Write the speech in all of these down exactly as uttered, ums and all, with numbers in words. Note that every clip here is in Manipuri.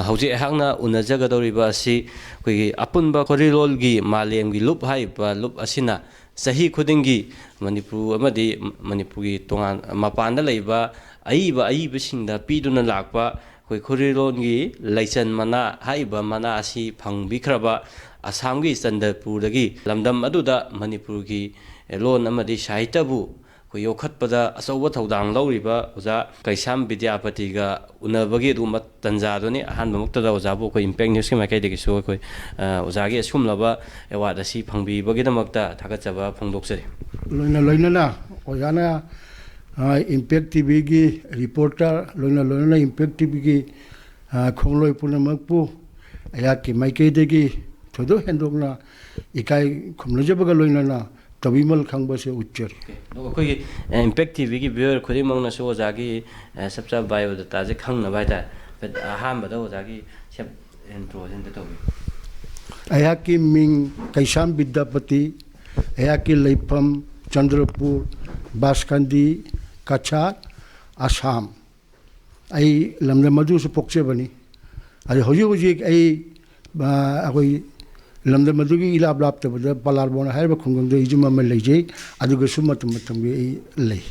ꯍꯧꯖꯤꯛ ꯑꯩꯍꯥꯛꯅ ꯎꯅꯖꯒꯗꯧꯔꯤꯕ ꯑꯁꯤ ꯑꯩꯈꯣꯏꯒꯤ ꯑꯄꯨꯟꯕ ꯈꯣꯔꯤꯂꯣꯜꯒꯤ ꯃꯥꯂꯦꯝꯒꯤ ꯂꯨꯞ ꯍꯥꯏꯔꯤꯕ ꯂꯨꯞ ꯑꯁꯤꯅ ꯆꯍꯤ ꯈꯨꯗꯤꯡꯒꯤ ꯃꯅꯤꯄꯨꯔ ꯑꯃꯗꯤ ꯃꯅꯤꯄꯨꯔꯒꯤ ꯇꯣꯉꯥꯟ ꯃꯄꯥꯟꯗ ꯂꯩꯕ ꯑꯏꯕ ꯑꯏꯕꯁꯤꯡꯗ ꯄꯤꯗꯨꯅ ꯂꯥꯛꯄ ꯑꯩꯈꯣꯏ ꯈꯣꯔꯤꯂꯣꯟꯒꯤ ꯂꯩꯆꯟ ꯃꯅꯥ ꯍꯥꯏꯔꯤꯕ ꯃꯅꯥ ꯑꯁꯤ ꯐꯪꯕꯤꯈ꯭ꯔꯕ ꯑꯁꯥꯝꯒꯤ ꯆꯟꯗ꯭ꯔꯄꯨꯔꯗꯒꯤ ꯂꯝꯗꯝ ꯑꯗꯨꯗ ꯃꯅꯤꯄꯨꯔꯒꯤ ꯂꯣꯟ ꯑꯃꯗꯤ ꯁꯥꯍꯤꯇ꯭ꯌꯕꯨ ꯑꯩꯈꯣꯏ ꯌꯣꯛꯈꯠꯄꯗ ꯑꯆꯧꯕ ꯊꯧꯗꯥꯡ ꯂꯧꯔꯤꯕ ꯑꯣꯖꯥ ꯀꯩꯁꯥꯝ ꯕꯤꯗ꯭ꯌꯥꯄꯇꯤꯒ ꯎꯅꯕꯒꯤ ꯑꯗꯨꯒꯨꯝꯕ ꯇꯥꯟꯖꯥꯗꯨꯅꯤ꯫ ꯑꯍꯥꯟꯕꯃꯛꯇꯗ ꯑꯣꯖꯥꯕꯨ ꯑꯩꯈꯣꯏ ꯏꯝꯄꯦꯛ ꯅ꯭ꯌꯨꯁꯀꯤ ꯃꯥꯏꯀꯩꯗꯒꯤꯁꯨ ꯑꯩꯈꯣꯏ, ꯑ, ꯑꯣꯖꯥꯒꯤ ꯑꯁꯤꯒꯨꯝꯂꯕ ꯑꯦꯋꯥꯔꯗ ꯑꯁꯤ ꯐꯪꯕꯤꯕꯒꯤꯗꯃꯛꯇ ꯊꯥꯒꯠꯆꯕ ꯐꯣꯡꯗꯣꯛꯆꯔꯤ꯫ ꯂꯣꯏꯅ ꯂꯣꯏꯅꯅ ꯑꯣꯖꯥꯅ, ꯑ, ꯏꯝꯄꯦꯛ ꯇꯤꯚꯤꯒꯤ ꯔꯤꯄꯣꯔꯇꯔ, ꯂꯣꯏꯅ ꯂꯣꯏꯅꯅ ꯏꯝꯄꯦꯛ ꯇꯤꯚꯤꯒꯤ, ꯑ, ꯈꯣꯡꯂꯣꯏ ꯄꯨꯝꯅꯃꯛꯄꯨ ꯑꯩꯍꯥꯛꯀꯤ ꯃꯥꯏꯀꯩꯗꯒꯤ ꯊꯣꯏꯗꯣꯛ ꯍꯦꯟꯗꯣꯛꯅ ꯏꯀꯥꯏ ꯈꯨꯝꯅꯖꯕꯒ ꯂꯣꯏꯅꯅ ꯇꯧꯕꯤꯃꯜ ꯈꯪꯕꯁꯦ ꯎꯠꯆꯔꯤ꯫ ꯑꯣꯀꯦ꯫ ꯑꯗꯨꯒ ꯑꯩꯈꯣꯏꯒꯤ, ꯑ, ꯏꯝꯄꯦꯛ ꯇꯤꯚꯤꯒꯤ ꯚ꯭ꯌꯨꯋꯔ ꯈꯨꯗꯤꯡꯃꯛꯅꯁꯨ ꯑꯣꯖꯥꯒꯤ, ꯑ, ꯆꯞ ꯆꯥꯕ ꯕꯥꯏꯑꯣꯗꯥꯇꯥꯁꯦ ꯈꯪꯅꯕ ꯍꯥꯏꯇꯥꯔꯦ꯫ ꯍꯥꯏꯐꯦꯠ ꯑꯍꯥꯟꯕꯗ ꯑꯣꯖꯥꯒꯤ ꯁꯦꯞ ꯏꯟꯇ꯭ꯔꯣꯁꯦ ꯑꯝꯇ ꯇꯧꯕꯤꯌꯨ꯫ ꯑꯩꯍꯥꯛꯀꯤ ꯃꯤꯡ ꯀꯩꯁꯥꯝ ꯕꯤꯗ꯭ꯌꯥꯄꯇꯤ, ꯑꯩꯍꯥꯛꯀꯤ ꯂꯩꯐꯝ ꯆꯟꯗ꯭ꯔꯄꯨꯔ, ꯕꯥꯁꯀꯟꯗꯤ, ꯀꯆꯥꯔ, ꯑꯁꯥꯝ꯫ ꯑꯩ ꯂꯝꯗꯝ ꯑꯗꯨꯁꯨ ꯄꯣꯛꯆꯕꯅꯤ꯫ ꯑꯗꯨ ꯍꯧꯖꯤꯛ ꯍꯧꯖꯤꯛ ꯑꯩ, ꯑ, ꯑꯩꯈꯣꯏ ꯂꯝꯗꯝ ꯑꯗꯨꯒꯤ ꯏꯂꯥꯞ ꯂꯥꯞꯇꯕꯗ ꯄꯂꯥꯔꯕꯣꯟ ꯍꯥꯏꯔꯤꯕ ꯈꯨꯡꯒꯪꯗ ꯑꯩ ꯌꯨꯝ ꯑꯃ ꯂꯩꯖꯩ꯫ ꯑꯗꯨꯒꯁꯨ ꯃꯇꯝ ꯃꯇꯝꯒꯤ ꯑꯩ ꯂꯩ꯫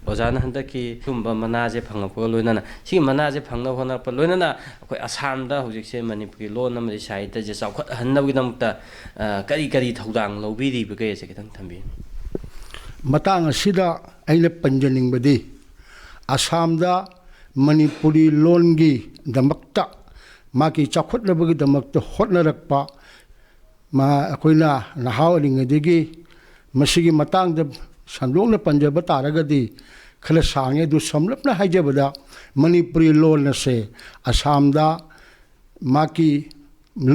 ꯑꯣꯖꯥꯅ ꯍꯟꯗꯛꯀꯤ ꯁꯤꯒꯨꯝꯕ ꯃꯅꯥꯁꯦ ꯐꯪꯉꯛꯄꯒ ꯂꯣꯏꯅꯅ, ꯁꯤꯒꯤ ꯃꯅꯥꯁꯦ ꯐꯪꯅꯕ ꯍꯣꯠꯅꯔꯛꯄ ꯂꯣꯏꯅꯅ ꯑꯩꯈꯣꯏ ꯑꯁꯥꯝꯗ ꯍꯧꯖꯤꯛꯁꯦ ꯃꯅꯤꯄꯨꯔꯒꯤ ꯂꯣꯟ ꯑꯃꯗꯤ ꯁꯥꯍꯤꯇ꯭ꯌꯁꯦ ꯆꯥꯎꯈꯠꯍꯟꯅꯕꯒꯤꯗꯃꯛꯇ, ꯑ, ꯀꯔꯤ ꯀꯔꯤ ꯊꯧꯗꯥꯡ ꯂꯧꯕꯤꯔꯤꯕꯒꯦ ꯍꯥꯏꯁꯦ ꯈꯤꯇꯪ ꯊꯝꯕꯤꯌꯨ꯫ ꯃꯇꯥꯡ ꯑꯁꯤꯗ ꯑꯩꯅ ꯄꯟꯖꯅꯤꯡꯕꯗꯤ, ꯑꯁꯥꯝꯗ ꯃꯅꯤꯄꯨꯔꯤ ꯂꯣꯟꯒꯤꯗꯃꯛꯇ, ꯃꯥꯒꯤ ꯆꯥꯎꯈꯠꯅꯕꯒꯤꯗꯃꯛꯇ ꯍꯣꯠꯅꯔꯛꯄ ꯃꯥ-, ꯑꯩꯈꯣꯏꯅ ꯅꯍꯥ ꯑꯣꯏꯔꯤꯉꯩꯗꯒꯤ ꯃꯁꯤꯒꯤ ꯃꯇꯥꯡꯗ ꯁꯟꯗꯣꯛꯅ ꯄꯟꯖꯕ ꯇꯥꯔꯒꯗꯤ ꯈꯔ ꯁꯥꯡꯉꯦ꯫ ꯑꯗꯨ ꯁꯝꯂꯞꯅ ꯍꯥꯏꯖꯕꯗ, ꯃꯅꯤꯄꯨꯔꯤ ꯂꯣꯟ ꯑꯁꯦ ꯑꯁꯥꯝꯗ ꯃꯥꯒꯤ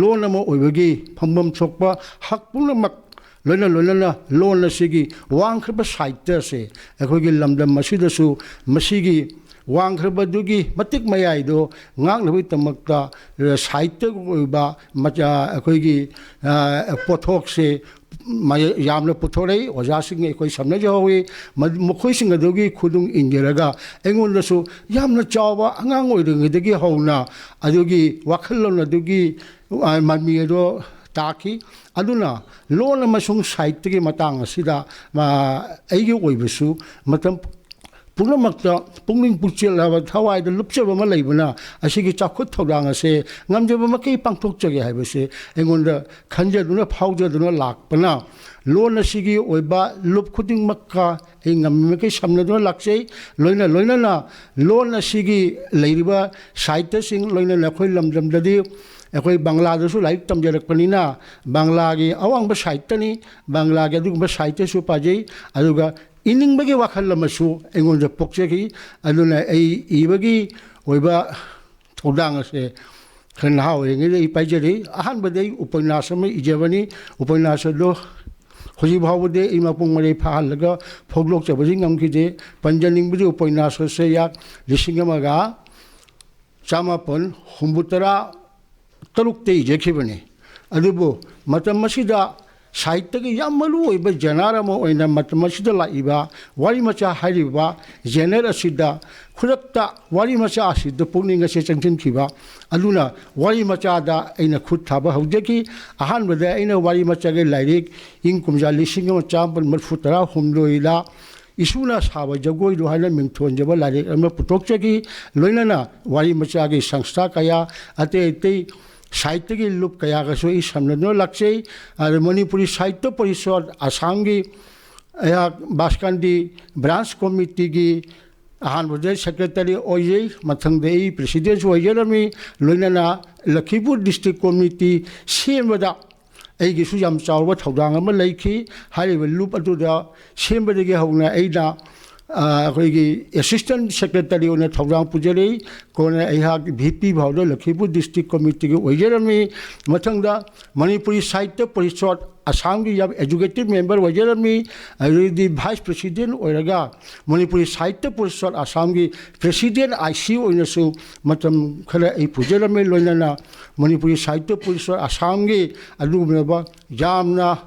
ꯂꯣꯟ ꯑꯃ ꯑꯣꯏꯕꯒꯤ ꯐꯪꯐꯝ ꯊꯣꯛꯄ ꯍꯛ ꯄꯨꯝꯅꯃꯛ, ꯂꯣꯏꯅ ꯂꯣꯏꯅꯅ ꯂꯣꯟ ꯑꯁꯤꯒꯤ ꯋꯥꯡꯈ꯭ꯔꯕ ꯁꯥꯍꯤꯇ꯭ꯌ ꯑꯁꯦ ꯑꯩꯈꯣꯏꯒꯤ ꯂꯝꯗꯝ ꯑꯁꯤꯗꯁꯨ ꯃꯁꯤꯒꯤ ꯋꯥꯡꯈ꯭ꯔꯕꯗꯨꯒꯤ ꯃꯇꯤꯛ ꯃꯌꯥꯏꯗꯣ ꯉꯥꯛꯅꯕꯒꯤꯗꯃꯛꯇ, ꯑ, ꯁꯥꯍꯤꯇ꯭ꯌꯒꯤ ꯑꯣꯏꯕ ꯃꯆꯥ-, ꯑꯩꯈꯣꯏꯒꯤ, ꯑ, ꯄꯣꯠꯊꯣꯛꯁꯦ ꯃꯌ-, ꯌꯥꯝꯅ ꯄꯨꯊꯣꯔꯛꯏ꯫ ꯑꯣꯖꯥꯁꯤꯡ ꯑꯩꯈꯣꯏ ꯁꯝꯅꯖꯍꯧꯋꯤ꯫ ꯃ-, ꯃꯈꯣꯏꯁꯤꯡ ꯑꯗꯨꯒꯤ ꯈꯨꯅꯨꯡ ꯏꯟꯖꯔꯒ ꯑꯩꯉꯣꯟꯗꯁꯨ ꯌꯥꯝꯅ ꯆꯥꯎꯕ, ꯑꯉꯥꯡ ꯑꯣꯏꯔꯤꯉꯩꯗꯒꯤ ꯍꯧꯅ ꯑꯗꯨꯒꯤ ꯋꯥꯈꯜꯂꯣꯟ ꯑꯗꯨꯒꯤ, ꯑ, ꯃꯃꯤ ꯑꯗꯣ ꯇꯥꯈꯤ꯫ ꯑꯗꯨꯅ ꯂꯣꯟ ꯑꯃꯁꯨꯡ ꯁꯥꯍꯤꯇ꯭ꯌꯒꯤ ꯃꯇꯥꯡ ꯑꯁꯤꯗ, ꯑ, ꯑꯩꯒꯤ ꯑꯣꯏꯕꯁꯨ ꯃꯇꯝ ꯄꯨꯝꯅꯃꯛꯇ ꯄꯨꯛꯅꯤꯡ ꯄꯨꯛꯆꯦꯜꯂꯕ, ꯊꯋꯥꯏꯗ ꯂꯨꯞꯆꯕ ꯑꯃ ꯂꯩꯕꯅ ꯑꯁꯤꯒꯤ ꯆꯥꯎꯈꯠ ꯊꯧꯔꯥꯡ ꯑꯁꯦ ꯉꯝꯖꯕ ꯃꯈꯩ ꯄꯥꯡꯊꯣꯛꯆꯒꯦ ꯍꯥꯏꯕꯁꯦ ꯑꯩꯉꯣꯟꯗ ꯈꯟꯖꯗꯨꯅ, ꯐꯥꯎꯖꯗꯨꯅ ꯂꯥꯛꯄꯅ, ꯂꯣꯟ ꯑꯁꯤꯒꯤ ꯑꯣꯏꯕ ꯂꯨꯞ ꯈꯨꯗꯤꯡꯃꯛꯀ ꯑꯩ ꯉꯝꯃꯤꯃꯈꯩ ꯁꯝꯅꯗꯨꯅ ꯂꯥꯛꯆꯩ꯫ ꯂꯣꯏꯅ ꯂꯣꯏꯅꯅ ꯂꯣꯟ ꯑꯁꯤꯒꯤ ꯂꯩꯔꯤꯕ ꯁꯥꯍꯤꯇ꯭ꯌꯁꯤꯡ, ꯂꯣꯏꯅꯅ ꯑꯩꯈꯣꯏ ꯂꯝꯗꯝꯗꯗꯤ ꯑꯩꯈꯣꯏ ꯕꯪꯒ꯭ꯂꯥꯗꯁꯨ ꯂꯥꯏꯔꯤꯛ ꯇꯝꯖꯔꯛꯄꯅꯤꯅ, ꯕꯪꯒ꯭ꯂꯥꯒꯤ ꯑꯋꯥꯡꯕ ꯁꯥꯍꯤꯇ꯭ꯌꯅꯤ, ꯕꯪꯒ꯭ꯂꯥꯒꯤ ꯑꯗꯨꯒꯨꯝꯕ ꯁꯥꯍꯤꯇ꯭ꯌꯁꯨ ꯄꯥꯖꯩ꯫ ꯑꯗꯨꯒ ꯏꯅꯤꯡꯕꯒꯤ ꯋꯥꯈꯜ ꯑꯃꯁꯨ ꯑꯩꯉꯣꯟꯗ ꯄꯣꯛꯆꯈꯤ꯫ ꯑꯗꯨꯅ ꯑꯩ ꯏꯕꯒꯤ ꯑꯣꯏꯕ ꯊꯧꯗꯥꯡ ꯑꯁꯦ ꯈꯔ ꯅꯍꯥ ꯑꯣꯏꯔꯤꯉꯩꯗ ꯑꯩ ꯄꯥꯏꯖꯔꯤ꯫ ꯑꯍꯥꯟꯕꯗ ꯑꯩ ꯎꯄꯟꯌꯥꯁ ꯑꯃ ꯏꯖꯕꯅꯤ꯫ ꯎꯄꯟꯌꯥꯁ ꯑꯗꯨ ꯍꯧꯖꯤꯛ ꯐꯥꯎꯕꯗꯤ ꯑꯩ ꯃꯄꯨꯡ ꯃꯔꯩ ꯐꯥꯍꯜꯂꯒ ꯐꯣꯡꯗꯣꯛꯆꯕꯗꯤ ꯉꯝꯈꯤꯗꯦ꯫ ꯄꯟꯖꯅꯤꯡꯕꯗꯤ ꯎꯄꯟꯌꯥꯁ ꯑꯁꯦ ꯌꯥꯛ ꯂꯤꯁꯤꯡ ꯑꯃꯒ ꯆꯃꯥꯄꯟ ꯍꯨꯝꯐꯨꯇꯔꯥ ꯇꯔꯨꯛꯇ ꯏꯖꯈꯤꯕꯅꯤ꯫ ꯑꯗꯨꯕꯨ ꯃꯇꯝ ꯑꯁꯤꯗ ꯁꯥꯍꯤꯇ꯭ꯌꯒꯤ ꯌꯥꯝ ꯃꯔꯨ ꯑꯣꯏꯕ ꯖꯦꯅꯔ ꯑꯃ ꯑꯣꯏꯅ ꯃꯇꯝ ꯑꯁꯤꯗ ꯂꯥꯛꯏꯕ ꯋꯥꯔꯤ ꯃꯆꯥ ꯍꯥꯏꯔꯤꯕ ꯖꯦꯅꯔ ꯑꯁꯤꯗ ꯈꯨꯗꯛꯇ ꯋꯥꯔꯤ ꯃꯆꯥ ꯑꯁꯤꯗ ꯄꯨꯛꯅꯤꯡ ꯑꯁꯦ ꯆꯪꯁꯤꯟꯈꯤꯕ꯫ ꯑꯗꯨꯅ ꯋꯥꯔꯤ ꯃꯆꯥꯗ ꯑꯩꯅ ꯈꯨꯠ ꯊꯥꯕ ꯍꯧꯖꯈꯤ꯫ ꯑꯍꯥꯟꯕꯗ ꯑꯩꯅ ꯋꯥꯔꯤ ꯃꯆꯥꯒꯤ ꯂꯥꯏꯔꯤꯛ ꯏꯪ ꯀꯨꯝꯖꯥ ꯂꯤꯁꯤꯡ ꯑꯃ ꯆꯥꯃꯥꯄꯟ ꯃꯔꯤꯐꯨ ꯇꯔꯥ ꯍꯨꯝꯗꯣꯏꯗ ꯏꯁꯨꯅ ꯁꯥꯕ ꯖꯒꯣꯏꯗꯨ ꯍꯥꯏꯅ ꯃꯤꯡꯊꯣꯟꯖꯕ ꯂꯥꯏꯔꯤꯛ ꯑꯃ ꯄꯨꯊꯣꯛꯆꯈꯤ꯫ ꯂꯣꯏꯅꯅ ꯋꯥꯔꯤ ꯃꯆꯥꯒꯤ ꯁꯪꯁꯊꯥ ꯀꯌꯥ, ꯑꯇꯩ ꯑꯇꯩ ꯁꯥꯍꯤꯇ꯭ꯌꯒꯤ ꯂꯨꯞ ꯀꯌꯥꯒꯁꯨ ꯑꯩ ꯁꯝꯅꯗꯨꯅ ꯂꯥꯛꯆꯩ꯫ ꯑꯗ ꯃꯅꯤꯄꯨꯔꯤ ꯁꯥꯍꯤꯇ꯭ꯌ ꯄꯔꯤꯁꯠ ꯑꯁꯥꯝꯒꯤ ꯑꯩꯍꯥꯛ ꯕꯥꯁꯀꯥꯟꯗꯤ ꯕ꯭ꯔꯥꯟꯁ ꯀꯣꯃꯤꯇꯤꯒꯤ ꯑꯍꯥꯟꯕꯗ ꯁꯦꯀ꯭ꯔꯦꯇꯔꯤ ꯑꯣꯏꯖꯩ, ꯃꯊꯪꯗ ꯑꯩ ꯄ꯭ꯔꯦꯁꯤꯗꯦꯟꯁꯨ ꯑꯣꯏꯖꯔꯝꯃꯤ꯫ ꯂꯣꯏꯅꯅ ꯂꯈꯤꯄꯨꯔ ꯗꯤꯁꯇ꯭ꯔꯤꯛ ꯀꯣꯃꯤꯇꯤ ꯁꯦꯝꯕꯗ ꯑꯩꯒꯤꯁꯨ ꯌꯥꯝ ꯆꯥꯎꯕ ꯊꯧꯗꯥꯡ ꯑꯃ ꯂꯩꯈꯤ꯫ ꯍꯥꯏꯔꯤꯕ ꯂꯨꯞ ꯑꯗꯨꯗ ꯁꯦꯝꯕꯗꯒꯤ ꯍꯧꯅ ꯑꯩꯅ, ꯑ, ꯑꯩꯈꯣꯏꯒꯤ ꯑꯦꯁꯤꯁꯇꯦꯟ ꯁꯦꯀ꯭ꯔꯦꯇꯔꯤ ꯑꯣꯏꯅ ꯊꯧꯗꯥꯡ ꯄꯨꯖꯔꯛꯏ꯫ ꯀꯣꯟꯅ ꯑꯩꯍꯥꯛ ꯚꯤ ꯄꯤ ꯐꯥꯎꯗ ꯂꯈꯤꯄꯨꯔ ꯗꯤꯁꯇ꯭ꯔꯤꯛ ꯀꯣꯃꯤꯇꯤꯒꯤ ꯑꯣꯏꯖꯔꯝꯃꯤ꯫ ꯃꯊꯪꯗ ꯃꯅꯤꯄꯨꯔꯤ ꯁꯥꯍꯤꯇ꯭ꯌ ꯄꯔꯤꯁꯠ ꯑꯁꯥꯝꯒꯤ ꯌꯥꯝ ꯑꯦꯖꯨꯀꯦꯇꯤꯚ ꯃꯦꯝꯕꯔ ꯑꯣꯏꯖꯔꯝꯃꯤ꯫ ꯑꯗꯨꯗꯒꯤꯗꯤ ꯚꯥꯏꯁ ꯄ꯭ꯔꯦꯁꯤꯗꯦꯟ ꯑꯣꯏꯔꯒ ꯃꯅꯤꯄꯨꯔꯤ ꯁꯥꯍꯤꯇ꯭ꯌ ꯄꯔꯤꯁꯠ ꯑꯁꯥꯝꯒꯤ ꯄ꯭ꯔꯦꯁꯤꯗꯦꯟ ꯑꯥꯏ ꯁꯤ ꯑꯣꯏꯅꯁꯨ ꯃꯇꯝ ꯈꯔ ꯑꯩ ꯄꯨꯖꯔꯝꯃꯤ꯫ ꯂꯣꯏꯅꯅ ꯃꯅꯤꯄꯨꯔꯤ ꯁꯥꯍꯤꯇ꯭ꯌ ꯄꯔꯤꯁꯠ ꯑꯁꯥꯝꯒꯤ ꯑꯗꯨꯒꯨꯝꯂꯕ ꯌꯥꯝꯅ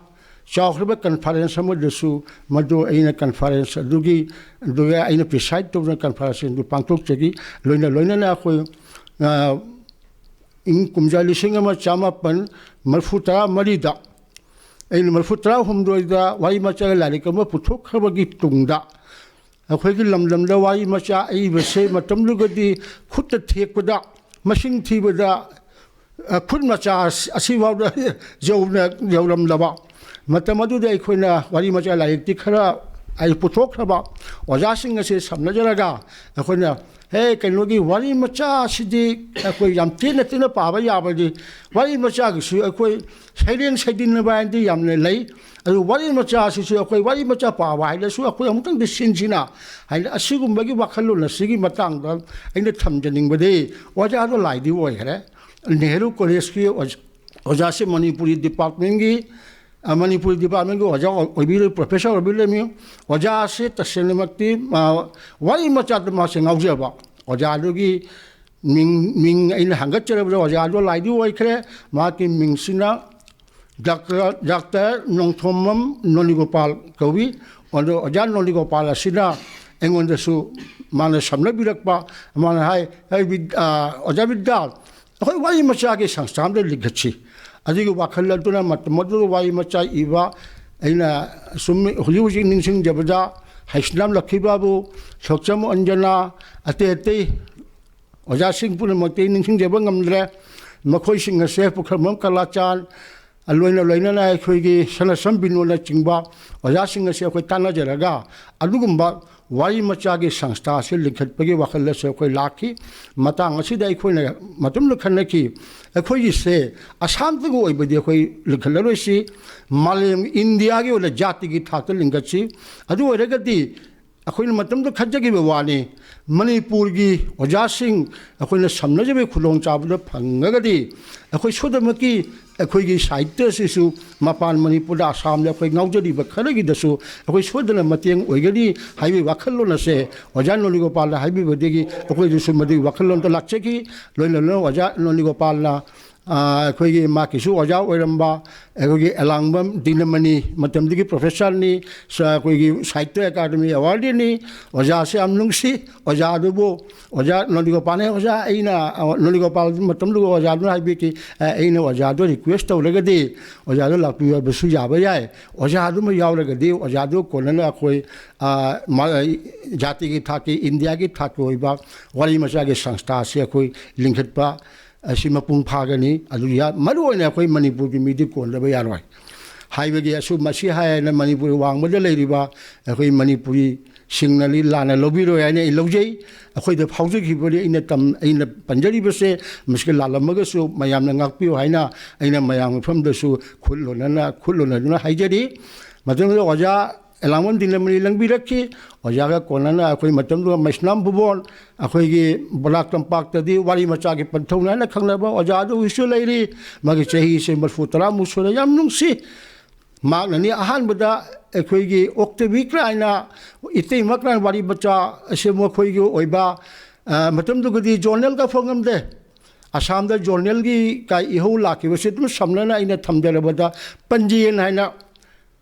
ꯆꯥꯎꯈ꯭ꯔꯕ ꯀꯟꯐꯔꯦꯟꯁ ꯑꯃꯗꯁꯨ ꯃꯗꯨ ꯑꯩꯅ ꯀꯟꯐꯔꯦꯟꯁ ꯑꯗꯨꯒꯤ, ꯑꯗꯨꯒ ꯑꯩꯅ ꯄ꯭ꯔꯤꯁꯥꯏꯠ ꯇꯧꯗꯨꯅ ꯀꯟꯐꯔꯦꯟꯁ ꯑꯗꯨ ꯄꯥꯡꯊꯣꯛꯆꯈꯤ꯫ ꯂꯣꯏꯅ ꯂꯣꯏꯅꯅ ꯑꯩꯈꯣꯏ, ꯑ, ꯏꯪ ꯀꯨꯝꯖꯥ ꯂꯤꯁꯤꯡ ꯑꯃ ꯆꯃꯥꯄꯟ ꯃꯔꯤꯐꯨ ꯇꯔꯥ ꯃꯔꯤꯗ, ꯑꯩꯅ ꯃꯔꯤꯐꯨ ꯇꯔꯥ ꯍꯨꯝꯗꯣꯏꯗ ꯋꯥꯔꯤ ꯃꯆꯥꯒꯤ ꯂꯥꯏꯔꯤꯛ ꯑꯃ ꯄꯨꯊꯣꯛꯈ꯭ꯔꯕꯒꯤ ꯇꯨꯡꯗ, ꯑꯩꯈꯣꯏꯒꯤ ꯂꯝꯗꯝꯗ ꯋꯥꯔꯤ ꯃꯆꯥ ꯑꯏꯕꯁꯦ ꯃꯇꯝꯗꯨꯒꯗꯤ ꯈꯨꯠꯇ ꯊꯦꯛꯄꯗ, ꯃꯁꯤꯡ ꯊꯤꯕꯗ, ꯑ, ꯈꯨꯠ ꯃꯆꯥ ꯑꯁ-, ꯑꯁꯤꯐꯥꯎꯗ ꯌꯧꯅ, ꯌꯧꯔꯝꯂꯕ ꯃꯇꯝ ꯑꯗꯨꯗ ꯑꯩꯈꯣꯏꯅ ꯋꯥꯔꯤ ꯃꯆꯥ ꯂꯥꯏꯔꯤꯛꯇꯤ ꯈꯔ ꯑꯩ ꯄꯨꯊꯣꯛꯈ꯭ꯔꯕ ꯑꯣꯖꯥꯁꯤꯡ ꯑꯁꯦ ꯁꯝꯅꯖꯔꯒ ꯑꯩꯈꯣꯏꯅ, "ꯍꯦ, ꯀꯩꯅꯣꯒꯤ ꯋꯥꯔꯤ ꯃꯆꯥ ꯑꯁꯤꯗꯤ ꯑꯩꯈꯣꯏ ꯌꯥꯝ ꯇꯦꯟꯅ ꯇꯦꯟꯅ ꯄꯥꯕ ꯌꯥꯕꯗꯤ, ꯋꯥꯔꯤ ꯃꯆꯥꯒꯤꯁꯨ ꯑꯩꯈꯣꯏ ꯁꯩꯔꯦꯡ ꯁꯩꯗꯤꯟꯅꯕ ꯍꯥꯏꯅꯗꯤ ꯌꯥꯝꯅ ꯂꯩ꯫ ꯑꯗꯨ ꯋꯥꯔꯤ ꯃꯆꯥ ꯑꯁꯤꯁꯨ ꯑꯩꯈꯣꯏ ꯋꯥꯔꯤ ꯃꯆꯥ ꯄꯥꯕ ꯍꯥꯏꯗꯁꯨ ꯑꯩꯈꯣꯏ ꯑꯃꯨꯛꯇꯪꯗꯤ ꯁꯤꯟꯁꯤꯅ" ꯍꯥꯏꯅ ꯑꯁꯤꯒꯨꯝꯕꯒꯤ ꯋꯥꯈꯜꯂꯣꯟ ꯑꯁꯤꯒꯤ ꯃꯇꯥꯡꯗ ꯑꯩꯅ ꯊꯝꯖꯅꯤꯡꯕꯗꯤ, ꯑꯣꯖꯥꯗꯣ ꯂꯥꯏꯗꯤ ꯑꯣꯏꯈ꯭ꯔꯦ꯫ ꯅꯦꯍꯔꯨ ꯀꯣꯂꯦꯖꯀꯤ ꯑꯣꯖꯥ-, ꯑꯣꯖꯥꯁꯦ ꯃꯅꯤꯄꯨꯔꯤ ꯗꯤꯄꯥꯔꯠꯃꯦꯟꯒꯤ, ꯑ, ꯃꯅꯤꯄꯨꯔꯤ ꯗꯤꯄꯥꯔꯠꯃꯦꯟꯒꯤ ꯑꯣꯖꯥ ꯑꯣꯏ-, ꯑꯣꯏꯕꯤꯔꯦ, ꯄ꯭ꯔꯣꯐꯦꯁꯔ ꯑꯣꯏꯕꯤꯔꯝꯃꯤ꯫ ꯑꯣꯖꯥꯁꯦ ꯇꯁꯦꯡꯅꯃꯛꯇꯤ, ꯑ, ꯋꯥꯔꯤ ꯃꯆꯥꯗ ꯃꯥꯁꯦ ꯉꯥꯎꯖꯕ꯫ ꯑꯣꯖꯥꯗꯨꯒꯤ ꯃꯤꯡ, ꯃꯤꯡ ꯑꯩꯅ ꯍꯪꯒꯠꯆꯔꯕꯗ ꯑꯣꯖꯥꯗꯣ ꯂꯥꯏꯗꯤ ꯑꯣꯏꯈ꯭ꯔꯦ꯫ ꯃꯍꯥꯛꯀꯤ ꯃꯤꯡꯁꯤꯅ ꯗꯥꯛꯇꯔ, ꯗꯥꯛꯇꯔ ꯅꯣꯡꯊꯣꯝꯕꯝ ꯅꯣꯅꯤꯒꯣꯄꯥꯜ ꯀꯧꯏ꯫ ꯑꯗꯣ ꯑꯣꯖꯥ ꯅꯣꯅꯤꯒꯣꯄꯥꯜ ꯑꯁꯤꯅ ꯑꯩꯉꯣꯟꯗꯁꯨ ꯃꯥꯅ ꯁꯝꯅꯕꯤꯔꯛꯄ, ꯃꯥꯅ ꯍꯥꯏ, "ꯍꯦ ꯕꯤꯗ-, ꯑ, ꯑꯣꯖꯥ ꯕꯤꯗ꯭ꯌꯥ, ꯑꯩꯈꯣꯏ ꯋꯥꯔꯤ ꯃꯆꯥꯒꯤ ꯁꯪꯁꯊꯥꯟ ꯑꯃꯗ ꯂꯤꯡꯈꯠꯁꯤ"꯫ ꯑꯗꯨꯒꯤ ꯋꯥꯈꯜ ꯑꯗꯨꯅ ꯃꯇꯝ ꯑꯗꯨꯗ ꯋꯥꯔꯤ ꯃꯆꯥ ꯏꯕ, ꯑꯩꯅ ꯁꯨꯝ ꯍꯧꯖꯤꯛ ꯍꯧꯖꯤꯛ ꯅꯤꯡꯁꯤꯡꯖꯕꯗ ꯍꯩꯁꯅꯥꯝ ꯂꯛꯈꯤ ꯕꯥꯕꯨ, ꯁꯣꯛꯆꯝ ꯑꯟꯖꯅꯥ, ꯑꯇꯩ ꯑꯇꯩ ꯑꯣꯖꯥꯁꯤꯡ ꯄꯨꯝꯅꯃꯛꯇꯤ ꯅꯤꯡꯁꯤꯡꯖꯕ ꯉꯝꯗ꯭ꯔꯦ꯫ ꯃꯈꯣꯏꯁꯤꯡ ꯑꯁꯦ ꯄꯨꯈ꯭ꯔꯝꯕꯝ ꯀꯂꯥꯆꯥꯟ, ꯂꯣꯏꯅ ꯂꯣꯏꯅꯅ ꯑꯩꯈꯣꯏꯒꯤ ꯁꯅꯥꯁꯝ ꯕꯤꯅꯣꯅꯆꯤꯡꯕ ꯑꯣꯖꯥꯁꯤꯡ ꯑꯁꯦ ꯑꯩꯈꯣꯏ ꯇꯥꯟꯅꯖꯔꯒ ꯑꯗꯨꯒꯨꯝꯕ ꯋꯥꯔꯤ ꯃꯆꯥꯒꯤ ꯁꯪꯁꯊꯥ ꯑꯁꯤ ꯂꯤꯡꯈꯠꯄꯒꯤ ꯋꯥꯈꯜ ꯑꯁꯦ ꯑꯩꯈꯣꯏ ꯂꯥꯛꯈꯤ꯫ ꯃꯇꯥꯡ ꯑꯁꯤꯗ ꯑꯩꯈꯣꯏꯅ ꯃꯇꯝꯗ ꯈꯟꯅꯈꯤ, ꯑꯩꯈꯣꯏꯒꯤꯁꯦ ꯑꯁꯥꯝꯇꯒꯤ ꯑꯣꯏꯕꯗꯤ ꯑꯩꯈꯣꯏ ꯂꯤꯡꯈꯠꯂꯔꯣꯏꯁꯤ, ꯃꯥꯂꯦꯝ ꯏꯟꯗꯤꯌꯥꯒꯤ ꯑꯣꯏꯅ ꯖꯥꯇꯤꯒꯤ ꯊꯥꯛꯇ ꯂꯤꯡꯈꯠꯁꯤ꯫ ꯑꯗꯨ ꯑꯣꯏꯔꯒꯗꯤ ꯑꯩꯈꯣꯏꯅ ꯃꯇꯝꯗ ꯈꯟꯖꯈꯤꯕ ꯋꯥꯅꯤ, ꯃꯅꯤꯄꯨꯔꯒꯤ ꯑꯣꯖꯥꯁꯤꯡ ꯑꯩꯈꯣꯏꯅ ꯁꯝꯅꯖꯕꯒꯤ ꯈꯨꯗꯣꯡꯆꯥꯕꯗ ꯐꯪꯉꯒꯗꯤ ꯑꯩꯈꯣꯏ ꯁꯣꯏꯗꯅꯃꯛꯀꯤ ꯑꯩꯈꯣꯏꯒꯤ ꯁꯥꯍꯤꯇ꯭ꯌ ꯑꯁꯤꯁꯨ ꯃꯄꯥꯟ ꯃꯅꯤꯄꯨꯔꯗ, ꯑꯁꯥꯝꯗ ꯑꯩꯈꯣꯏ ꯉꯥꯎꯖꯔꯤꯕ ꯈꯔꯒꯤꯗꯁꯨ ꯑꯩꯈꯣꯏ ꯁꯣꯏꯗꯅ ꯃꯇꯦꯡ ꯑꯣꯏꯒꯅꯤ ꯍꯥꯏꯕꯒꯤ ꯋꯥꯈꯜꯂꯣꯟ ꯑꯁꯦ ꯑꯣꯖꯥ ꯅꯣꯅꯤꯒꯣꯄꯥꯜꯅ ꯍꯥꯏꯕꯤꯕꯗꯒꯤ ꯑꯩꯈꯣꯏꯗꯁꯨ ꯃꯗꯨꯒꯤ ꯋꯥꯈꯜꯂꯣꯟꯗ ꯂꯥꯛꯆꯈꯤ꯫ ꯂꯣꯏꯅ ꯂꯣꯏꯅ ꯑꯣꯖꯥ ꯅꯣꯅꯤꯒꯣꯄꯥꯜꯅ ꯑꯩꯈꯣꯏꯒꯤ ꯃꯍꯥꯛꯀꯤꯁꯨ ꯑꯣꯖꯥ ꯑꯣꯏꯔꯝꯕ ꯑꯩꯈꯣꯏꯒꯤ ꯑꯦꯂꯥꯡꯕꯝ ꯗꯤꯅꯃꯅꯤ, ꯃꯇꯝꯗꯨꯒꯤ ꯄ꯭ꯔꯣꯐꯦꯁꯔꯅꯤ, ꯑꯩꯈꯣꯏꯒꯤ ꯁꯥꯍꯤꯇ꯭ꯌ ꯑꯦꯀꯥꯗꯃꯤ ꯑꯦꯋꯥꯔꯗꯤꯅꯤ꯫ ꯑꯣꯖꯥꯁꯦ ꯌꯥꯝ ꯅꯨꯡꯁꯤ꯫ ꯑꯣꯖꯥ ꯑꯗꯨꯕꯨ ꯑꯣꯖꯥ ꯅꯣꯅꯤꯒꯣꯄꯥꯜꯅ, "ꯑꯣꯖꯥ, ꯑꯩꯅ," ꯅꯣꯅꯤꯒꯣꯄꯥꯜ ꯃꯇꯝꯗꯨꯒ ꯑꯣꯖꯥꯗꯨꯅ ꯍꯥꯏꯕꯤꯈꯤ, "ꯑꯩꯅ ꯑꯣꯖꯥꯗꯣ ꯔꯤꯀ꯭ꯋꯦꯁ ꯇꯧꯔꯒꯗꯤ ꯑꯣꯖꯥꯗꯣ ꯂꯥꯛꯄꯤꯌꯨ ꯍꯥꯏꯕꯁꯨ ꯌꯥꯕ ꯌꯥꯏ, ꯑꯣꯖꯥꯗꯨꯃ ꯌꯥꯎꯔꯒꯗꯤ ꯑꯣꯖꯥꯗꯨ ꯀꯣꯟꯅꯅ ꯑꯩꯈꯣꯏ ꯖꯥꯇꯤꯒꯤ ꯊꯥꯛꯀꯤ, ꯏꯟꯗꯤꯌꯥꯒꯤ ꯊꯥꯛꯀꯤ ꯑꯣꯏꯕ ꯋꯥꯔꯤ ꯃꯆꯥꯒꯤ ꯁꯪꯁꯊꯥ ꯑꯁꯤ ꯑꯩꯈꯣꯏ ꯂꯤꯡꯈꯠꯄ ꯑꯁꯤ ꯃꯄꯨꯡ ꯐꯥꯒꯅꯤ꯫ ꯑꯗꯨ ꯃꯔꯨ ꯑꯣꯏꯅ ꯑꯩꯈꯣꯏ ꯃꯅꯤꯄꯨꯔꯒꯤ ꯃꯤꯗꯤ ꯀꯣꯟꯗꯕ ꯌꯥꯔꯣꯏ" ꯍꯥꯏꯕꯒꯤ ꯑꯁꯨꯝ ꯃꯁꯤ ꯍꯥꯏ ꯍꯥꯏꯅ ꯃꯅꯤꯄꯨꯔ ꯋꯥꯡꯃꯗ ꯂꯩꯔꯤꯕ ꯑꯩꯈꯣꯏ ꯃꯅꯤꯄꯨꯔꯤꯁꯤꯡꯅꯗꯤ ꯂꯥꯟꯅ ꯂꯧꯕꯤꯔꯣꯏ ꯍꯥꯏꯅ ꯑꯩ ꯂꯧꯖꯩ꯫ ꯑꯩꯈꯣꯏꯗ ꯐꯥꯎꯖꯈꯤꯕꯅꯤ꯫ ꯑꯩꯅ ꯇꯝ-, ꯑꯩꯅ ꯄꯟꯖꯔꯤꯕꯁꯦ ꯃꯁꯤꯒ ꯂꯥꯜꯂꯝꯃꯒꯁꯨ ꯃꯌꯥꯝꯅ ꯉꯥꯛꯄꯤꯌꯨ ꯍꯥꯏꯅ ꯑꯩꯅ ꯃꯌꯥꯝ ꯃꯐꯝꯗꯁꯨ ꯈꯨꯠ ꯂꯣꯟꯅꯅ, ꯈꯨꯠ ꯂꯣꯟꯅꯗꯨꯅ ꯍꯥꯏꯖꯔꯤ꯫ ꯃꯇꯝꯗꯨꯗ ꯑꯣꯖꯥ ꯑꯦꯂꯥꯡꯕꯝ ꯗꯤꯅꯃꯅꯤ ꯂꯪꯕꯤꯔꯛꯈꯤ꯫ ꯑꯣꯖꯥꯒ ꯀꯣꯟꯅꯅ ꯑꯩꯈꯣꯏ ꯃꯇꯝꯗꯨꯗ ꯃꯩꯁꯅꯥꯝ ꯚꯨꯕꯣꯟ, ꯑꯩꯈꯣꯏꯒꯤ ꯕꯣꯂꯥꯛ ꯇꯝꯄꯥꯛꯇꯗꯤ ꯋꯥꯔꯤ ꯃꯆꯥꯒꯤ ꯄꯟꯊꯧꯅꯤ ꯍꯥꯏꯅ ꯈꯪꯅꯕ ꯑꯣꯖꯥ ꯑꯗꯨ ꯍꯧꯖꯤꯛꯁꯨ ꯂꯩꯔꯤ꯫ ꯃꯥꯒꯤ ꯆꯍꯤꯁꯦ ꯃꯔꯤꯐꯨ ꯇꯔꯥꯃꯨꯛ ꯁꯨꯔꯦ꯫ ꯌꯥꯝ ꯅꯨꯡꯁꯤ꯫ ꯃꯍꯥꯛꯅꯅꯤ ꯑꯍꯥꯟꯕꯗ ꯑꯩꯈꯣꯏꯒꯤ ꯑꯣꯛꯇꯕꯤ ꯀ꯭ꯔꯥꯏꯅ, ꯏꯇꯩꯃ ꯀ꯭ꯔꯥꯏꯅ ꯋꯥꯔꯤ ꯃꯆꯥ ꯑꯁꯤ ꯃꯈꯣꯏꯒꯤ ꯑꯣꯏꯕ, ꯑ, ꯃꯇꯝꯗꯨꯒꯗꯤ ꯖꯣꯔꯅꯦꯜꯒ ꯐꯣꯡꯉꯝꯗꯦ꯫ ꯑꯁꯥꯝꯗ ꯖꯣꯔꯅꯦꯜꯒꯤ ꯀꯥꯏ ꯏꯍꯧ ꯂꯥꯛꯈꯤꯕꯁꯤ ꯑꯗꯨꯝ ꯁꯝꯅꯅ ꯑꯩꯅ ꯊꯝꯖꯔꯕꯗ ꯄꯟꯖꯦꯟ ꯍꯥꯏꯅ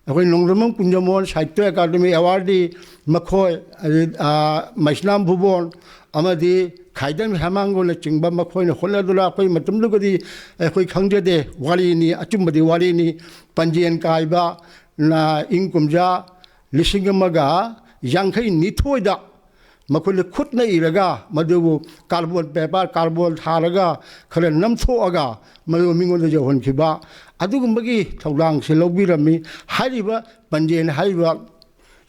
ꯑꯩꯈꯣꯏ ꯅꯣꯡꯗ꯭ꯔꯣꯝꯕꯝ ꯀꯨꯟꯖꯃꯣꯍꯟ ꯁꯥꯍꯤꯇ꯭ꯌ ꯑꯦꯀꯥꯗꯃꯤ ꯑꯦꯋꯥꯔꯗꯤ ꯃꯈꯣꯏ, ꯑꯗꯩ, ꯑ, ꯃꯩꯁꯅꯥꯝ ꯚꯨꯕꯣꯟ ꯑꯃꯗꯤ ꯈꯥꯏꯗꯝ ꯍꯦꯃꯥꯡꯒꯣꯜꯅꯆꯤꯡꯕ ꯃꯈꯣꯏꯅ ꯍꯣꯠꯅꯗꯨꯅ ꯑꯩꯈꯣꯏ ꯃꯇꯝꯗꯨꯒꯗꯤ ꯑꯩꯈꯣꯏ ꯈꯪꯖꯗꯦ, ꯋꯥꯔꯤꯅꯤ, ꯑꯆꯨꯝꯕꯗꯤ ꯋꯥꯔꯤꯅꯤ꯫ ꯄꯟꯖꯦꯟ ꯀꯥꯏꯕ ꯅ ꯏꯪ ꯀꯨꯝꯖꯥ ꯂꯤꯁꯤꯡ ꯑꯃꯒ ꯌꯥꯡꯈꯩ ꯅꯤꯊꯣꯏꯗ ꯃꯈꯣꯏꯅ ꯈꯨꯠꯅ ꯏꯔꯒ ꯃꯗꯨꯕꯨ ꯀꯥꯔꯕꯣꯟ ꯄꯦꯄꯔ, ꯀꯥꯔꯕꯣꯟ ꯊꯥꯔꯒ ꯈꯔ ꯅꯝꯊꯣꯛꯑꯒ ꯃꯗꯨ ꯃꯤꯉꯣꯟꯗ ꯌꯧꯍꯟꯈꯤꯕ ꯑꯗꯨꯒꯨꯝꯕꯒꯤ ꯊꯧꯗꯥꯡꯁꯦ ꯂꯧꯕꯤꯔꯝꯃꯤ꯫ ꯍꯥꯏꯔꯤꯕ ꯄꯟꯖꯦꯟ ꯍꯥꯏꯔꯤꯕ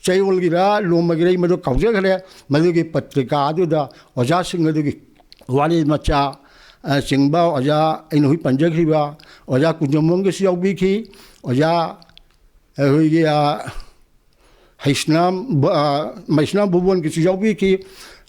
ꯆꯌꯣꯜꯒꯤꯔ ꯂꯣꯝꯕꯒꯤꯔ ꯑꯩ ꯃꯗꯨ ꯀꯥꯎꯖꯈ꯭ꯔꯦ꯫ ꯃꯗꯨꯒꯤ ꯄꯠꯇ꯭ꯔꯤꯀꯥ ꯑꯗꯨꯗ ꯑꯣꯖꯥꯁꯤꯡ ꯑꯗꯨꯒꯤ ꯋꯥꯔꯤ ꯃꯆꯥ, ꯑ, ꯆꯤꯡꯕ ꯑꯣꯖꯥ ꯑꯩꯅ ꯍꯧꯖꯤꯛ ꯄꯟꯖꯈ꯭ꯔꯤꯕ ꯑꯣꯖꯥ ꯀꯨꯟꯖꯃꯣꯟꯒꯤꯁꯨ ꯌꯥꯎꯕꯤꯈꯤ, ꯑꯣꯖꯥ ꯑꯩꯈꯣꯏꯒꯤ, ꯑ, ꯍꯩꯁꯅꯥꯝ ꯕ-, ꯑ, ꯃꯩꯁꯅꯥꯝ ꯚꯨꯕꯣꯟꯒꯤꯁꯨ ꯌꯥꯎꯕꯤꯈꯤ꯫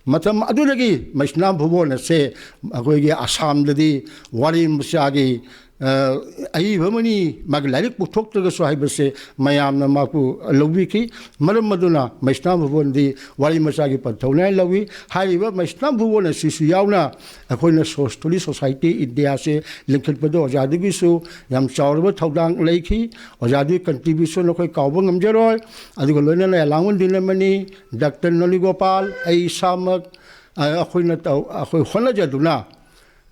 ꯃꯇꯝ ꯑꯗꯨꯗꯒꯤ ꯃꯩꯁꯅꯥꯝ ꯚꯨꯕꯣꯟ ꯑꯁꯦ ꯑꯩꯈꯣꯏꯒꯤ ꯑꯁꯥꯝꯗꯗꯤ ꯋꯥꯔꯤ ꯃꯆꯥꯒꯤ ꯑ, ꯑꯏꯕ ꯑꯃꯅꯤ, ꯃꯥꯒꯤ ꯂꯥꯏꯔꯤꯛ ꯄꯨꯊꯣꯛꯇ꯭ꯔꯒꯁꯨ ꯍꯥꯏꯕꯁꯦ ꯃꯌꯥꯝꯅ ꯃꯍꯥꯛꯄꯨ ꯂꯧꯕꯤꯈꯤ꯫ ꯃꯔꯝ ꯑꯗꯨꯅ ꯃꯩꯁꯅꯥꯝ ꯚꯨꯕꯣꯟꯗꯤ ꯋꯥꯔꯤ ꯃꯆꯥꯒꯤ ꯄꯟꯊꯧꯅꯤ ꯍꯥꯏꯅ ꯂꯧꯏ꯫ ꯍꯥꯏꯔꯤꯕ ꯃꯩꯁꯅꯥꯝ ꯚꯨꯕꯣꯟ ꯑꯁꯤꯁꯨ ꯌꯥꯎꯅ ꯑꯩꯈꯣꯏꯅ ꯁꯣꯁ ꯁ꯭ꯇꯣꯔꯤ ꯁꯣꯁꯥꯏꯇꯤ ꯏꯟꯗꯤꯌꯥꯁꯦ ꯂꯤꯡꯈꯠꯄꯗ ꯑꯣꯖꯥꯗꯨꯒꯤꯁꯨ ꯌꯥꯝ ꯆꯥꯎꯔꯕ ꯊꯧꯗꯥꯡ ꯂꯩꯈꯤ꯫ ꯑꯣꯖꯥꯗꯨꯒꯤ ꯀꯟꯇ꯭ꯔꯤꯕ꯭ꯌꯨꯁꯟ ꯑꯩꯈꯣꯏ ꯀꯥꯎꯕ ꯉꯝꯖꯔꯣꯏ꯫ ꯑꯗꯨꯒ ꯂꯣꯏꯅꯅ ꯑꯦꯂꯥꯡꯕꯝ ꯗꯤꯅꯃꯅꯤ, ꯗꯥꯛꯇꯔ ꯅꯣꯅꯤꯒꯣꯄꯥꯜ, ꯑꯩ ꯏꯁꯥꯃꯛ, ꯑ, ꯑꯩꯈꯣꯏꯅ ꯇꯧ-, ꯑꯩꯈꯣꯏ ꯍꯣꯠꯅꯖꯗꯨꯅ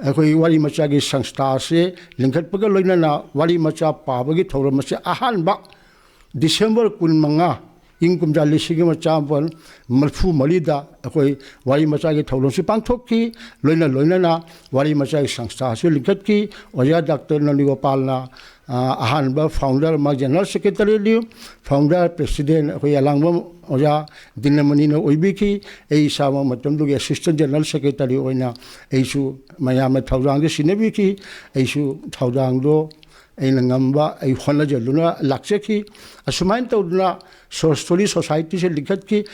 ꯑꯩꯈꯣꯏ ꯋꯥꯔꯤ ꯃꯆꯥꯒꯤ ꯁꯪꯁꯊꯥ ꯑꯁꯤ ꯂꯤꯡꯈꯠꯄꯒ ꯂꯣꯏꯅꯅ ꯋꯥꯔꯤ ꯃꯆꯥ ꯄꯥꯕꯒꯤ ꯊꯧꯔꯝ ꯑꯁꯤ ꯑꯍꯥꯟꯕ ꯗꯤꯁꯦꯝꯕꯔ ꯀꯨꯟꯃꯉꯥ, ꯏꯪ ꯀꯨꯝꯖꯥ ꯂꯤꯁꯤꯡ ꯑꯃ ꯆꯥꯃꯥꯄꯟ ꯃꯔꯤꯐꯨ ꯃꯔꯤꯗ ꯑꯩꯈꯣꯏ ꯋꯥꯔꯤ ꯃꯆꯥꯒꯤ ꯊꯧꯔꯝꯁꯤ ꯄꯥꯡꯊꯣꯛꯈꯤ꯫ ꯂꯣꯏꯅ ꯂꯣꯏꯅꯅ ꯋꯥꯔꯤ ꯃꯆꯥꯒꯤ ꯁꯪꯁꯊꯥ ꯑꯁꯤ ꯂꯤꯡꯈꯠꯈꯤ꯫ ꯑꯣꯖꯥ ꯗꯥꯛꯇꯔ ꯅꯣꯅꯤꯒꯣꯄꯥꯜꯅ, ꯑ, ꯑꯍꯥꯟꯕ ꯐꯥꯎꯟꯗꯔ, ꯃꯥ ꯖꯦꯅꯔꯦꯜ ꯁꯦꯀ꯭ꯔꯦꯇꯔꯤꯅꯤ꯫ ꯐꯥꯎꯟꯗꯔ ꯄ꯭ꯔꯦꯁꯤꯗꯦꯟ ꯑꯩꯈꯣꯏ ꯑꯂꯥꯡꯕꯝ ꯑꯣꯖꯥ ꯗꯤꯅꯃꯅꯤꯅ ꯑꯣꯏꯕꯤꯈꯤ꯫ ꯑꯩ ꯏꯁꯥꯃꯛ ꯃꯇꯝꯗꯨꯒꯤ ꯑꯦꯁꯤꯁꯇꯦꯟ ꯖꯦꯅꯔꯦꯜ ꯁꯦꯀ꯭ꯔꯦꯇꯔꯤ ꯑꯣꯏꯅ ꯑꯩꯁꯨ ꯃꯌꯥꯝꯅ ꯊꯧꯗꯥꯡꯗ ꯁꯤꯟꯅꯕꯤꯈꯤ꯫ ꯑꯩꯁꯨ ꯊꯧꯗꯥꯡꯗꯣ ꯑꯩꯅ ꯉꯝꯕ ꯑꯩ ꯍꯣꯠꯅꯖꯗꯨꯅ ꯂꯥꯛꯆꯈꯤ꯫ ꯑꯁꯨꯃꯥꯏꯅ ꯇꯧꯗꯅ ꯁꯣꯔꯠ ꯁ꯭ꯇꯣꯔꯤ ꯁꯣꯁꯥꯏꯇꯤꯁꯦ ꯂꯤꯡꯈꯠꯈꯤ꯫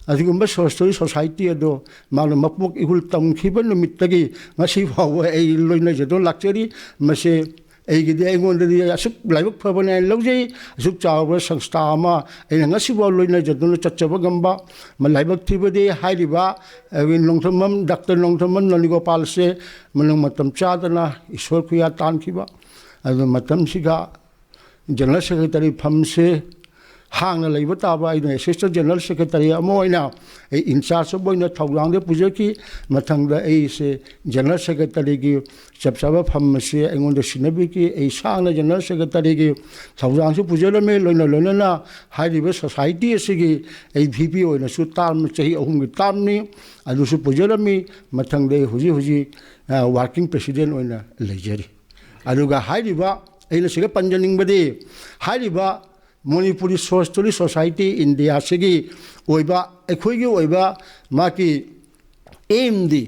ꯑꯗꯨꯒꯨꯝꯕ ꯁꯣꯔꯠ ꯁ꯭ꯇꯣꯔꯤ ꯁꯣꯁꯥꯏꯇꯤ ꯑꯗꯣ ꯃꯥꯅ ꯃꯄꯣꯛ ꯏꯍꯨꯜ ꯇꯝꯈꯤꯕ ꯅꯨꯃꯤꯠꯇꯒꯤ ꯉꯁꯤ ꯐꯥꯎꯕ ꯑꯩ ꯂꯣꯏꯅꯖꯗꯨꯅ ꯂꯥꯛꯆꯔꯤ꯫ ꯃꯁꯤ ꯑꯩꯒꯤꯗꯤ, ꯑꯩꯉꯣꯟꯗꯗꯤ ꯑꯁꯨꯛ ꯂꯥꯏꯕꯛ ꯐꯕꯅꯦ ꯍꯥꯏꯅ ꯂꯧꯖꯩ꯫ ꯑꯁꯨꯛ ꯆꯥꯎꯕ ꯁꯪꯁꯊꯥ ꯑꯃ ꯑꯩꯅ ꯉꯁꯤꯐꯥꯎ ꯂꯣꯏꯅꯖꯗꯨꯅ ꯆꯠꯆꯕ ꯉꯝꯕ꯫ ꯃ-, ꯂꯥꯏꯕꯛ ꯊꯤꯕꯗꯤ ꯍꯥꯏꯔꯤꯕ, ꯑꯩꯈꯣꯏ ꯅꯣꯡꯊꯣꯝꯕꯝ, ꯗꯥꯛꯇꯔ ꯅꯣꯡꯊꯣꯝꯕꯝ ꯅꯣꯅꯤꯒꯣꯄꯥꯜꯁꯦ ꯃꯅꯨꯡ ꯃꯇꯝ ꯆꯥꯗꯅ ꯏꯁꯣꯔ ꯈꯨꯌꯥ ꯇꯥꯟꯈꯤꯕ꯫ ꯑꯗꯨ ꯃꯇꯝꯁꯤꯒ ꯖꯦꯅꯔꯦꯜ ꯁꯦꯀ꯭ꯔꯦꯇꯔꯤ ꯐꯝꯁꯦ ꯍꯥꯡꯅ ꯂꯩꯕ ꯇꯥꯕ, ꯑꯩꯅ ꯑꯦꯁꯤꯁꯇꯦꯟ ꯖꯦꯅꯔꯦꯜ ꯁꯦꯀ꯭ꯔꯦꯇꯔꯤ ꯑꯃ ꯑꯣꯏꯅ ꯑꯩ ꯏꯟꯆꯥꯔꯖ ꯑꯃ ꯑꯣꯏꯅ ꯊꯧꯗꯥꯡꯗ ꯄꯨꯖꯈꯤ꯫ ꯃꯊꯪꯗ ꯑꯩꯁꯦ ꯖꯦꯅꯔꯦꯜ ꯁꯦꯀ꯭ꯔꯦꯇꯔꯤꯒꯤ ꯆꯞ ꯆꯥꯕ ꯐꯝ ꯑꯁꯤ ꯑꯩꯉꯣꯟꯗ ꯁꯤꯟꯅꯕꯤꯈꯤ꯫ ꯑꯩ ꯁꯥꯡꯅ ꯖꯦꯅꯔꯦꯜ ꯁꯦꯀ꯭ꯔꯦꯇꯔꯤꯒꯤ ꯊꯧꯗꯥꯡꯁꯨ ꯄꯨꯖꯔꯝꯃꯤ꯫ ꯂꯣꯏꯅ ꯂꯣꯏꯅꯅ ꯍꯥꯏꯔꯤꯕ ꯁꯣꯁꯥꯏꯇꯤ ꯑꯁꯤꯒꯤ ꯑꯩ ꯚꯤ ꯄꯤ ꯑꯣꯏꯅꯁꯨ ꯇꯥꯔꯝ, ꯆꯍꯤ ꯑꯍꯨꯝꯒꯤ ꯇꯥꯔꯝꯅꯤ, ꯑꯗꯨꯁꯨ ꯄꯨꯖꯔꯝꯃꯤ꯫ ꯃꯊꯪꯗ ꯑꯩ ꯍꯧꯖꯤꯛ ꯍꯧꯖꯤꯛ, ꯑ, ꯋꯥꯔꯀꯤꯡ ꯄ꯭ꯔꯦꯁꯤꯗꯦꯟ ꯑꯣꯏꯅ ꯂꯩꯖꯔꯤ꯫ ꯑꯗꯨꯒ ꯍꯥꯏꯔꯤꯕ, ꯑꯩꯅ ꯁꯤꯗ ꯄꯟꯖꯅꯤꯡꯕꯗꯤ, ꯍꯥꯏꯔꯤꯕ ꯃꯅꯤꯄꯨꯔꯤ ꯁꯣꯔꯠ ꯁ꯭ꯇꯣꯔꯤ ꯁꯣꯁꯥꯏꯇꯤ ꯏꯟꯗꯤꯌꯥꯁꯤꯒꯤ ꯑꯣꯏꯕ, ꯑꯩꯈꯣꯏꯒꯤ ꯑꯣꯏꯕ ꯃꯥꯒꯤ ꯑꯦꯝꯗꯤ,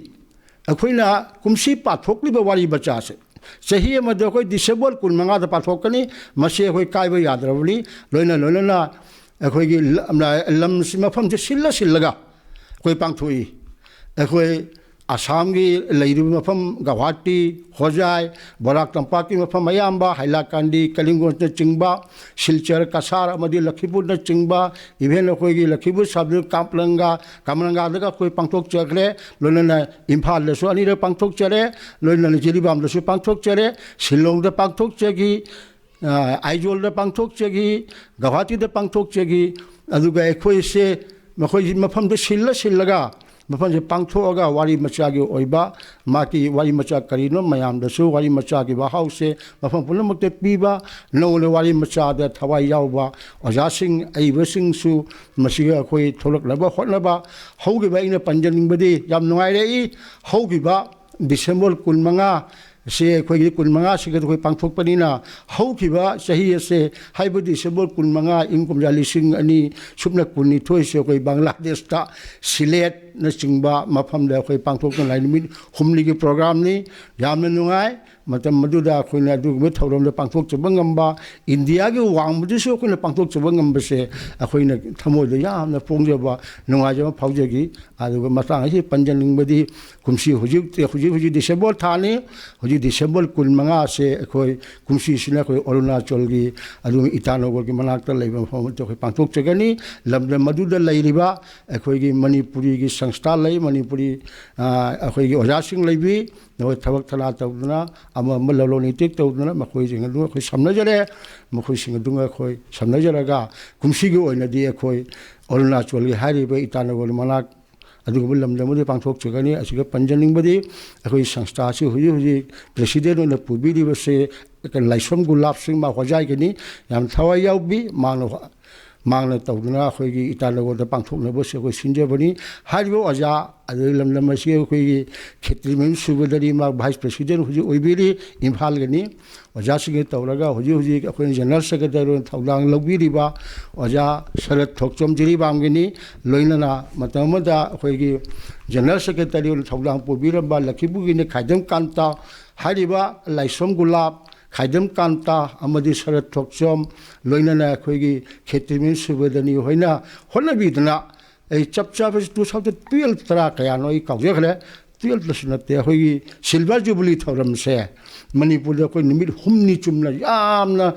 ꯑꯩꯈꯣꯏꯅ ꯀꯨꯝꯁꯤ ꯄꯥꯊꯣꯛꯂꯤꯕ ꯋꯥꯔꯤ ꯃꯆꯥꯁꯦ ꯆꯍꯤ ꯑꯃꯗ ꯑꯩꯈꯣꯏ ꯗꯤꯁꯦꯝꯕꯔ ꯀꯨꯟꯃꯉꯥꯗ ꯄꯥꯊꯣꯛꯀꯅꯤ꯫ ꯃꯁꯤ ꯑꯩꯈꯣꯏ ꯀꯥꯏꯕ ꯌꯥꯗ꯭ꯔꯕꯅꯤ꯫ ꯂꯣꯏꯅ ꯂꯣꯏꯅꯅ ꯑꯩꯈꯣꯏꯒꯤ ꯂ-, ꯂꯝꯁꯤ, ꯃꯐꯝꯁꯤ ꯁꯤꯜꯂ ꯁꯤꯜꯂꯒ ꯑꯩꯈꯣꯏ ꯄꯥꯡꯊꯣꯛꯏ꯫ ꯑꯩꯈꯣꯏ ꯑꯁꯥꯝꯒꯤ ꯂꯩꯔꯤꯕ ꯃꯐꯝ ꯒꯧꯍꯥꯇꯤ, ꯍꯣꯖꯥꯏ, ꯕꯣꯔꯥꯛ ꯇꯝꯄꯥꯛꯀꯤ ꯃꯐꯝ ꯑꯌꯥꯝꯕ, ꯍꯥꯏꯂꯥꯀꯥꯟꯗꯤ, ꯀꯂꯤꯡꯒꯣꯟꯅꯆꯤꯡꯕ, ꯁꯤꯜꯆꯔ, ꯀꯁꯥꯔ ꯑꯃꯗꯤ ꯂꯈꯤꯄꯨꯔꯅꯆꯤꯡꯕ, even ꯑꯩꯈꯣꯏꯒꯤ ꯂꯈꯤꯄꯨꯔ ꯁꯕ ꯗꯤꯁꯇ꯭ꯔꯤꯛ ꯀꯥꯝꯄꯂꯪꯒ, ꯀꯥꯝꯔꯪꯒꯥꯗꯒ ꯑꯩꯈꯣꯏ ꯄꯥꯡꯊꯣꯛꯆꯈ꯭ꯔꯦ꯫ ꯂꯣꯏꯅꯅ ꯏꯝꯐꯥꯜꯗꯁꯨ ꯑꯅꯤꯔꯛ ꯄꯥꯡꯊꯣꯛꯆꯔꯦ, ꯂꯣꯏꯅꯅ ꯖꯤꯔꯤꯕꯥꯝꯗꯁꯨ ꯄꯥꯡꯊꯣꯛꯆꯔꯦ, ꯁꯤꯂꯣꯡꯗ ꯄꯥꯡꯊꯣꯛꯆꯈꯤ, ꯑ, ꯑꯥꯏꯖꯣꯜꯗ ꯄꯥꯡꯊꯣꯛꯆꯈꯤ, ꯒꯧꯍꯥꯇꯤꯗ ꯄꯥꯡꯊꯣꯛꯆꯈꯤ꯫ ꯑꯗꯨꯒ ꯑꯩꯈꯣꯏꯁꯦ ꯃꯈꯣꯏ ꯃꯐꯝꯗ ꯁꯤꯜꯂ ꯁꯤꯜꯂꯒ ꯃꯐꯝꯁꯦ ꯄꯥꯡꯊꯣꯛꯑꯒ ꯋꯥꯔꯤ ꯃꯆꯥꯒꯤ ꯑꯣꯏꯕ ꯃꯥꯒꯤ ꯋꯥꯔꯤ ꯃꯆꯥ ꯀꯔꯤꯅꯣ ꯃꯌꯥꯝꯗꯁꯨ ꯋꯥꯔꯤ ꯃꯆꯥꯒꯤ ꯃꯍꯥꯎꯁꯦ ꯃꯐꯝ ꯄꯨꯝꯅꯃꯛꯇ ꯄꯤꯕ, ꯅꯧꯅ ꯋꯥꯔꯤ ꯃꯆꯥꯗ ꯊꯋꯥꯏ ꯌꯥꯎꯕ ꯑꯣꯖꯥꯁꯤꯡ ꯑꯏꯕꯁꯤꯡꯁꯨ ꯃꯁꯤꯒ ꯑꯩꯈꯣꯏ ꯊꯣꯛꯂꯛꯅꯕ ꯍꯣꯠꯅꯕ꯫ ꯍꯧꯈꯤꯕ ꯑꯩꯅ ꯄꯟꯖꯅꯤꯡꯕꯗꯤ ꯌꯥꯝ ꯅꯨꯡꯉꯥꯏꯔꯛꯏ, ꯍꯧꯈꯤꯕ ꯗꯤꯁꯦꯝꯕꯔ ꯀꯨꯟꯃꯉꯥ ꯁꯤ ꯑꯩꯈꯣꯏꯒꯤ ꯀꯨꯟꯃꯉꯥꯁꯤꯒ ꯑꯩꯈꯣꯏ ꯄꯥꯡꯊꯣꯛꯄꯅꯤꯅ, ꯍꯧꯈꯤꯕ ꯆꯍꯤ ꯑꯁꯦ, ꯍꯥꯏꯕꯗꯤ ꯗꯤꯁꯦꯝꯕꯔ ꯀꯨꯟꯃꯉꯥ, ꯏꯪ ꯀꯨꯝꯖꯥ ꯂꯤꯁꯤꯡ ꯑꯅꯤ ꯁꯨꯞꯅ ꯀꯨꯟꯅꯤꯊꯣꯏꯁꯦ ꯑꯩꯈꯣꯏ ꯕꯪꯒ꯭ꯂꯥꯗꯦꯁꯇ ꯁꯤꯂꯦꯠꯅꯆꯤꯡꯕ ꯃꯐꯝꯗ ꯑꯩꯈꯣꯏ ꯄꯥꯡꯊꯣꯛꯇꯨꯅ ꯂꯥꯛꯏ꯫ ꯅꯨꯃꯤꯠ ꯍꯨꯝꯅꯤꯒꯤ ꯄ꯭ꯔꯣꯒ꯭ꯔꯥꯝꯅꯤ꯫ ꯌꯥꯝꯅ ꯅꯨꯡꯉꯥꯏ꯫ ꯃꯇꯝ ꯑꯗꯨꯗ ꯑꯩꯈꯣꯏꯅ ꯑꯗꯨꯒꯨꯝꯕ ꯊꯧꯔꯝꯗ ꯄꯥꯡꯊꯣꯛꯆꯕ ꯉꯝꯕ, ꯏꯟꯗꯤꯌꯥꯒꯤ ꯋꯥꯡꯃꯗꯁꯨ ꯑꯩꯈꯣꯏꯅ ꯄꯥꯡꯊꯣꯛꯆꯕ ꯉꯝꯕꯁꯦ ꯑꯩꯈꯣꯏꯅ ꯊꯃꯣꯏꯗ ꯌꯥꯝꯅ ꯐꯣꯡꯖꯕ, ꯅꯨꯡꯉꯥꯏꯖꯕ ꯐꯥꯎꯖꯈꯤ꯫ ꯑꯗꯨꯒ ꯃꯇꯥꯡ ꯑꯁꯤꯗ ꯄꯟꯖꯅꯤꯡꯕꯗꯤ, ꯀꯨꯝꯁꯤ ꯍꯧꯖꯤꯛ, ꯍꯧꯖꯤꯛ, ꯍꯧꯖꯤꯛ ꯗꯤꯁꯦꯝꯕꯔ ꯊꯥꯅꯤ꯫ ꯍꯧꯖꯤꯛ ꯗꯤꯁꯦꯝꯕꯔ ꯀꯨꯟꯃꯉꯥꯁꯦ ꯑꯩꯈꯣꯏ ꯀꯨꯝꯁꯤꯁꯤꯅ ꯑꯩꯈꯣꯏ ꯑꯔꯨꯅꯥꯆꯜꯒꯤ, ꯑꯗꯨꯒ ꯏꯇꯥꯅꯒꯔꯒꯤ ꯃꯅꯥꯛꯇ ꯂꯩꯕ ꯃꯐꯝ ꯑꯗꯨꯗ ꯑꯩꯈꯣꯏ ꯄꯥꯡꯊꯣꯛꯆꯒꯅꯤ꯫ ꯂꯝꯗꯝ ꯑꯗꯨꯗ ꯂꯩꯔꯤꯕ ꯑꯩꯈꯣꯏꯒꯤ ꯃꯅꯤꯄꯨꯔꯤꯒꯤ ꯁꯪꯁꯊꯥ ꯂꯩ, ꯃꯅꯤꯄꯨꯔꯤ, ꯑ, ꯑꯩꯈꯣꯏꯒꯤ ꯑꯣꯖꯥꯁꯤꯡ ꯂꯩꯕꯤ, ꯃꯈꯣꯏ ꯊꯕꯛ ꯊꯅꯥ ꯇꯧꯗꯨꯅ, ꯑꯃ ꯑꯃ ꯂꯂꯣꯟ ꯏꯇꯤꯛ ꯇꯧꯗꯨꯅ ꯃꯈꯣꯏꯁꯤꯡ ꯑꯗꯨ ꯑꯩꯈꯣꯏ ꯁꯝꯅꯖꯔꯦ꯫ ꯃꯈꯣꯏꯁꯤꯡ ꯑꯗꯨꯒ ꯑꯩꯈꯣꯏ ꯁꯝꯅꯖꯔꯒ, ꯀꯨꯝꯁꯤꯒꯤ ꯑꯣꯏꯅꯗꯤ ꯑꯩꯈꯣꯏ ꯑꯔꯨꯅꯥꯆꯜꯒꯤ ꯍꯥꯏꯔꯤꯕ ꯏꯇꯥꯅꯒꯔ ꯃꯅꯥꯛ ꯑꯗꯨꯒꯨꯝꯕ ꯂꯝꯗꯝ ꯑꯃꯗ ꯄꯥꯡꯊꯣꯛꯆꯒꯅꯤ꯫ ꯑꯁꯤꯒ ꯄꯟꯖꯅꯤꯡꯕꯗꯤ, ꯑꯩꯈꯣꯏ ꯁꯪꯁꯊꯥꯁꯤ ꯍꯧꯖꯤꯛ ꯍꯧꯖꯤꯛ ꯄ꯭ꯔꯦꯁꯤꯗꯦꯟ ꯑꯣꯏꯅ ꯄꯨꯕꯤꯔꯤꯕꯁꯦ ꯂꯥꯏꯁ꯭ꯔꯝ ꯒꯨꯂꯥꯞ ꯁꯤꯡ ꯃꯥ ꯍꯣꯖꯥꯏꯒꯅꯤ꯫ ꯌꯥꯝ ꯊꯋꯥꯏ ꯌꯥꯎꯕꯤ, ꯃꯥꯅ, ꯃꯥꯅ ꯇꯧꯗꯨꯅ ꯑꯩꯈꯣꯏꯒꯤ ꯏꯇꯥꯅꯒꯔꯗ ꯄꯥꯡꯊꯣꯛꯅꯕꯁꯦ ꯑꯩꯈꯣꯏ ꯁꯤꯟꯖꯕꯅꯤ꯫ ꯍꯥꯏꯔꯤꯕ ꯑꯣꯖꯥ, ꯑꯗꯨꯒꯤ ꯂꯝꯗꯝ ꯑꯁꯤꯒꯤ ꯑꯩꯈꯣꯏꯒꯤ ꯈꯦꯇ꯭ꯔꯤ ꯃꯌꯨꯝ ꯁꯨꯕꯗꯅꯤ, ꯃꯥ ꯚꯥꯏꯁ ꯄ꯭ꯔꯦꯁꯤꯗꯦꯟ ꯍꯧꯖꯤꯛ ꯑꯣꯏꯕꯤꯔꯤ ꯏꯝꯐꯥꯜꯒꯅꯤ꯫ ꯑꯣꯖꯥꯁꯤꯡꯒ ꯇꯧꯔꯒ ꯍꯧꯖꯤꯛ ꯍꯧꯖꯤꯛ ꯑꯩꯈꯣꯏꯅ ꯖꯦꯅꯔꯦꯜ ꯁꯦꯀ꯭ꯔꯦꯇꯔꯤ ꯑꯣꯏꯅ ꯊꯧꯗꯥꯡ ꯂꯧꯕꯤꯔꯤꯕ ꯑꯣꯖꯥ ꯁꯔꯠ ꯊꯣꯛꯆꯣꯝ ꯖꯤꯔꯤꯕꯥꯝꯒꯤꯅꯤ꯫ ꯂꯣꯏꯅꯅ ꯃꯇꯝ ꯑꯃꯗ ꯑꯩꯈꯣꯏꯒꯤ ꯖꯦꯅꯔꯦꯜ ꯁꯦꯀ꯭ꯔꯦꯇꯔꯤ ꯑꯣꯏꯅ ꯊꯧꯗꯥꯡ ꯄꯨꯕꯤꯔꯝꯕ ꯂꯈꯤꯄꯨꯔꯒꯤꯅꯤ ꯈꯥꯏꯗꯝ ꯀꯥꯟꯇ ꯍꯥꯏꯔꯤꯕ ꯂꯥꯏꯁ꯭ꯔꯝ ꯒꯨꯂꯥꯞ, ꯈꯥꯏꯗꯝ ꯀꯥꯟꯇ ꯑꯃꯗꯤ ꯁꯔꯠ ꯊꯣꯛꯆꯣꯝ, ꯂꯣꯏꯅꯅ ꯑꯩꯈꯣꯏꯒꯤ ꯈꯦꯇ꯭ꯔꯤ ꯃꯌꯨꯝ ꯁꯨꯕꯗꯅꯤ ꯍꯣꯏꯅ ꯍꯣꯠꯅꯕꯤꯗꯨꯅ, ꯑꯩ ꯆꯞ ꯆꯥꯕꯁꯤ two thousand twelve ꯇꯔꯥ ꯀꯌꯥꯅꯣ ꯑꯩ ꯀꯥꯎꯖꯈ꯭ꯔꯦ, ꯇꯨꯌꯦꯜꯐꯇꯁꯨ ꯅꯠꯇꯦ, ꯑꯩꯈꯣꯏꯒꯤ ꯁꯤꯜꯚꯔ ꯖꯨꯕꯤꯂꯤ ꯊꯧꯔꯝꯁꯦ ꯃꯅꯤꯄꯨꯔꯗ ꯑꯩꯈꯣꯏ ꯅꯨꯃꯤꯠ ꯍꯨꯝꯅꯤ ꯆꯨꯝꯅ ꯌꯥꯝꯅ,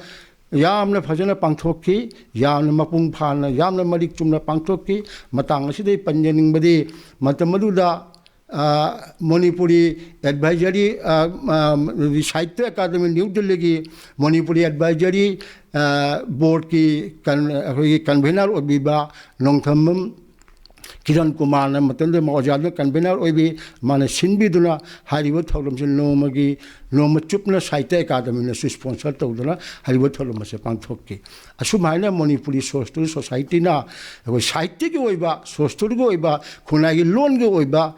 ꯌꯥꯝꯅ ꯐꯖꯅ ꯄꯥꯡꯊꯣꯛꯈꯤ, ꯌꯥꯝꯅ ꯃꯄꯨꯡ ꯐꯥꯅ, ꯌꯥꯝꯅ ꯃꯔꯤꯛ ꯆꯨꯝꯅ ꯄꯥꯡꯊꯣꯛꯈꯤ꯫ ꯃꯇꯥꯡ ꯑꯁꯤꯗ ꯑꯩ ꯄꯟꯖꯅꯤꯡꯕꯗꯤ, ꯃꯇꯝ ꯑꯗꯨꯗ, ꯑ, ꯃꯅꯤꯄꯨꯔꯤ ꯑꯦꯗꯚꯥꯏꯖꯔꯤ, ꯑ, ꯑ, ꯁꯥꯍꯤꯇ꯭ꯌ ꯑꯦꯀꯥꯗꯃꯤ ꯅ꯭ꯌꯨ ꯗꯤꯜꯂꯤꯒꯤ ꯃꯅꯤꯄꯨꯔꯤ ꯑꯦꯗꯚꯥꯏꯖꯔꯤ, ꯑ, ꯕꯣꯔꯗꯀꯤ ꯀꯟ-, ꯑꯩꯈꯣꯏꯒꯤ ꯀꯟꯚꯦꯅꯔ ꯑꯣꯏꯕꯤꯕ ꯅꯣꯡꯊꯝꯕꯝ ꯀꯤꯔꯟ ꯀꯨꯃꯥꯔꯅ ꯃꯇꯝꯗꯨꯗ ꯃꯥ ꯑꯣꯖꯥꯗꯨꯅ ꯀꯟꯚꯦꯅꯔ ꯑꯣꯏꯕꯤ, ꯃꯥꯅ ꯁꯤꯟꯕꯤꯗꯨꯅ ꯍꯥꯏꯔꯤꯕ ꯊꯧꯔꯝꯁꯤ ꯅꯣꯡꯃꯒꯤ, ꯅꯣꯡꯃ ꯆꯨꯞꯅ ꯁꯥꯍꯤꯇ꯭ꯌ ꯑꯦꯀꯥꯗꯃꯤꯅꯁꯨ ꯁ꯭ꯄꯣꯟꯁꯔ ꯇꯧꯗꯨꯅ ꯍꯥꯏꯔꯤꯕ ꯊꯧꯔꯝ ꯑꯁꯤ ꯄꯥꯡꯊꯣꯛꯈꯤ꯫ ꯑꯁꯨꯃꯥꯏꯅ ꯃꯅꯤꯄꯨꯔꯤ ꯁꯣꯁꯇꯣꯔꯤ ꯁꯣꯁꯥꯏꯇꯤꯅ ꯑꯩꯈꯣꯏ ꯁꯥꯍꯤꯇ꯭ꯌꯒꯤ ꯑꯣꯏꯕ, ꯁꯣꯁꯇꯣꯔꯤꯒꯤ ꯑꯣꯏꯕ, ꯈꯨꯟꯅꯥꯏꯒꯤ ꯂꯣꯟꯒꯤ ꯑꯣꯏꯕ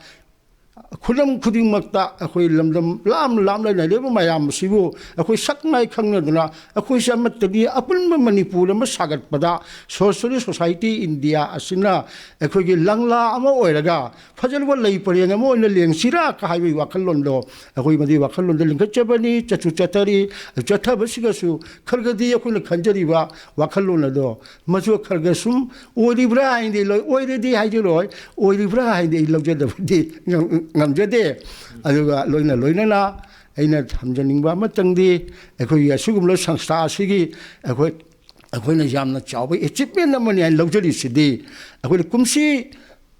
ꯈꯨꯗꯝ ꯈꯨꯗꯤꯡꯃꯛꯇ ꯑꯩꯈꯣꯏ ꯂꯝꯗꯝ ꯂꯥꯞꯅ ꯂꯥꯞꯅ ꯂꯩꯔꯤꯕ ꯃꯌꯥꯝ ꯑꯁꯤꯕꯨ ꯑꯩꯈꯣꯏ ꯁꯛ ꯃꯥꯏ ꯈꯪꯅꯗꯨꯅ ꯑꯩꯈꯣꯏꯁꯦ ꯑꯃꯠꯇꯅꯤ, ꯑꯄꯨꯟꯕ ꯃꯅꯤꯄꯨꯔ ꯑꯃ ꯁꯥꯒꯠꯄꯗ ꯁꯣꯁꯇꯣꯔꯤ ꯁꯣꯁꯥꯏꯇꯤ ꯏꯟꯗꯤꯌꯥ ꯑꯁꯤꯅ ꯑꯩꯈꯣꯏꯒꯤ ꯂꯪꯂꯥ ꯑꯃ ꯑꯣꯏꯔꯒ ꯐꯖꯔꯕ ꯂꯩ ꯄꯔꯦꯡ ꯑꯃ ꯑꯣꯏꯅ ꯂꯦꯡꯁꯤꯔꯥ ꯍꯥꯏꯕꯒꯤ ꯋꯥꯈꯜꯂꯣꯟꯗꯣ ꯑꯩꯈꯣꯏ ꯃꯗꯨꯒꯤ ꯋꯥꯈꯜꯂꯣꯟꯗ ꯂꯤꯡꯈꯠꯆꯕꯅꯤ, ꯆꯠꯁꯨ ꯆꯠꯊꯔꯤ꯫ ꯆꯠꯊꯕꯁꯤꯒꯁꯨ ꯈꯔꯒꯗꯤ ꯑꯩꯈꯣꯏꯅ ꯈꯟꯖꯔꯤꯕ ꯋꯥꯈꯜꯂꯣꯟ ꯑꯗꯣ ꯃꯆꯨ ꯈꯔꯒ ꯁꯨꯝ ꯑꯣꯏꯔꯤꯕ꯭ꯔꯥ ꯍꯥꯏꯅꯗꯤ ꯂꯣꯏ-, ꯑꯣꯏꯔꯗꯤ ꯍꯥꯏꯖꯔꯣꯏ, ꯑꯣꯏꯔꯤꯕ꯭ꯔꯥ ꯍꯥꯏꯅꯗꯤ ꯑꯩ ꯂꯧꯖꯗꯕꯗꯤ ꯉꯝ-, ꯉꯝꯖꯗꯦ꯫ ꯑꯗꯨꯒ ꯂꯣꯏꯅ ꯂꯣꯏꯅꯅ ꯑꯩꯅ ꯊꯝꯖꯅꯤꯡꯕ ꯑꯃꯇꯪꯗꯤ, ꯑꯩꯈꯣꯏꯒꯤ ꯑꯁꯤꯒꯨꯝꯂꯕ ꯁꯪꯁꯊꯥ ꯑꯁꯤꯒꯤ ꯑꯩꯈꯣꯏ, ꯑꯩꯈꯣꯏꯅ ꯌꯥꯝꯅ ꯆꯥꯎꯕ ꯑꯦꯆꯤꯞꯃꯦꯟ ꯑꯃꯅꯤ ꯍꯥꯏꯅ ꯂꯧꯖꯔꯤꯁꯤꯗꯤ, ꯑꯩꯈꯣꯏꯅ ꯀꯨꯝꯁꯤ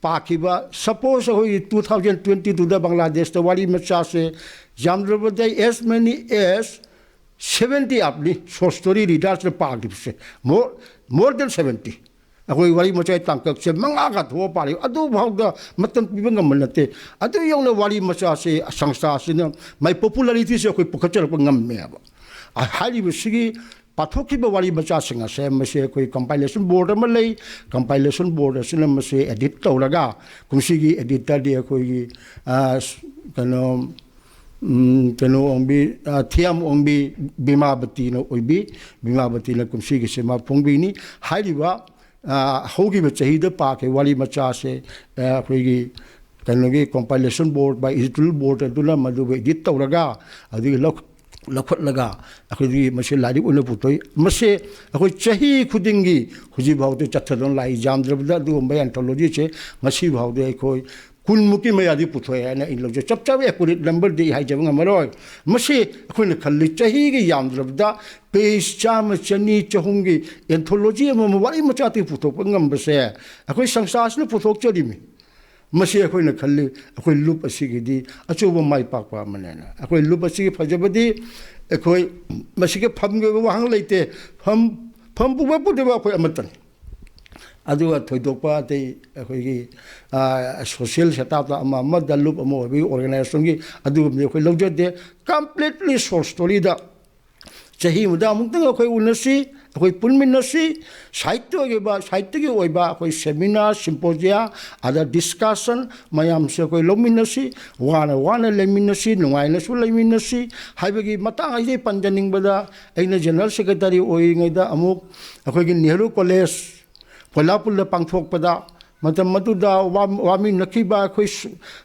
ꯄꯥꯛꯈꯤꯕ, ꯁꯄꯣꯁ ꯑꯩꯈꯣꯏꯒꯤ ꯇꯨ ꯊꯥꯎꯖꯟ ꯇ꯭ꯋꯦꯟꯇꯤ ꯇꯨꯗ ꯕꯪꯒ꯭ꯂꯥꯗꯦꯁꯇ ꯋꯥꯔꯤ ꯃꯆꯥꯁꯦ ꯌꯥꯝꯗ꯭ꯔꯕꯗ as many as seventy ꯑꯞꯅꯤ ꯁꯣꯔꯠ ꯁ꯭ꯇꯣꯔꯤ ꯔꯤꯗꯔꯁꯅ ꯄꯥꯈꯤꯕꯁꯦ, more, more than seventy꯫ ꯑꯩꯈꯣꯏ ꯋꯥꯔꯤ ꯃꯆꯥꯒꯤ ꯇꯥꯡꯀꯛꯁꯦ ꯃꯉꯥꯒ ꯊꯣꯛꯑ ꯄꯥꯔꯤ, ꯑꯗꯨꯐꯥꯎꯗ ꯃꯇꯝ ꯄꯤꯕ ꯉꯝꯕ ꯅꯠꯇꯦ꯫ ꯑꯗꯨ ꯌꯧꯅ ꯋꯥꯔꯤ ꯃꯆꯥꯁꯦ ꯁꯪꯁꯊꯥ ꯑꯁꯤꯅ ꯃꯥꯏ ꯄꯣꯄꯨꯂꯔꯤꯇꯤꯁꯦ ꯑꯩꯈꯣꯏ ꯄꯨꯈꯠꯆꯔꯛꯄ ꯉꯝꯃꯦꯕ꯫ ꯍꯥꯏꯔꯤꯕꯁꯤꯒꯤ ꯄꯥꯊꯣꯛꯈꯤꯕ ꯋꯥꯔꯤ ꯃꯆꯥꯁꯤꯡ ꯑꯁꯦ ꯃꯁꯤ ꯑꯩꯈꯣꯏ ꯀꯝꯄꯥꯏꯂꯦꯁꯟ ꯕꯣꯔꯗ ꯑꯃ ꯂꯩ꯫ ꯀꯝꯄꯥꯏꯂꯦꯁꯟ ꯕꯣꯔꯗ ꯑꯁꯤꯅ ꯃꯁꯤ ꯑꯦꯗꯤꯠ ꯇꯧꯔꯒ ꯀꯨꯝꯁꯤꯒꯤ ꯑꯦꯗꯤꯇꯔꯗꯤ ꯑꯩꯈꯣꯏꯒꯤ, ꯑ, ꯀꯩꯅꯣ, ꯎꯝ, ꯀꯩꯅꯣ ꯑꯣꯡꯕꯤ, ꯑ, ꯊꯤꯌꯥꯝ ꯑꯣꯡꯕꯤ ꯕꯤꯃꯥꯕꯇꯤꯅ ꯑꯣꯏꯕꯤ꯫ ꯕꯤꯃꯥꯕꯇꯤꯅ ꯀꯨꯝꯁꯤꯒꯤꯁꯦ ꯃꯥ ꯐꯣꯡꯕꯤꯅꯤ꯫ ꯍꯥꯏꯔꯤꯕ, ꯑ, ꯍꯧꯈꯤꯕ ꯆꯍꯤꯗ ꯄꯥꯈꯤꯕ ꯋꯥꯔꯤ ꯃꯆꯥꯁꯦ, ꯑ, ꯑꯩꯈꯣꯏꯒꯤ ꯀꯩꯅꯣꯒꯤ ꯀꯝꯄꯥꯏꯂꯦꯁꯟ ꯕꯣꯔꯗ by editorial board ꯑꯗꯨꯅ ꯃꯗꯨꯕꯨ ꯑꯦꯗꯤꯠ ꯇꯧꯔꯒ ꯑꯗꯨꯒꯤ ꯂꯧ-, ꯂꯧꯈꯠꯂꯒ ꯑꯩꯈꯣꯏꯒꯤ ꯃꯁꯤ ꯂꯥꯏꯔꯤꯛ ꯑꯣꯏꯅ ꯄꯨꯊꯣꯛꯏ꯫ ꯃꯁꯤ ꯑꯩꯈꯣꯏ ꯆꯍꯤ ꯈꯨꯗꯤꯡꯒꯤ ꯍꯧꯖꯤꯛ ꯐꯥꯎꯗ ꯆꯠꯊꯗꯨꯅ ꯂꯥꯛꯏ꯫ ꯌꯥꯝꯗ꯭ꯔꯕꯗ ꯑꯗꯨꯒꯨꯝꯕ ꯑꯦꯟꯊꯣꯂꯣꯖꯤꯁꯦ ꯉꯁꯤ ꯐꯥꯎꯗ ꯑꯩꯈꯣꯏ ꯀꯨꯟꯃꯨꯛꯀꯤ ꯃꯌꯥꯗꯤ ꯄꯨꯊꯣꯛꯑꯦ ꯍꯥꯏꯅ ꯑꯩ ꯂꯧꯖꯩ꯫ ꯆꯞ ꯆꯥꯕ accurate number ꯗꯤ ꯑꯩ ꯍꯥꯏꯖꯕ ꯉꯝꯃꯔꯣꯏ꯫ ꯃꯁꯤ ꯑꯩꯈꯣꯏꯅ ꯈꯜꯂꯤ, ꯆꯍꯤꯒꯤ ꯌꯥꯝꯗ꯭ꯔꯕꯗ page ꯆꯥꯝꯃ, ꯆꯅꯤ, ꯆꯍꯨꯝꯒꯤ anthology ꯑꯃꯃꯝ ꯋꯥꯔꯤ ꯃꯆꯥꯇꯒꯤ ꯄꯨꯊꯣꯛꯄ ꯉꯝꯕꯁꯦ ꯑꯩꯈꯣꯏ ꯁꯪꯁꯊꯥ ꯑꯁꯤꯅ ꯄꯨꯊꯣꯛꯆꯔꯤꯃꯤ꯫ ꯃꯁꯤ ꯑꯩꯈꯣꯏꯅ ꯈꯜꯂꯤ, ꯑꯩꯈꯣꯏ ꯂꯨꯞ ꯑꯁꯤꯒꯤꯗꯤ ꯑꯆꯧꯕ ꯃꯥꯏ ꯄꯥꯛꯄ ꯑꯃꯅꯦꯅ꯫ ꯑꯩꯈꯣꯏ ꯂꯨꯞ ꯑꯁꯤꯒꯤ ꯐꯖꯕꯗꯤ ꯑꯩꯈꯣꯏ ꯃꯁꯤꯒꯤ ꯐꯝꯒꯤ ꯑꯣꯏꯕ ꯋꯥꯍꯪ ꯂꯩꯇꯦ꯫ ꯐꯝ, ꯐꯝ ꯄꯨꯕ ꯄꯨꯗꯕ ꯑꯩꯈꯣꯏ ꯑꯃꯠꯇꯅꯤ꯫ ꯑꯗꯨꯒ ꯊꯣꯏꯗꯣꯛꯄ ꯑꯇꯩ ꯑꯩꯈꯣꯏꯒꯤ, ꯑ, social setup ꯇ ꯑꯃ ꯑꯃꯗ ꯂꯨꯞ ꯑꯃ ꯑꯣꯏꯕꯒꯤ organization ꯒꯤ ꯑꯗꯨꯒꯨꯝꯕꯗꯤ ꯑꯩꯈꯣꯏ ꯂꯧꯖꯗꯦ꯫ Completely short story ꯗ ꯆꯍꯤ ꯑꯃꯗ ꯑꯃꯨꯛꯇꯪ ꯑꯩꯈꯣꯏ ꯎꯅꯁꯤ, ꯑꯩꯈꯣꯏ ꯄꯨꯟꯃꯤꯟꯅꯁꯤ, ꯁꯥꯍꯤꯇ꯭ꯌꯒꯤ ꯑꯣꯏꯕ, ꯁꯥꯍꯤꯇ꯭ꯌꯒꯤ ꯑꯣꯏꯕ ꯑꯩꯈꯣꯏ seminar, symposium, ꯑꯗ discussion ꯃꯌꯥꯝꯁꯦ ꯑꯩꯈꯣꯏ ꯂꯧꯃꯤꯟꯅꯁꯤ, ꯋꯥꯅ ꯋꯥꯅ ꯂꯩꯃꯤꯟꯅꯁꯤ, ꯅꯨꯡꯉꯥꯏꯅꯁꯨ ꯂꯩꯃꯤꯟꯅꯁꯤ ꯍꯥꯏꯕꯒꯤ ꯃꯇꯥꯡ ꯑꯁꯤꯗ ꯄꯟꯖꯅꯤꯡꯕꯗ, ꯑꯩꯅ general secretary ꯑꯣꯏꯔꯤꯉꯩꯗ ꯑꯃꯨꯛ ꯑꯩꯈꯣꯏꯒꯤ ꯅꯦꯍꯔꯨ ꯀꯣꯂꯦꯖ ꯄꯣꯏꯂꯥꯄꯨꯜꯗ ꯄꯥꯡꯊꯣꯛꯄꯗ, ꯃꯇꯝ ꯑꯗꯨꯗ ꯋꯥ-, ꯋꯥꯃꯤꯟꯅꯈꯤꯕ ꯑꯩꯈꯣꯏ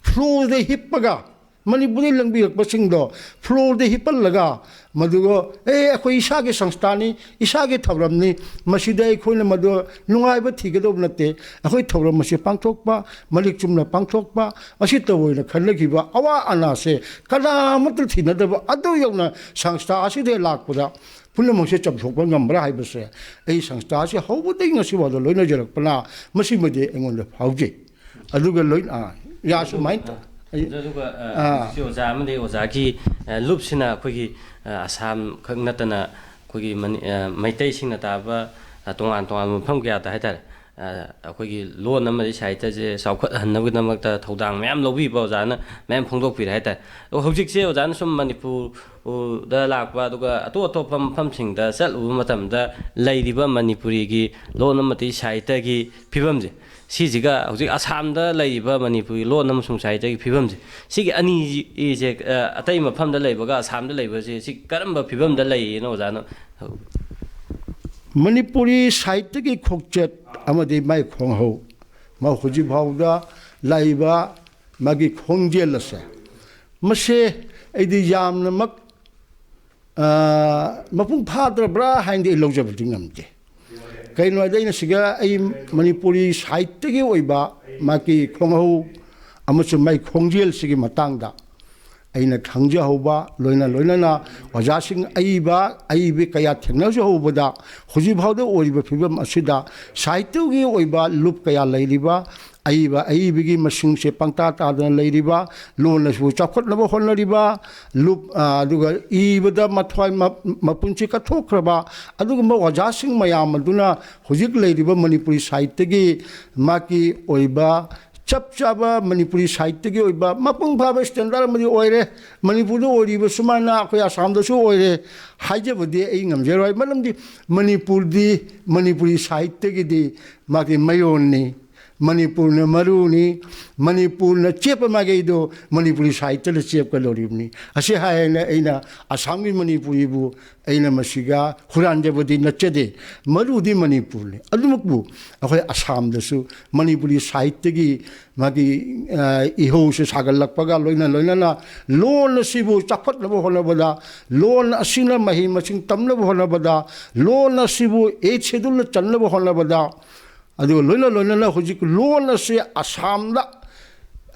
floor ꯗ ꯍꯤꯞꯄꯒ ꯃꯅꯤꯄꯨꯔꯗꯒꯤ ꯂꯪꯕꯤꯔꯛꯄꯁꯤꯡꯗꯣ floor ꯗ ꯍꯤꯞꯍꯜꯂꯒ, ꯃꯗꯨꯒ, "ꯑꯦ, ꯑꯩꯈꯣꯏ ꯏꯁꯥꯒꯤ ꯁꯪꯁꯊꯥꯅꯤ, ꯏꯁꯥꯒꯤ ꯊꯧꯔꯝꯅꯤ, ꯃꯁꯤꯗ ꯑꯩꯈꯣꯏꯅ ꯃꯗꯨ ꯅꯨꯡꯉꯥꯏꯕ ꯊꯤꯒꯗꯧꯕ ꯅꯠꯇꯦ, ꯑꯩꯈꯣꯏ ꯊꯧꯔꯝ ꯑꯁꯤ ꯄꯥꯡꯊꯣꯛꯄ, ꯃꯔꯤꯛ ꯆꯨꯝꯅ ꯄꯥꯡꯊꯣꯛꯄ, ꯃꯁꯤ ꯇꯧꯑꯣꯏꯅ ꯈꯟꯅꯈꯤꯕ ꯑꯋꯥ ꯑꯅꯥꯁꯦ ꯀꯅꯥꯃꯠꯇ ꯊꯤꯅꯗꯕ ꯑꯗꯨ ꯌꯧꯅ ꯁꯪꯁꯊꯥ ꯑꯁꯤꯗ ꯂꯥꯛꯄꯗ ꯄꯨꯝꯅꯃꯛꯁꯦ ꯆꯥꯝꯊꯣꯛꯄ ꯉꯝꯕ꯭ꯔꯥ ꯍꯥꯏꯕꯁꯦ ꯑꯩ ꯁꯪꯁꯊꯥ ꯑꯁꯤ ꯍꯧꯕꯗꯒꯤ ꯉꯁꯤ ꯐꯥꯎꯗ ꯂꯣꯏꯅꯖꯔꯛꯄꯅ ꯃꯁꯤꯃꯗꯤ ꯑꯩꯉꯣꯟꯗ ꯐꯥꯎꯖꯩ"꯫ ꯑꯗꯨꯒ ꯂꯣꯏꯅ, ꯑꯥ, ꯌꯥ, ꯁꯨꯃꯥꯏꯅ ꯇꯧ-, ꯑꯩ, ꯑꯗꯨꯒ, ꯑ, ꯑꯥ꯫ ꯍꯧꯖꯤꯛꯁꯤ ꯑꯣꯖꯥ ꯑꯃꯗꯤ ꯑꯣꯖꯥꯒꯤ, ꯑ, ꯂꯨꯞꯁꯤꯅ ꯑꯩꯈꯣꯏꯒꯤ, ꯑ, ꯑꯁꯥꯝ ꯈꯛ ꯅꯠꯇꯅ ꯑꯩꯈꯣꯏꯒꯤ ꯃꯅꯤ-, ꯑ, ꯃꯩꯇꯩꯁꯤꯡꯅ ꯇꯥꯕ, ꯑ, ꯇꯣꯉꯥꯟ ꯇꯣꯉꯥꯟꯕ ꯃꯐꯝ ꯀꯌꯥꯗ ꯍꯥꯏꯇꯥꯔꯦ, ꯑ, ꯑꯩꯈꯣꯏꯒꯤ ꯂꯣꯟ ꯑꯃꯗꯤ ꯁꯥꯍꯤꯇ꯭ꯌꯁꯦ ꯆꯥꯎꯈꯠꯍꯟꯅꯕꯒꯤꯗꯃꯛꯇ ꯊꯧꯗꯥꯡ ꯃꯌꯥꯝ ꯂꯧꯕꯤꯕ ꯑꯣꯖꯥꯅ ꯃꯌꯥꯝ ꯐꯣꯡꯗꯣꯛꯄꯤꯔꯦ ꯍꯥꯏꯇꯥꯔꯦ꯫ ꯑꯗꯣ ꯍꯧꯖꯤꯛꯁꯦ ꯑꯣꯖꯥꯅ ꯁꯨꯝ ꯃꯅꯤꯄꯨꯔ ꯎꯗ ꯂꯥꯛꯄ, ꯑꯗꯨꯒ ꯑꯇꯣꯞ ꯑꯇꯣꯞꯄ ꯃꯐꯝꯁꯤꯡꯗ ꯆꯠꯂꯨꯕ ꯃꯇꯝꯗ ꯂꯩꯔꯤꯕ ꯃꯅꯤꯄꯨꯔꯤꯒꯤ ꯂꯣꯟ ꯑꯃꯗꯤ ꯁꯥꯍꯤꯇ꯭ꯌꯒꯤ ꯐꯤꯕꯝꯁꯦ, ꯁꯤꯁꯤꯒ ꯍꯧꯖꯤꯛ ꯑꯁꯥꯝꯗ ꯂꯩꯔꯤꯕ ꯃꯅꯤꯄꯨꯔꯤ ꯂꯣꯟ ꯑꯃꯁꯨꯡ ꯁꯥꯍꯤꯇ꯭ꯌꯒꯤ ꯐꯤꯕꯝꯁꯦ, ꯁꯤꯒꯤ ꯑꯅꯤꯁꯦ, ꯑ, ꯑꯇꯩ ꯃꯐꯝꯗ ꯂꯩꯕꯒ ꯑꯁꯥꯝꯗ ꯂꯩꯕꯁꯦ, ꯁꯤ ꯀꯔꯝꯕ ꯐꯤꯕꯝꯗ ꯂꯩꯌꯦꯅ ꯑꯣꯖꯥꯅ? ꯃꯅꯤꯄꯨꯔꯤ ꯁꯥꯍꯤꯇ꯭ꯌꯒꯤ ꯈꯣꯡꯆꯠ ꯑꯃꯗꯤ ꯃꯥꯏ ꯈꯣꯡꯍꯧ, ꯃꯥ ꯍꯧꯖꯤꯛ ꯐꯥꯎꯗ ꯂꯥꯛꯏꯕ ꯃꯥꯒꯤ ꯈꯣꯡꯖꯦꯜ ꯑꯁꯦ, ꯃꯁꯦ ꯑꯩꯗꯤ ꯌꯥꯝꯅꯃꯛ, ꯑ, ꯃꯄꯨꯡ ꯐꯥꯗ꯭ꯔꯕ꯭ꯔꯥ ꯍꯥꯏꯅꯗꯤ ꯑꯩ ꯂꯧꯖꯕꯗꯤ ꯉꯝꯗꯦ꯫ ꯀꯩꯒꯤꯅꯣ ꯍꯥꯏꯗꯤ ꯑꯩꯅ ꯁꯤꯒ ꯑꯩ ꯃꯅꯤꯄꯨꯔꯤ ꯁꯥꯍꯤꯇ꯭ꯌꯒꯤ ꯑꯣꯏꯕ ꯃꯥꯒꯤ ꯈꯣꯡꯍꯧ, ꯑꯃꯁꯨꯡ ꯃꯥꯏ ꯈꯣꯡꯖꯦꯜꯁꯤꯒꯤ ꯃꯇꯥꯡꯗ ꯑꯩꯅ ꯈꯪꯖꯍꯧꯕ, ꯂꯣꯏꯅ ꯂꯣꯏꯅꯅ ꯑꯣꯖꯥꯁꯤꯡ ꯑꯏꯕ, ꯑꯏꯕ ꯀꯌꯥ ꯊꯦꯡꯅꯖꯍꯧꯕꯗ, ꯍꯧꯖꯤꯛ ꯐꯥꯎꯗ ꯑꯣꯏꯔꯤꯕ ꯐꯤꯕꯝ ꯑꯁꯤꯗ ꯁꯥꯍꯤꯇ꯭ꯌꯒꯤ ꯑꯣꯏꯕ ꯂꯨꯞ ꯀꯌꯥ ꯂꯩꯔꯤꯕ, ꯑꯏꯕ ꯑꯏꯕꯒꯤ ꯃꯁꯤꯡꯁꯦ ꯄꯪꯇꯥ ꯇꯥꯗꯅ ꯂꯩꯔꯤꯕ, ꯂꯣꯟ ꯑꯁꯤꯕꯨ ꯆꯥꯎꯈꯠꯅꯕ ꯍꯣꯠꯅꯔꯤꯕ ꯂꯨꯞ, ꯑ, ꯑꯗꯨꯒ ꯏꯕꯗ ꯃꯊ꯭ꯋꯥꯏ ꯃ-, ꯃꯄꯨꯟꯁꯤ ꯀꯠꯊꯣꯛꯈ꯭ꯔꯕ ꯑꯗꯨꯒꯨꯝꯕ ꯑꯣꯖꯥꯁꯤꯡ ꯃꯌꯥꯝ ꯑꯗꯨꯅ ꯍꯧꯖꯤꯛ ꯂꯩꯔꯤꯕ ꯃꯅꯤꯄꯨꯔꯤ ꯁꯥꯍꯤꯇ꯭ꯌꯒꯤ ꯃꯥꯒꯤ ꯑꯣꯏꯕ ꯆꯞ ꯆꯥꯕ ꯃꯅꯤꯄꯨꯔꯤ ꯁꯥꯍꯤꯇ꯭ꯌꯒꯤ ꯑꯣꯏꯕ ꯃꯄꯨꯡ ꯐꯥꯕ ꯁ꯭ꯇꯦꯟꯗꯔꯗ ꯑꯃꯗꯤ ꯑꯣꯏꯔꯦ꯫ ꯃꯅꯤꯄꯨꯔꯗ ꯑꯣꯏꯔꯤꯕ ꯁꯨꯃꯥꯏꯅ ꯑꯩꯈꯣꯏ ꯑꯁꯥꯝꯗꯁꯨ ꯑꯣꯏꯔꯦ ꯍꯥꯏꯖꯕꯗꯤ ꯑꯩ ꯉꯝꯖꯔꯣꯏ꯫ ꯃꯔꯝꯗꯤ ꯃꯅꯤꯄꯨꯔꯗꯤ ꯃꯅꯤꯄꯨꯔꯤ ꯁꯥꯍꯤꯇ꯭ꯌꯒꯤꯗꯤ ꯃꯥꯒꯤ ꯃꯌꯣꯟꯅꯤ꯫ ꯃꯅꯤꯄꯨꯔꯅ ꯃꯔꯨꯅꯤ꯫ ꯃꯅꯤꯄꯨꯔꯅ ꯆꯦꯞꯄ ꯃꯥꯏꯀꯩꯗꯣ ꯃꯅꯤꯄꯨꯔꯤ ꯁꯥꯍꯤꯇ꯭ꯌꯅ ꯆꯦꯞꯀꯗꯧꯔꯤꯕꯅꯤ꯫ ꯑꯁꯤ ꯍꯥꯏꯅ ꯑꯩꯅ ꯑꯁꯥꯝꯒꯤ ꯃꯅꯤꯄꯨꯔꯤꯕꯨ ꯑꯩꯅ ꯃꯁꯤꯒ ꯍꯨꯔꯥꯟꯖꯕꯗꯤ ꯅꯠꯆꯗꯦ꯫ ꯃꯔꯨꯗꯤ ꯃꯅꯤꯄꯨꯔꯅꯤ꯫ ꯑꯗꯨꯃꯛꯄꯨ ꯑꯩꯈꯣꯏ ꯑꯁꯥꯝꯗꯁꯨ ꯃꯅꯤꯄꯨꯔꯤ ꯁꯥꯍꯤꯇ꯭ꯌꯒꯤ ꯃꯥꯒꯤ, ꯑ, ꯏꯍꯧꯁꯦ ꯁꯥꯒꯠꯂꯛꯄꯒ ꯂꯣꯏꯅ ꯂꯣꯏꯅꯅ ꯂꯣꯟ ꯑꯁꯤꯕꯨ ꯆꯥꯎꯈꯠꯅꯕ ꯍꯣꯠꯅꯕꯗ, ꯂꯣꯟ ꯑꯁꯤꯅ ꯃꯍꯩ ꯃꯁꯤꯡ ꯇꯝꯅꯕ ꯍꯣꯠꯅꯕꯗ, ꯂꯣꯟ ꯑꯁꯤꯕꯨ ꯑꯩꯠ ꯁꯦꯗꯨꯜꯗ ꯆꯟꯅꯕ ꯍꯣꯠꯅꯕꯗ, ꯑꯗꯨꯒ ꯂꯣꯏꯅ ꯂꯣꯏꯅꯅ ꯍꯧꯖꯤꯛ ꯂꯣꯟ ꯑꯁꯤ ꯑꯁꯥꯝꯗ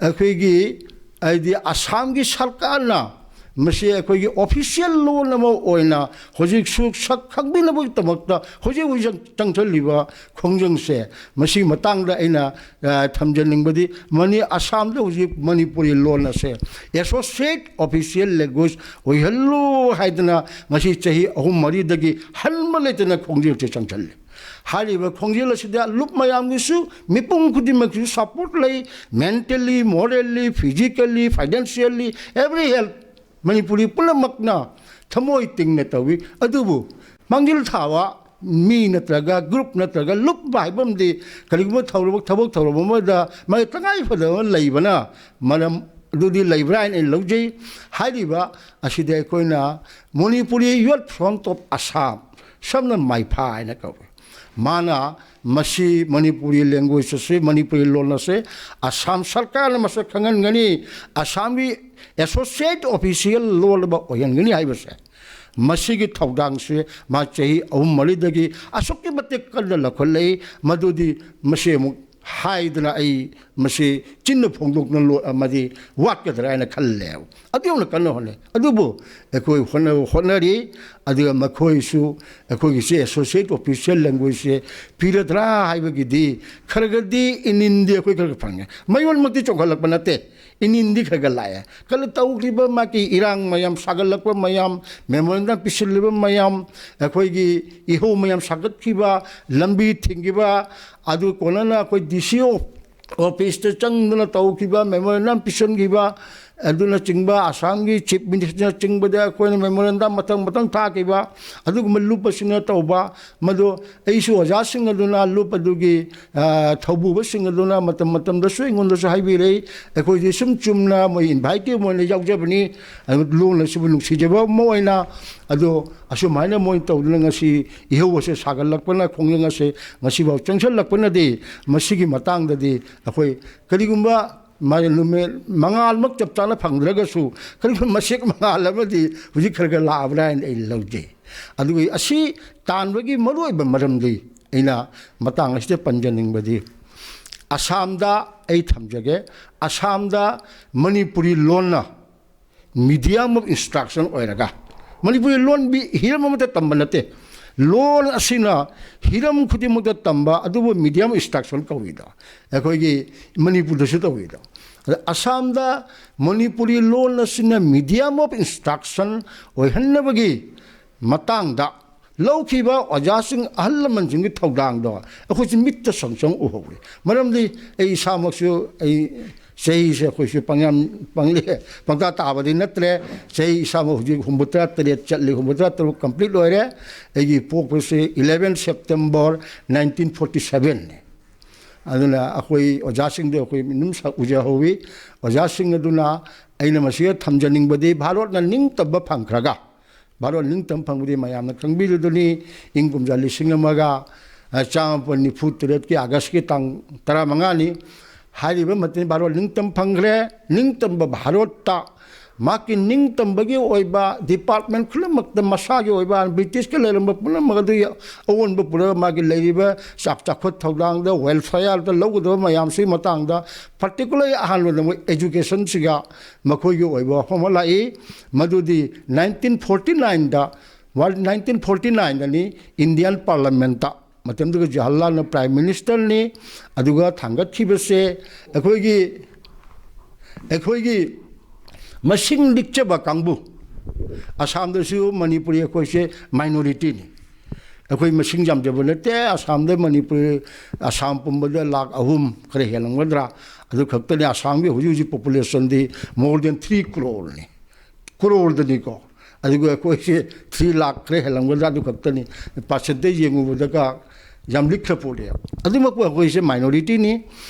ꯑꯩꯈꯣꯏꯒꯤ, ꯍꯥꯏꯗꯤ ꯑꯁꯥꯝꯒꯤ ꯁꯔꯀꯥꯔꯅ ꯃꯁꯤ ꯑꯩꯈꯣꯏꯒꯤ ꯑꯣꯐꯤꯁꯤꯌꯦꯜ ꯂꯣꯟ ꯑꯃ ꯑꯣꯏꯅ ꯍꯧꯖꯤꯛꯁꯨ ꯁꯛ ꯈꯪꯕꯤꯅꯕꯒꯤꯗꯃꯛꯇ ꯍꯧꯖꯤꯛ ꯍꯧꯖꯤꯛ ꯆꯪꯁꯤꯜꯂꯤꯕ ꯈꯣꯡꯖꯪꯁꯦ, ꯃꯁꯤꯒꯤ ꯃꯇꯥꯡꯗ ꯑꯩꯅ, ꯑ, ꯊꯝꯖꯅꯤꯡꯕꯗꯤ, ꯃꯅꯤ-, ꯑꯁꯥꯝꯗ ꯍꯧꯖꯤꯛ ꯃꯅꯤꯄꯨꯔꯤ ꯂꯣꯟ ꯑꯁꯦ ꯑꯦꯁꯣꯁꯤꯌꯦꯠ ꯑꯣꯐꯤꯁꯤꯌꯦꯜ ꯂꯦꯡꯒ꯭ꯋꯦꯖ ꯑꯣꯏꯍꯜꯂꯨ ꯍꯥꯏꯗꯅ ꯉꯁꯤ ꯆꯍꯤ ꯑꯍꯨꯝ ꯃꯔꯤꯗꯒꯤ ꯍꯟꯕ ꯂꯩꯇꯅ ꯈꯣꯡꯖꯦꯜꯁꯦ ꯆꯪꯁꯤꯜꯂꯤ꯫ ꯍꯥꯏꯔꯤꯕ ꯈꯣꯡꯖꯦꯜ ꯑꯁꯤꯗ ꯂꯨꯞ ꯃꯌꯥꯝꯒꯤꯁꯨ, ꯃꯤꯄꯨꯝ ꯈꯨꯗꯤꯡꯃꯛꯀꯤꯁꯨ ꯁꯄꯣꯔꯠ ꯂꯩ꯫ Mentally, morally, physically, financially, every health, Manipuri ꯄꯨꯝꯅꯃꯛꯅ ꯊꯃꯣꯏ ꯇꯤꯡꯅ ꯇꯧꯏ꯫ ꯑꯗꯨꯕꯨ ꯃꯥꯡꯖꯤꯜ ꯊꯥꯕ ꯃꯤ ꯅꯠꯇ꯭ꯔꯒ ꯒ꯭ꯔꯨꯞ ꯅꯠꯇ꯭ꯔꯒ ꯂꯨꯞ ꯍꯥꯏꯕ ꯑꯃꯗꯤ ꯀꯔꯤꯒꯨꯝꯕ ꯊꯧꯔꯕ, ꯊꯕꯛ ꯊꯧꯔꯝ ꯑꯃꯗ ꯃꯥꯒꯤ ꯇꯉꯥꯏ ꯐꯗꯕ ꯑꯃ ꯂꯩꯕꯅ ꯃꯔꯝ ꯑꯗꯨꯗꯤ ꯂꯩꯕ꯭ꯔꯥ ꯍꯥꯏꯅ ꯑꯩꯅ ꯂꯧꯖꯩ꯫ ꯍꯥꯏꯔꯤꯕ ꯑꯁꯤꯗ ꯑꯩꯈꯣꯏꯅ ꯃꯅꯤꯄꯨꯔꯤ ꯌꯨꯠ ꯐ꯭ꯔꯣꯟꯠ ꯑꯣꯐ ꯑꯁꯥꯝ, ꯁꯝꯅ ꯃꯥꯏꯐꯥ ꯍꯥꯏꯅ ꯀꯧꯏ꯫ ꯃꯥꯅ ꯃꯁꯤ ꯃꯅꯤꯄꯨꯔꯤ ꯂꯦꯡꯒ꯭ꯋꯦꯖ ꯑꯁꯤ, ꯃꯅꯤꯄꯨꯔꯤ ꯂꯣꯟ ꯑꯁꯤ ꯑꯁꯥꯝ ꯁꯔꯀꯥꯔꯅ ꯃꯁꯛ ꯈꯪꯍꯟꯒꯅꯤ, ꯑꯁꯥꯝꯒꯤ ꯑꯦꯁꯣꯁꯤꯌꯦꯠ ꯑꯣꯐꯤꯁꯤꯌꯦꯜ ꯂꯣꯟ ꯑꯃ ꯑꯣꯏꯍꯟꯒꯅꯤ ꯍꯥꯏꯕꯁꯦ, ꯃꯁꯤꯒꯤ ꯊꯧꯗꯥꯡꯁꯦ ꯃꯥ ꯆꯍꯤ ꯑꯍꯨꯝ ꯃꯔꯤꯗꯒꯤ ꯑꯁꯨꯛꯀꯤ ꯃꯇꯤꯛ ꯀꯟꯅ ꯂꯧꯈꯠꯂꯛꯏ꯫ ꯃꯗꯨꯗꯤ ꯃꯁꯤ ꯑꯃꯨꯛ ꯍꯥꯏꯗꯨꯅ ꯑꯩ ꯃꯁꯤ ꯆꯤꯟꯅ ꯐꯣꯡꯗꯣꯛꯅ ꯂꯣ-, ꯑꯃꯗꯤ ꯋꯥꯠꯀꯗ꯭ꯔꯥ ꯍꯥꯏꯅ ꯈꯜꯂꯦꯕ꯫ ꯑꯗꯨ ꯌꯧꯅ ꯀꯟꯅ ꯍꯣꯠꯅꯩ꯫ ꯑꯗꯨꯕꯨ ꯑꯩꯈꯣꯏ ꯍꯣꯠꯅ-, ꯍꯣꯠꯅꯔꯤ꯫ ꯑꯗꯨꯒ ꯃꯈꯣꯏꯁꯨ ꯑꯩꯈꯣꯏꯒꯤꯁꯦ associate official languageꯁꯦ ꯄꯤꯔꯗ꯭ꯔꯥ ꯍꯥꯏꯕꯒꯤꯗꯤ ꯈꯔꯒꯗꯤ ꯏꯅꯤꯟꯗꯤ ꯑꯩꯈꯣꯏ ꯈꯔ ꯈꯔ ꯐꯪꯉꯦ꯫ ꯃꯌꯣꯟꯃꯛꯇꯤ ꯆꯣꯡꯈꯠꯂꯛꯄ ꯅꯠꯇꯦ, ꯏꯅꯤꯟꯗꯤ ꯈꯔ ꯈꯔ ꯂꯥꯛꯑꯦ꯫ ꯀꯟꯅ ꯇꯧꯈ꯭ꯔꯤꯕ ꯃꯥꯒꯤ ꯏꯔꯥꯡ ꯃꯌꯥꯝ ꯁꯥꯒꯠꯂꯛꯄ ꯃꯌꯥꯝ, memorandum ꯄꯤꯁꯤꯜꯂꯤꯕ ꯃꯌꯥꯝ, ꯑꯩꯈꯣꯏꯒꯤ ꯏꯍꯧ ꯃꯌꯥꯝ ꯁꯥꯒꯠꯈꯤꯕ, ꯂꯝꯕꯤ ꯊꯤꯡꯈꯤꯕ, ꯑꯗꯨ ꯀꯣꯟꯅꯅ ꯑꯩꯈꯣꯏ D C officeꯇ ꯆꯪꯗꯨꯅ ꯇꯧꯈꯤꯕ, memorandum ꯄꯤꯁꯤꯟꯈꯤꯕ, ꯑꯗꯨꯅꯆꯤꯡꯕ, ꯑꯁꯥꯝꯒꯤ chief ministerꯅꯆꯤꯡꯕꯗ ꯑꯩꯈꯣꯏꯅ memorandum ꯃꯊꯪ ꯃꯊꯪ ꯊꯥꯈꯤꯕ, ꯑꯗꯨꯒꯨꯝꯕ ꯂꯨꯞ ꯑꯁꯤꯅ ꯇꯧꯕ, ꯃꯗꯨ ꯑꯩꯁꯨ ꯑꯣꯖꯥꯁꯤꯡ ꯑꯗꯨꯅ ꯂꯨꯞ ꯑꯗꯨꯒꯤ, ꯑ, ꯊꯧꯕꯨꯕꯁꯤꯡ ꯑꯗꯨꯅ ꯃꯇꯝ ꯃꯇꯝꯗꯁꯨ ꯑꯩꯉꯣꯟꯗꯁꯨ ꯍꯥꯏꯕꯤꯔꯛꯏ꯫ ꯑꯩꯈꯣꯏꯗꯤ ꯁꯨꯝ ꯆꯨꯝꯅ ꯃꯣꯏ invitee ꯑꯣꯏꯅ ꯌꯥꯎꯖꯕꯅꯤ, ꯑꯗꯨ ꯂꯣꯟ ꯑꯁꯤꯕꯨ ꯅꯨꯡꯁꯤꯖꯕ ꯑꯃ ꯑꯣꯏꯅ꯫ ꯑꯗꯣ ꯑꯁꯨꯃꯥꯏꯅ ꯃꯣꯏ ꯇꯧꯗꯨꯅ ꯉꯁꯤ ꯏꯍꯧ ꯑꯁꯦ ꯁꯥꯒꯠꯂꯛꯄꯅ, ꯈꯣꯡꯖꯪ ꯑꯁꯦ ꯉꯁꯤꯐꯥꯎ ꯆꯪꯁꯤꯜꯂꯛꯄꯅꯗꯤ ꯃꯁꯤꯒꯤ ꯃꯇꯥꯡꯗꯗꯤ ꯑꯩꯈꯣꯏ ꯀꯔꯤꯒꯨꯝꯕ ꯃꯥ-, ꯅꯨꯃꯤꯠ ꯃꯉꯥꯜꯃꯛ ꯆꯞ ꯆꯥꯅ ꯐꯪꯗ꯭ꯔꯒꯁꯨ ꯀꯔꯤꯒꯨꯝꯕ ꯃꯁꯦꯛ ꯃꯉꯥꯜ ꯑꯃꯗꯤ ꯍꯧꯖꯤꯛ ꯈꯔ ꯈꯔ ꯂꯥꯛꯑꯕ꯭ꯔꯥ ꯍꯥꯏꯅ ꯑꯩ ꯂꯧꯖꯩ꯫ ꯑꯗꯨꯒ ꯑꯁꯤ ꯇꯥꯟꯕꯒꯤ ꯃꯔꯨꯑꯣꯏꯕ ꯃꯔꯝꯗꯤ ꯑꯩꯅ ꯃꯇꯥꯡ ꯑꯁꯤꯗ ꯄꯟꯖꯅꯤꯡꯕꯗꯤ ꯑꯁꯥꯝꯗ ꯑꯩ ꯊꯝꯖꯒꯦ, ꯑꯁꯥꯝꯗ ꯃꯅꯤꯄꯨꯔꯤ ꯂꯣꯟꯅ medium of instruction ꯑꯣꯏꯔꯒ, ꯃꯅꯤꯄꯨꯔꯤ ꯂꯣꯟꯗꯤ ꯍꯤꯔꯝ ꯑꯃꯠꯇ ꯇꯝꯕ ꯅꯠꯇꯦ, ꯂꯣꯟ ꯑꯁꯤꯅ ꯍꯤꯔꯝ ꯈꯨꯗꯤꯡꯃꯛꯇ ꯇꯝꯕ, ꯑꯗꯨꯕꯨ medium of instruction ꯀꯧꯏꯗꯣ꯫ ꯑꯩꯈꯣꯏꯒꯤ ꯃꯅꯤꯄꯨꯔꯗꯁꯨ ꯇꯧꯏꯗꯣ꯫ ꯑꯗ ꯑꯁꯥꯝꯗ ꯃꯅꯤꯄꯨꯔꯤ ꯂꯣꯟ ꯑꯁꯤꯅ medium of instruction ꯑꯣꯏꯍꯟꯅꯕꯒꯤ ꯃꯇꯥꯡꯗ ꯂꯧꯈꯤꯕ ꯑꯣꯖꯥꯁꯤꯡ, ꯑꯍꯜ ꯂꯃꯟꯁꯤꯡꯒꯤ ꯊꯧꯗꯥꯡꯗꯣ ꯑꯩꯈꯣꯏꯁꯨ ꯃꯤꯠꯇ ꯁꯪ ꯁꯪ ꯎꯍꯧꯔꯦ꯫ ꯃꯔꯝꯗꯤ ꯑꯩ ꯏꯁꯥꯃꯛꯁꯨ, ꯑꯩ ꯆꯍꯤꯁꯦ ꯑꯩꯈꯣꯏꯁꯨ ꯄꯪꯌꯥꯝ ꯄꯪꯂꯦ-, ꯄꯪꯇꯥ ꯇꯥꯕꯗꯤ ꯅꯠꯇ꯭ꯔꯦ꯫ ꯆꯍꯤ ꯏꯁꯥꯃꯛ ꯍꯧꯖꯤꯛ ꯍꯨꯝꯐꯨꯇꯔꯥ ꯇꯔꯦꯠ ꯆꯠꯂꯤ, ꯍꯨꯝꯐꯨꯇꯔꯥ ꯇꯔꯨꯛ complete ꯑꯣꯏꯔꯦ꯫ ꯑꯩꯒꯤ ꯄꯣꯛꯄꯁꯤ eleven September nineteen forty seven ꯅꯤ꯫ ꯑꯗꯨꯅ ꯑꯩꯈꯣꯏ ꯑꯣꯖꯥꯁꯤꯡꯗꯣ ꯑꯩꯈꯣꯏ ꯑꯗꯨꯝ ꯁꯛ ꯎꯖꯍꯧꯋꯤ꯫ ꯑꯣꯖꯥꯁꯤꯡ ꯑꯗꯨꯅ ꯑꯩꯅ ꯃꯁꯤꯗ ꯊꯝꯖꯅꯤꯡꯕꯗꯤ, ꯚꯥꯔꯠꯅ ꯅꯤꯡꯇꯝꯕ ꯐꯪꯈ꯭ꯔꯒ, ꯚꯥꯔꯠ ꯅꯤꯡꯇꯝ ꯐꯪꯕꯗꯤ ꯃꯌꯥꯝꯅ ꯈꯪꯕꯤꯔꯤꯗꯨꯅꯤ, ꯏꯪ ꯀꯨꯝꯖꯥ ꯂꯤꯁꯤꯡ ꯑꯃꯒ ꯆꯥꯃꯥꯄꯟ ꯅꯤꯐꯨ ꯇꯔꯦꯠꯀꯤ Augustꯀꯤ ꯇꯥꯡ ꯇꯔꯥꯃꯉꯥꯅꯤ꯫ ꯍꯥꯏꯔꯤꯕ ꯃꯇꯝ ꯚꯥꯔꯠ ꯅꯤꯡꯇꯝ ꯐꯪꯈ꯭ꯔꯦ꯫ ꯅꯤꯡꯇꯝꯕ ꯚꯥꯔꯠꯇ ꯃꯍꯥꯛꯀꯤ ꯅꯤꯡꯇꯝꯕꯒꯤ ꯑꯣꯏꯕ department ꯈꯨꯗꯤꯡꯃꯛꯇ ꯃꯁꯥꯒꯤ ꯑꯣꯏꯕ ꯕ꯭ꯔꯤꯇꯤꯁꯀ ꯂꯩꯔꯝꯕ ꯄꯨꯝꯅꯃꯛ ꯑꯗꯨꯒꯤ ꯑꯑꯣꯟꯕ ꯄꯨꯔꯒ ꯃꯥꯒꯤ ꯂꯩꯔꯤꯕ ꯆꯥꯛ ꯆꯥꯎꯈꯠ ꯊꯧꯔꯥꯡꯗ, welfareꯗ ꯂꯧꯒꯗꯕ ꯃꯌꯥꯝꯁꯤꯒꯤ ꯃꯇꯥꯡꯗ, particularly ꯑꯍꯥꯟꯕꯗ ꯃꯣꯏ educationꯁꯤꯒ ꯃꯈꯣꯏꯒꯤ ꯑꯣꯏꯕ ꯋꯥꯐꯝ ꯑꯃ ꯂꯥꯛꯏ꯫ ꯃꯗꯨꯗꯤ nineteen forty nineꯗ, ꯋꯥꯔꯜ, nineteen forty nineꯗꯅꯤ Indian Parliamentꯇ, ꯃꯇꯝꯗꯨꯒ ꯖꯋꯥꯍꯔꯂꯥꯜꯅ Prime Ministerꯅꯤ꯫ ꯑꯗꯨꯒ ꯊꯥꯡꯒꯠꯈꯤꯕꯁꯦ ꯑꯩꯈꯣꯏꯒꯤ, ꯑꯩꯈꯣꯏꯒꯤ ꯃꯁꯤꯡ ꯂꯤꯛꯆꯕ ꯀꯥꯡꯕꯨ, ꯑꯁꯥꯝꯗꯁꯨ ꯃꯅꯤꯄꯨꯔꯤ ꯑꯩꯈꯣꯏꯁꯦ minorityꯅꯤ꯫ ꯑꯩꯈꯣꯏ ꯃꯁꯤꯡ ꯌꯥꯝꯖꯕ ꯅꯠꯇꯦ꯫ ꯑꯁꯥꯝꯗ ꯃꯅꯤꯄꯨꯔꯤ, ꯑꯁꯥꯝ ꯄꯨꯝꯕꯗ ꯂꯥꯈ ꯑꯍꯨꯝ ꯈꯔ ꯍꯦꯜꯂꯝꯒꯗ꯭ꯔꯥ, ꯑꯗꯨ ꯈꯛꯇꯅꯤ꯫ ꯑꯁꯥꯝꯒꯤ ꯍꯧꯖꯤꯛ ꯍꯧꯖꯤꯛ populationꯗꯤ more than three crore ꯅꯤ꯫ Croreꯗꯅꯤꯀꯣ꯫ ꯑꯗꯨꯒ ꯑꯩꯈꯣꯏꯁꯦ three ꯂꯥꯈ ꯈꯔ ꯍꯦꯜꯂꯝꯒꯗ꯭ꯔꯥ, ꯑꯗꯨ ꯈꯛꯇꯅꯤ꯫ Percentage ꯌꯦꯡꯉꯨꯕꯗꯒ ꯌꯥꯝ ꯂꯤꯛꯈ꯭ꯔ ꯄꯣꯠꯅꯦ꯫ ꯑꯗꯨꯃꯛꯄꯨ ꯑꯩꯈꯣꯏꯁꯦ minorityꯅꯤ꯫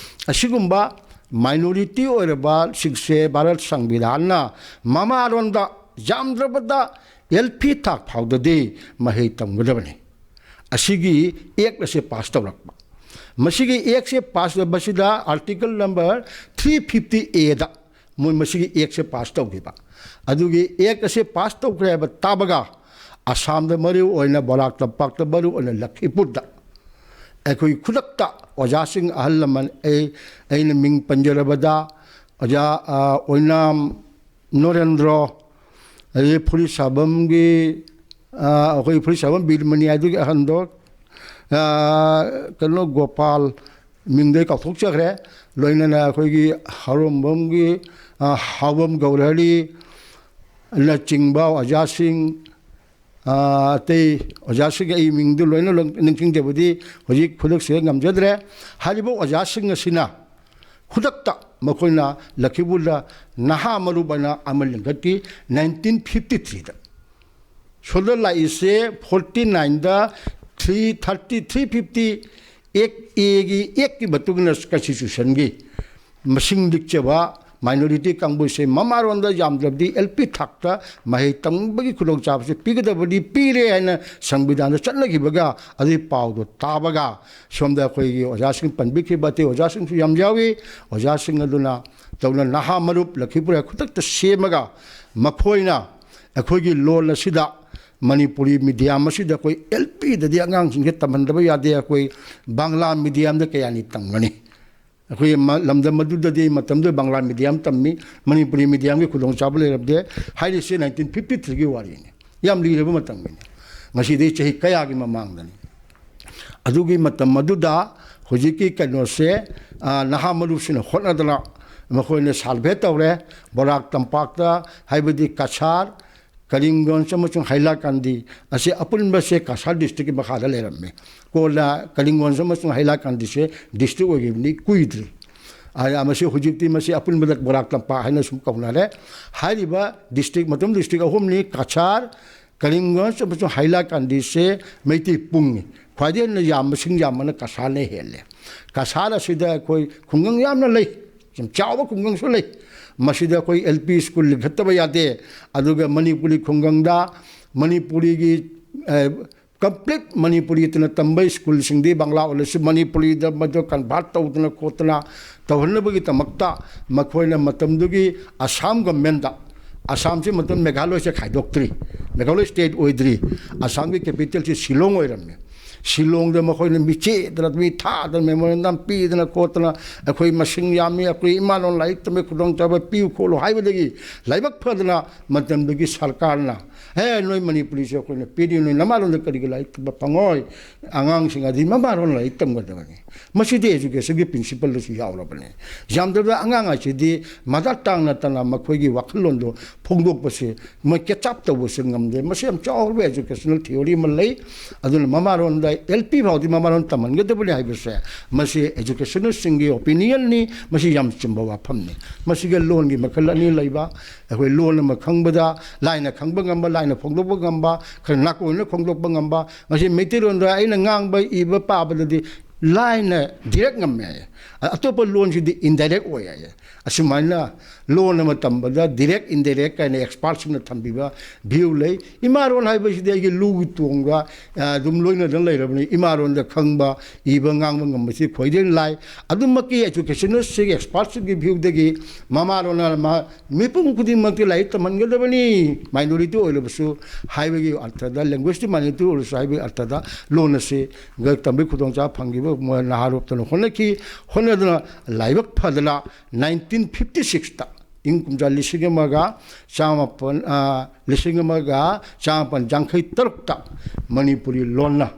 ꯑꯁꯤꯒꯨꯝꯕ minority ꯑꯣꯏꯔꯕꯁꯤꯡꯁꯦ ꯚꯥꯔꯠ ꯁꯪꯕꯤꯙꯥꯟꯅ ꯃꯃꯥꯔꯣꯟꯗ ꯌꯥꯝꯗ꯭ꯔꯕꯗ L P ꯊꯥꯛ ꯐꯥꯎꯗꯗꯤ ꯃꯍꯩ ꯇꯝꯒꯗꯕꯅꯤ꯫ ꯑꯁꯤꯒꯤ act ꯑꯁꯦ pass ꯇꯧꯔꯛꯄ꯫ ꯃꯁꯤꯒꯤ actꯁꯦ pass ꯇꯧꯕꯁꯤꯗ article number three fifty Aꯗ ꯃꯣꯏ ꯃꯁꯤꯒꯤ actꯁꯦ pass ꯇꯧꯈꯤꯕ꯫ ꯑꯗꯨꯒꯤ act ꯑꯁꯦ pass ꯇꯧꯈ꯭ꯔꯦ ꯍꯥꯏꯕ ꯇꯥꯕꯒ ꯑꯁꯥꯝꯗ ꯃꯔꯨ ꯑꯣꯏꯅ ꯕꯣꯔꯥꯛ ꯇꯝꯄꯥꯛꯇ, ꯃꯔꯨ ꯑꯣꯏꯅ ꯂꯈꯤꯄꯨꯔꯗ ꯑꯩꯈꯣꯏ ꯈꯨꯗꯛꯇ ꯑꯣꯖꯥꯁꯤꯡ, ꯑꯍꯜ ꯂꯃꯟ, ꯑꯩ, ꯑꯩꯅ ꯃꯤꯡ ꯄꯟꯖꯔꯕꯗ ꯑꯣꯖꯥ, ꯑ, ꯑꯣꯏꯅꯥꯝ ꯅꯣꯔꯦꯟꯗ꯭ꯔꯣ, ꯑꯗꯩ ꯐꯨꯔꯤꯠ ꯁꯥꯐꯝꯒꯤ, ꯑ, ꯑꯩꯈꯣꯏ ꯐꯨꯔꯤꯠ ꯁꯥꯐꯝ ꯕꯤꯔꯃꯅꯤ ꯍꯥꯏꯗꯨꯒꯤ ꯑꯍꯟꯗꯣ, ꯑ, ꯀꯩꯅꯣ ꯒꯣꯄꯥꯜ, ꯃꯤꯡꯗꯩ ꯀꯥꯎꯊꯣꯛꯆꯈ꯭ꯔꯦ, ꯂꯣꯏꯅꯅ ꯑꯩꯈꯣꯏꯒꯤ ꯍꯥꯎꯔꯣꯝꯕꯝꯒꯤ, ꯑ, ꯍꯥꯎꯕꯝ ꯒꯧꯔꯍꯔꯤ ꯅꯆꯤꯡꯕ ꯑꯣꯖꯥꯁꯤꯡ, ꯑ, ꯑꯇꯩ ꯑꯣꯖꯥꯁꯤꯡ, ꯑꯩ ꯃꯤꯡꯗꯨ ꯂꯣꯏꯅ ꯂꯣꯏ ꯅꯤꯡꯁꯤꯡꯖꯕꯗꯤ ꯍꯧꯖꯤꯛ ꯈꯨꯗꯛꯁꯤꯗ ꯉꯝꯖꯗ꯭ꯔꯦ꯫ ꯍꯥꯏꯔꯤꯕ ꯑꯣꯖꯥꯁꯤꯡ ꯑꯁꯤꯅ ꯈꯨꯗꯛꯇ ꯃꯈꯣꯏꯅ ꯂꯈꯤꯄꯨꯔꯗ ꯅꯍꯥ ꯃꯔꯨꯞ ꯑꯅ ꯑꯃ ꯂꯤꯡꯈꯠꯈꯤ nineteen fifty threeꯗ꯫ ꯁꯣꯝꯗ ꯂꯥꯛꯏꯁꯦ forty nineꯗ three thirty, three fifty Act, Aꯒꯤ actꯀꯤ ꯃꯇꯨꯡ ꯏꯟꯅ constitutionꯒꯤ ꯃꯁꯤꯡ ꯂꯤꯛꯆꯕ ꯃꯥꯏꯅꯣꯔꯤꯇꯤ ꯀꯥꯡꯕꯨꯁꯦ ꯃꯃꯥꯔꯣꯟꯗ ꯌꯥꯝꯗ꯭ꯔꯕꯗꯤ ꯑꯦꯜ ꯄꯤ ꯊꯥꯛꯇ ꯃꯍꯩ ꯇꯝꯕꯒꯤ ꯈꯨꯗꯣꯡꯆꯥꯕꯁꯤ ꯄꯤꯒꯗꯕꯗꯤ ꯄꯤꯔꯦ ꯍꯥꯏꯅ ꯁꯪꯕꯤꯙꯥꯟꯗ ꯆꯠꯅꯈꯤꯕꯒ ꯑꯗꯨꯒꯤ ꯄꯥꯎꯗꯣ ꯇꯥꯕꯒ ꯁꯣꯝꯗ ꯑꯩꯈꯣꯏꯒꯤ ꯑꯣꯖꯥꯁꯤꯡ ꯄꯟꯕꯤꯈꯤꯕ ꯑꯇꯩ ꯑꯣꯖꯥꯁꯤꯡꯁꯨ ꯌꯥꯝ ꯌꯥꯎꯏ꯫ ꯑꯣꯖꯥꯁꯤꯡ ꯑꯗꯨꯅ ꯇꯧꯅ ꯅꯍꯥ ꯃꯔꯨꯞ ꯂꯈꯤꯄꯨꯔ ꯈꯨꯗꯛꯇ ꯁꯦꯝꯃꯒ ꯃꯈꯣꯏꯅ ꯑꯩꯈꯣꯏꯒꯤ ꯂꯣꯟ ꯑꯁꯤꯗ ꯃꯅꯤꯄꯨꯔꯤ ꯃꯤꯗꯤꯌꯝ ꯑꯁꯤꯗ ꯑꯩꯈꯣꯏ ꯑꯦꯜ ꯄꯤꯗꯗꯤ ꯑꯉꯥꯡꯁꯤꯡꯁꯦ ꯇꯝꯍꯟꯗꯕ ꯌꯥꯗꯦ, ꯑꯩꯈꯣꯏ ꯕꯪꯂꯥ ꯃꯤꯗꯤꯌꯝꯗ ꯀꯌꯥꯅꯤ ꯇꯝꯒꯅꯤ? ꯑꯩꯈꯣꯏ ꯃ-, ꯂꯝꯗꯝ ꯑꯗꯨꯗꯗꯤ ꯃꯇꯝꯗꯨꯗ ꯕꯪꯂꯥ ꯃꯤꯗꯤꯌꯝ ꯇꯝꯃꯤ, ꯃꯅꯤꯄꯨꯔꯤ ꯃꯤꯗꯤꯌꯝꯒꯤ ꯈꯨꯗꯣꯡꯆꯥꯕ ꯂꯩꯔꯝꯗꯦ꯫ ꯍꯥꯏꯔꯤꯁꯤ ꯅꯥꯏꯟꯇꯤꯟ ꯐꯤꯐꯇꯤ ꯊ꯭ꯔꯤꯒꯤ ꯋꯥꯔꯤꯅꯤ, ꯌꯥꯝ ꯂꯤꯔꯕ ꯃꯇꯝꯒꯤꯅꯤ꯫ ꯉꯁꯤꯗꯒꯤ ꯆꯍꯤ ꯀꯌꯥꯒꯤ ꯃꯃꯥꯡꯗꯅꯤ꯫ ꯑꯗꯨꯒꯤ ꯃꯇꯝ ꯑꯗꯨꯗ ꯍꯧꯖꯤꯛꯀꯤ ꯀꯩꯅꯣꯁꯦ, ꯑ, ꯅꯍꯥ ꯃꯔꯨꯞꯁꯤꯡꯅ ꯍꯣꯠꯅꯗꯅ ꯃꯈꯣꯏꯅ ꯁꯥꯔꯚꯦ ꯇꯧꯔꯦ꯫ ꯕꯣꯔꯥꯛ ꯇꯝꯄꯥꯛꯇ, ꯍꯥꯏꯕꯗꯤ ꯀꯁꯥꯔ, ꯀꯔꯤꯝꯒꯟꯖ ꯑꯃꯁꯨꯡ ꯍꯥꯏꯂꯥꯀꯥꯟꯗꯤ ꯑꯁꯤ ꯑꯄꯨꯟꯕꯁꯦ ꯀꯁꯥꯔ ꯗꯤꯁꯇ꯭ꯔꯤꯛꯀꯤ ꯃꯈꯥꯗ ꯂꯩꯔꯝꯃꯤ꯫ ꯀꯣꯟꯅ ꯀꯔꯤꯝꯒꯟꯖ ꯑꯃꯁꯨꯡ ꯍꯥꯏꯂꯥꯀꯥꯟꯗꯤꯁꯦ ꯗꯤꯁꯇ꯭ꯔꯤꯛ ꯑꯣꯏꯈꯤꯕꯅꯤ ꯀꯨꯏꯗ꯭ꯔꯤ꯫ ꯑ, ꯃꯁꯤ ꯍꯧꯖꯤꯛꯇꯤ ꯃꯁꯤ ꯑꯄꯨꯟꯕꯗ ꯕꯣꯔꯥꯛ ꯇꯝꯄꯥꯛ ꯍꯥꯏꯅ ꯁꯨꯝ ꯀꯧꯅꯔꯦ꯫ ꯍꯥꯏꯔꯤꯕ ꯗꯤꯁꯇ꯭ꯔꯤꯛ, ꯃꯇꯝ ꯗꯤꯁꯇ꯭ꯔꯤꯛ ꯑꯍꯨꯝꯅꯤ, ꯀꯁꯥꯔ, ꯀꯔꯤꯝꯒꯟꯖ ꯑꯃꯁꯨꯡ ꯍꯥꯏꯂꯥꯀꯥꯟꯗꯤꯁꯦ ꯃꯩꯇꯩ ꯄꯨꯡꯅꯤ꯫ ꯈ꯭ꯋꯥꯏꯗꯒꯤ ꯍꯦꯟꯅ ꯌꯥꯝꯕ, ꯃꯁꯤꯡ ꯌꯥꯝꯕꯅ ꯀꯁꯥꯔꯅ ꯍꯦꯜꯂꯦ꯫ ꯀꯁꯥꯔ ꯑꯁꯤꯗ ꯑꯩꯈꯣꯏ ꯈꯨꯡꯒꯪ ꯌꯥꯝꯅ ꯂꯩ, ꯌꯥꯝ ꯆꯥꯎꯕ ꯈꯨꯡꯒꯪꯁꯨ ꯂꯩ꯫ ꯃꯁꯤꯗ ꯑꯩꯈꯣꯏ ꯑꯦꯜ ꯄꯤ ꯁ꯭ꯀꯨꯜ ꯂꯤꯡꯈꯠꯇꯕ ꯌꯥꯗꯦ꯫ ꯑꯗꯨꯒ ꯃꯅꯤꯄꯨꯔꯤ ꯈꯨꯡꯒꯪꯗ ꯃꯅꯤꯄꯨꯔꯤꯒꯤ, ꯑ, ꯀꯝꯄ꯭ꯂꯤꯠ ꯃꯅꯤꯄꯨꯔꯤꯗꯅ ꯇꯝꯕ ꯁ꯭ꯀꯨꯜꯁꯤꯡꯗꯤ ꯕꯪꯂꯥ ꯑꯣꯜꯂꯁꯨ ꯃꯅꯤꯄꯨꯔꯤꯗ ꯃꯗꯨ ꯀꯟꯚꯥꯔꯠ ꯇꯧꯗꯅ ꯈꯣꯠꯇꯅ ꯇꯧꯍꯟꯅꯕꯒꯤꯗꯃꯛꯇ ꯃꯈꯣꯏꯅ ꯃꯇꯝꯗꯨꯒꯤ ꯑꯁꯥꯝ ꯒꯚꯔꯟꯃꯦꯟꯠꯇ, ꯑꯁꯥꯝꯁꯤ ꯃꯇꯝ ꯃꯦꯘꯥꯂꯣꯏꯁꯦ ꯈꯥꯏꯗꯣꯛꯇ꯭ꯔꯤ, ꯃꯦꯘꯥꯂꯣꯏ ꯁ꯭ꯇꯦꯠ ꯑꯣꯏꯗ꯭ꯔꯤ, ꯑꯁꯥꯝꯒꯤ ꯀꯦꯄꯤꯇꯦꯜꯁꯤ ꯁꯤꯂꯣꯡ ꯑꯣꯏꯔꯝꯃꯤ꯫ ꯁꯤꯂꯣꯡꯗ ꯃꯈꯣꯏꯅ ꯃꯤꯆꯦꯗꯅ, ꯃꯤ ꯊꯥꯗꯅ, ꯃꯦꯃꯣꯔꯦꯟꯗꯝ ꯄꯤꯗꯅ ꯈꯣꯠꯇꯅ, "ꯑꯩꯈꯣꯏ ꯃꯁꯤꯡ ꯌꯥꯝꯃꯤ, ꯑꯩꯈꯣꯏ ꯏꯃꯥ ꯂꯣꯟ ꯂꯥꯏꯔꯤꯛ ꯇꯝꯕꯒꯤ ꯈꯨꯗꯣꯡꯆꯥꯕ ꯄꯤꯌꯨ ꯈꯣꯠꯂꯨ" ꯍꯥꯏꯕꯗꯒꯤ ꯂꯥꯏꯕꯛ ꯐꯗꯅ ꯃꯇꯝꯗꯨꯒꯤ ꯁꯔꯀꯥꯔꯅ, "ꯍꯦ, ꯅꯣꯏ ꯃꯅꯤꯄꯨꯔꯤꯁꯦ ꯑꯩꯈꯣꯏꯅ ꯄꯤꯔꯤ, ꯅꯣꯏ ꯅꯃꯥ ꯂꯣꯟꯗ ꯀꯔꯤꯒꯤ ꯂꯥꯏꯔꯤꯛ ꯇꯝꯕ ꯐꯪꯉꯣꯏ? ꯑꯉꯥꯡꯁꯤꯡ ꯑꯗꯤ ꯃꯃꯥ ꯂꯣꯟ ꯂꯥꯏꯔꯤꯛ ꯇꯝꯒꯗꯕꯅꯤ"꯫ ꯃꯁꯤꯗꯤ ꯑꯦꯖꯨꯀꯦꯁꯟꯒꯤ ꯄ꯭ꯔꯤꯟꯁꯤꯄꯜꯗꯁꯨ ꯌꯥꯎꯔꯕꯅꯤ꯫ ꯌꯥꯝꯗ꯭ꯔꯕꯗ ꯑꯉꯥꯡ ꯍꯥꯏꯁꯤꯗꯤ ꯃꯗꯥ ꯇꯥꯡꯅ ꯇꯅ ꯃꯈꯣꯏꯒꯤ ꯋꯥꯈꯜꯂꯣꯟꯗꯣ ꯐꯣꯡꯗꯣꯛꯄꯁꯦ, ꯃꯣꯏ ꯀꯦꯆ ꯑꯞ ꯇꯧꯕꯁꯦ ꯉꯝꯗꯦ꯫ ꯃꯁꯤ ꯌꯥꯝ ꯆꯥꯎꯔꯕ ꯑꯦꯖꯨꯀꯦꯁꯅꯦꯜ ꯊꯤꯑꯣꯔꯤ ꯑꯃ ꯂꯩ꯫ ꯑꯗꯨꯅ ꯃꯃꯥꯔꯣꯟꯗ, ꯑꯦꯜ ꯄꯤ ꯐꯥꯎꯗꯤ ꯃꯃꯥꯔꯣꯟ ꯇꯝꯍꯟꯒꯗꯕꯅꯤ ꯍꯥꯏꯕꯁꯦ, ꯃꯁꯤ ꯑꯦꯖꯨꯀꯦꯁꯅꯦꯜꯁꯤꯡꯒꯤ ꯑꯣꯄꯤꯅꯤꯌꯟꯅꯤ꯫ ꯃꯁꯤ ꯌꯥꯝ ꯆꯨꯝꯕ ꯋꯥꯐꯝꯅꯤ꯫ ꯃꯁꯤꯒ ꯂꯣꯟꯒꯤ ꯃꯈꯜ ꯑꯅꯤ ꯂꯩꯕ, ꯑꯩꯈꯣꯏ ꯂꯣꯟ ꯑꯃ ꯈꯪꯕꯗ ꯂꯥꯏꯅ ꯈꯪꯕ ꯉꯝꯕ, ꯂꯥꯏꯅ ꯐꯣꯡꯗꯣꯛꯄ ꯉꯝꯕ, ꯈꯔ ꯅꯥꯀꯣꯏꯅ ꯐꯣꯡꯗꯣꯛꯄ ꯉꯝꯕ꯫ ꯉꯁꯤ ꯃꯩꯇꯩꯂꯣꯟꯗ ꯑꯩꯅ ꯉꯥꯡꯕ, ꯏꯕ, ꯄꯥꯕꯗꯗꯤ ꯂꯥꯏꯅ ꯗꯤꯔꯦꯛ ꯉꯝꯃꯦ ꯍꯥꯏꯌꯦ꯫ ꯑ-, ꯑꯇꯣꯞꯄ ꯂꯣꯟꯁꯤꯗꯤ ꯏꯟꯗꯥꯏꯔꯦꯛ ꯑꯣꯏ ꯍꯥꯏꯌꯦ꯫ ꯑꯁꯨꯃꯥꯏꯅ ꯂꯣꯟ ꯑꯃ ꯇꯝꯕꯗ ꯗꯤꯔꯦꯛ ꯏꯟꯗꯥꯏꯔꯦꯛ ꯀꯥꯏꯅ ꯑꯦꯛꯁꯄꯥꯔꯠꯁꯤꯡꯅ ꯊꯝꯕꯤꯕ ꯚ꯭ꯌꯨ ꯂꯩ꯫ ꯏꯃꯥꯔꯣꯟ ꯍꯥꯏꯕꯁꯤꯗꯤ ꯑꯩꯒꯤ ꯂꯨꯒꯤ ꯇꯣꯡꯒ, ꯑ, ꯑꯗꯨꯝ ꯂꯣꯏꯅꯗꯅ ꯂꯩꯔꯕꯅꯤ꯫ ꯏꯃꯥꯔꯣꯟꯗ ꯈꯪꯕ, ꯏꯕ, ꯉꯥꯡꯕ ꯉꯝꯕꯁꯤ ꯈ꯭ꯋꯥꯏꯗꯒꯤ ꯂꯥꯏ꯫ ꯑꯗꯨꯃꯛꯀꯤ ꯑꯦꯖꯨꯀꯦꯁꯅꯦꯜꯁꯤꯡ, ꯑꯦꯛꯁꯄꯥꯔꯠꯁꯤꯡꯒꯤ ꯚ꯭ꯌꯨꯗꯒꯤ ꯃꯃꯥꯔꯣꯟ ꯍꯥꯏꯅ ꯃꯥ ꯃꯤꯄꯨꯝ ꯈꯨꯗꯤꯡꯃꯛꯇꯤ ꯂꯥꯏꯔꯤꯛ ꯇꯝꯍꯟꯒꯗꯕꯅꯤ, ꯃꯥꯏꯅꯣꯔꯤꯇꯤ ꯑꯣꯏꯔꯕꯁꯨ ꯍꯥꯏꯕꯒꯤ ꯑꯔꯊꯗ, ꯂꯦꯡꯒ꯭ꯋꯦꯖꯇꯤ ꯃꯥꯏꯅꯣꯔꯤꯇꯤ ꯑꯣꯏꯔꯁꯨ ꯍꯥꯏꯕꯒꯤ ꯑꯔꯊꯗ ꯂꯣꯟ ꯑꯁꯤ ꯒ ꯇꯝꯕꯒꯤ ꯈꯨꯗꯣꯡꯆꯥꯕ ꯐꯪꯈꯤꯕ ꯃꯣꯏ ꯅꯍꯥꯔꯣꯜꯇꯅ ꯍꯣꯠꯅꯈꯤ꯫ ꯍꯣꯠꯅꯗꯨꯅ ꯂꯥꯏꯕꯛ ꯐꯗꯅ ꯅꯥꯏꯟꯇꯤꯟ ꯐꯤꯐꯇꯤ ꯁꯤꯛꯁꯇ, ꯏꯪ ꯀꯨꯝꯖꯥ ꯂꯤꯁꯤꯡ ꯑꯃꯒ ꯆꯥꯃꯥꯄꯟ, ꯑ, ꯂꯤꯁꯤꯡ ꯑꯃꯒ ꯆꯥꯃꯥꯄꯟ ꯌꯥꯡꯈꯩ ꯇꯔꯨꯛꯇ ꯃꯅꯤꯄꯨꯔꯤ ꯂꯣꯟꯅ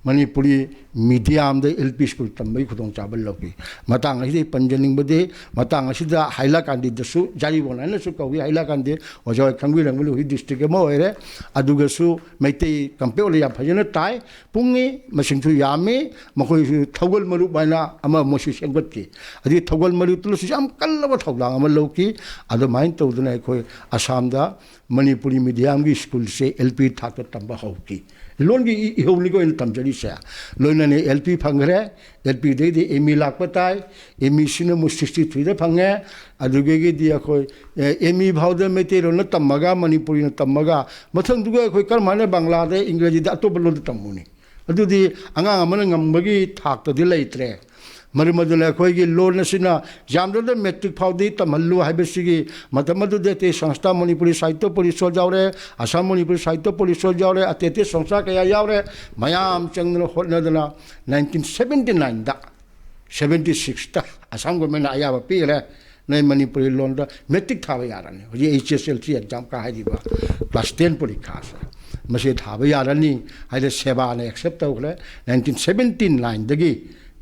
ꯃꯅꯤꯄꯨꯔꯤ ꯃꯤꯗꯤꯌꯝꯗ ꯑꯦꯜ ꯄꯤ ꯁ꯭ꯀꯨꯜ ꯇꯝꯕꯒꯤ ꯈꯨꯗꯣꯡꯆꯥꯕ ꯂꯧꯈꯤ꯫ ꯃꯇꯥꯡ ꯑꯁꯤꯗ ꯑꯩ ꯄꯟꯖꯅꯤꯡꯕꯗꯤ, ꯃꯇꯥꯡ ꯑꯁꯤꯗ ꯍꯥꯏꯂꯥꯀꯥꯟꯗꯤꯗꯁꯨ, ꯖꯥꯔꯤꯕꯣꯟ ꯍꯥꯏꯅꯁꯨ ꯀꯧꯏ, ꯍꯥꯏꯂꯥꯀꯥꯟꯗꯤ ꯑꯣꯖꯥ ꯍꯣꯏ ꯈꯪꯕꯤꯔꯝꯒꯅꯤ, ꯍꯧꯖꯤꯛ ꯗꯤꯁꯇ꯭ꯔꯤꯛ ꯑꯃ ꯑꯣꯏꯔꯦ꯫ ꯑꯗꯨꯒꯁꯨ ꯃꯩꯇꯩ ꯀꯝꯄꯦꯛ ꯌꯥꯝ ꯐꯖꯅ ꯇꯥꯏ, ꯄꯨꯡꯉꯤ, ꯃꯁꯤꯡꯁꯨ ꯌꯥꯝꯃꯤ, ꯃꯈꯣꯏꯁꯨ ꯊꯧꯒꯜ ꯃꯔꯨꯞ ꯍꯥꯏꯅ ꯑꯃ ꯃꯣꯏꯁꯨ ꯁꯦꯝꯒꯠꯈꯤ꯫ ꯑꯗꯨꯒꯤ ꯊꯧꯒꯜ ꯃꯔꯨꯞꯇꯨꯅꯁꯨ ꯌꯥꯝ ꯀꯜꯂꯕ ꯊꯧꯗꯥꯡ ꯑꯃ ꯂꯧꯈꯤ꯫ ꯑꯗꯨꯃꯥꯏꯅ ꯇꯧꯗꯅ ꯑꯩꯈꯣꯏ ꯑꯁꯥꯝꯗ ꯃꯅꯤꯄꯨꯔꯤ ꯃꯤꯗꯤꯌꯝꯒꯤ ꯁ꯭ꯀꯨꯜꯁꯦ ꯑꯦꯜ ꯄꯤ ꯊꯥꯛꯇ ꯇꯝꯕ ꯍꯧꯈꯤ꯫ ꯂꯣꯟꯒꯤ ꯏ-, ꯏꯍꯧꯅꯤꯀꯣ ꯑꯩꯅ ꯇꯝꯖꯔꯤꯁꯦ꯫ ꯂꯣꯏꯅꯅ ꯑꯦꯜ ꯄꯤ ꯐꯪꯈ꯭ꯔꯦ, ꯑꯦꯜ ꯄꯤꯗꯩꯗꯤ ꯑꯦꯝ ꯏ ꯂꯥꯛꯄ ꯇꯥꯏ, ꯑꯦꯝ ꯏꯁꯤꯅ ꯑꯃꯨꯛ ꯁꯤꯛꯁꯇꯤ ꯊ꯭ꯔꯤꯗ ꯐꯪꯉꯦ, ꯑꯗꯨꯗꯒꯤꯗꯤ ꯑꯩꯈꯣꯏ, ꯑꯦ, ꯑꯦꯝ ꯏ ꯐꯥꯎꯗ ꯃꯩꯇꯩꯂꯣꯟꯅ ꯇꯝꯃꯒ, ꯃꯅꯤꯄꯨꯔꯤꯅ ꯇꯝꯃꯒ, ꯃꯊꯪꯗꯨꯒ ꯑꯩꯈꯣꯏ ꯀꯔꯝꯍꯥꯏꯅ ꯕꯪꯒ꯭ꯂꯥꯗ, ꯏꯪꯒ꯭ꯔꯦꯖꯤꯗ, ꯑꯇꯣꯞꯄ ꯂꯣꯟꯗ ꯇꯝꯃꯨꯅꯤ? ꯑꯗꯨꯗꯤ ꯑꯉꯥꯡ ꯑꯃꯅ ꯉꯝꯕꯒꯤ ꯊꯥꯛꯇꯗꯤ ꯂꯩꯇ꯭ꯔꯦ꯫ ꯃꯔꯝ ꯑꯗꯨꯅ ꯑꯩꯈꯣꯏꯒꯤ ꯂꯣꯟ ꯑꯁꯤꯅ ꯌꯥꯝꯗ꯭ꯔꯕꯗ ꯃꯦꯇ꯭ꯔꯤꯛ ꯐꯥꯎꯗꯤ ꯇꯝꯍꯜꯂꯨ ꯍꯥꯏꯕꯁꯤꯒꯤ, ꯃꯇꯝ ꯑꯗꯨꯗ ꯑꯇꯩ ꯁꯪꯁꯊꯥ ꯃꯅꯤꯄꯨꯔꯤ ꯁꯥꯍꯤꯇ꯭ꯌ ꯄꯔꯤꯁꯣꯗ ꯌꯥꯎꯔꯦ, ꯑꯁꯥꯝ ꯃꯅꯤꯄꯨꯔꯤ ꯁꯥꯍꯤꯇ꯭ꯌ ꯄꯔꯤꯁꯣꯗ ꯌꯥꯎꯔꯦ, ꯑꯇꯩ ꯑꯇꯩ ꯁꯪꯁꯊꯥ ꯀꯌꯥ ꯌꯥꯎꯔꯦ, ꯃꯌꯥꯝ ꯆꯪꯗꯅ ꯍꯣꯠꯅꯗꯅ ꯅꯥꯏꯟꯇꯤꯟ ꯁꯕꯦꯟꯇꯤ ꯅꯥꯏꯟꯗ, ꯁꯕꯦꯟꯇꯤ ꯁꯤꯛꯁꯇ ꯑꯁꯥꯝ ꯒꯣꯔꯃꯦꯟꯅ ꯑꯌꯥꯕ ꯄꯤꯈ꯭ꯔꯦ, ꯅꯣꯏ ꯃꯅꯤꯄꯨꯔꯤ ꯂꯣꯟꯗ ꯃꯦꯇ꯭ꯔꯤꯛ ꯊꯥꯕ ꯌꯥꯔꯅꯤ꯫ ꯍꯧꯖꯤꯛ H S L C exam ꯀꯥ ꯍꯥꯏꯔꯤꯕ ꯀ꯭ꯂꯥꯁ ꯇꯦꯟ ꯄꯔꯤꯈꯥꯁꯦ, ꯃꯁꯤ ꯊꯥꯕ ꯌꯥꯔꯅꯤ ꯍꯥꯏꯅ ꯁꯦꯕꯥꯅ ꯑꯦꯛꯁꯦꯞ ꯇꯧꯈ꯭ꯔꯦ꯫ ꯅꯥꯏꯟꯇꯤꯟ ꯁꯕꯦꯟꯇꯤ ꯅꯥꯏꯟꯗꯒꯤ,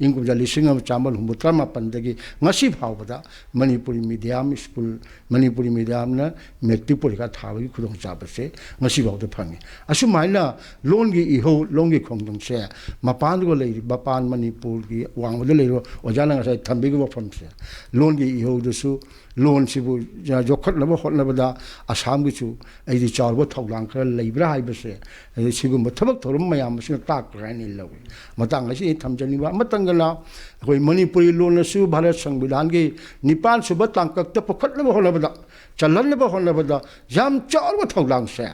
ꯏꯪ ꯀꯨꯝꯖꯥ ꯂꯤꯁꯤꯡ ꯑꯃ ꯆꯥꯃꯥꯄꯟ ꯍꯨꯝꯐꯨꯇꯔꯥ ꯃꯥꯄꯟꯗꯒꯤ ꯉꯁꯤ ꯐꯥꯎꯕꯗ ꯃꯅꯤꯄꯨꯔꯤ ꯃꯤꯗꯤꯌꯝ ꯁ꯭ꯀꯨꯜ, ꯃꯅꯤꯄꯨꯔꯤ ꯃꯤꯗꯤꯌꯝꯅ ꯃꯦꯇ꯭ꯔꯤꯛ ꯄꯔꯤꯈꯥ ꯊꯥꯕꯒꯤ ꯈꯨꯗꯣꯡꯆꯥꯕꯁꯦ ꯉꯁꯤ ꯐꯥꯎꯗ ꯐꯪꯉꯤ꯫ ꯑꯁꯨꯃꯥꯏꯅ ꯂꯣꯟꯒꯤ ꯏꯍꯧ, ꯂꯣꯟꯒꯤ ꯈꯣꯡꯖꯪꯁꯦ ꯃꯄꯥꯟꯗꯨꯒ ꯂꯩꯔꯤ, ꯃꯄꯥꯟ ꯃꯅꯤꯄꯨꯔꯒꯤ ꯋꯥꯡꯃꯗ ꯂꯩꯔꯤꯕ ꯑꯣꯖꯥꯅ ꯉꯁꯥꯏ ꯊꯝꯕꯤꯈꯤꯕ ꯋꯥꯐꯝꯁꯦ, ꯂꯣꯟꯒꯤ ꯏꯍꯧꯗꯁꯨ ꯂꯣꯟꯁꯤꯕꯨ ꯌꯣꯛꯈꯠꯅꯕ ꯍꯣꯠꯅꯕꯗ ꯑꯁꯥꯝꯒꯤꯁꯨ ꯑꯩꯗꯤ ꯆꯥꯎꯔꯕ ꯊꯧꯗꯥꯡ ꯈꯔ ꯂꯩꯕ꯭ꯔꯥ ꯍꯥꯏꯕꯁꯦ ꯑꯗꯩ ꯁꯤꯒꯨꯝꯕ ꯊꯕꯛ ꯊꯧꯔꯝ ꯃꯌꯥꯝ ꯑꯁꯤꯅ ꯇꯥꯛꯄ꯭ꯔꯥ ꯍꯥꯏꯅ ꯑꯩ ꯂꯧꯏ꯫ ꯃꯇꯥꯡ ꯑꯁꯤ ꯑꯩ ꯊꯝꯖꯅꯤꯡꯕ ꯑꯃꯇꯪꯒꯅ, ꯑꯩꯈꯣꯏ ꯃꯅꯤꯄꯨꯔꯤ ꯂꯣꯟ ꯑꯁꯨ ꯚꯥꯔꯠ ꯁꯪꯕꯤꯙꯥꯟꯒꯤ ꯅꯤꯄꯥꯟ ꯁꯨꯕ ꯇꯥꯡꯀꯛꯇ ꯄꯨꯈꯠꯅꯕ ꯍꯣꯠꯅꯕꯗ, ꯆꯜꯍꯟꯅꯕ ꯍꯣꯠꯅꯕꯗ ꯌꯥꯝ ꯆꯥꯎꯔꯕ ꯊꯧꯗꯥꯡꯁꯦ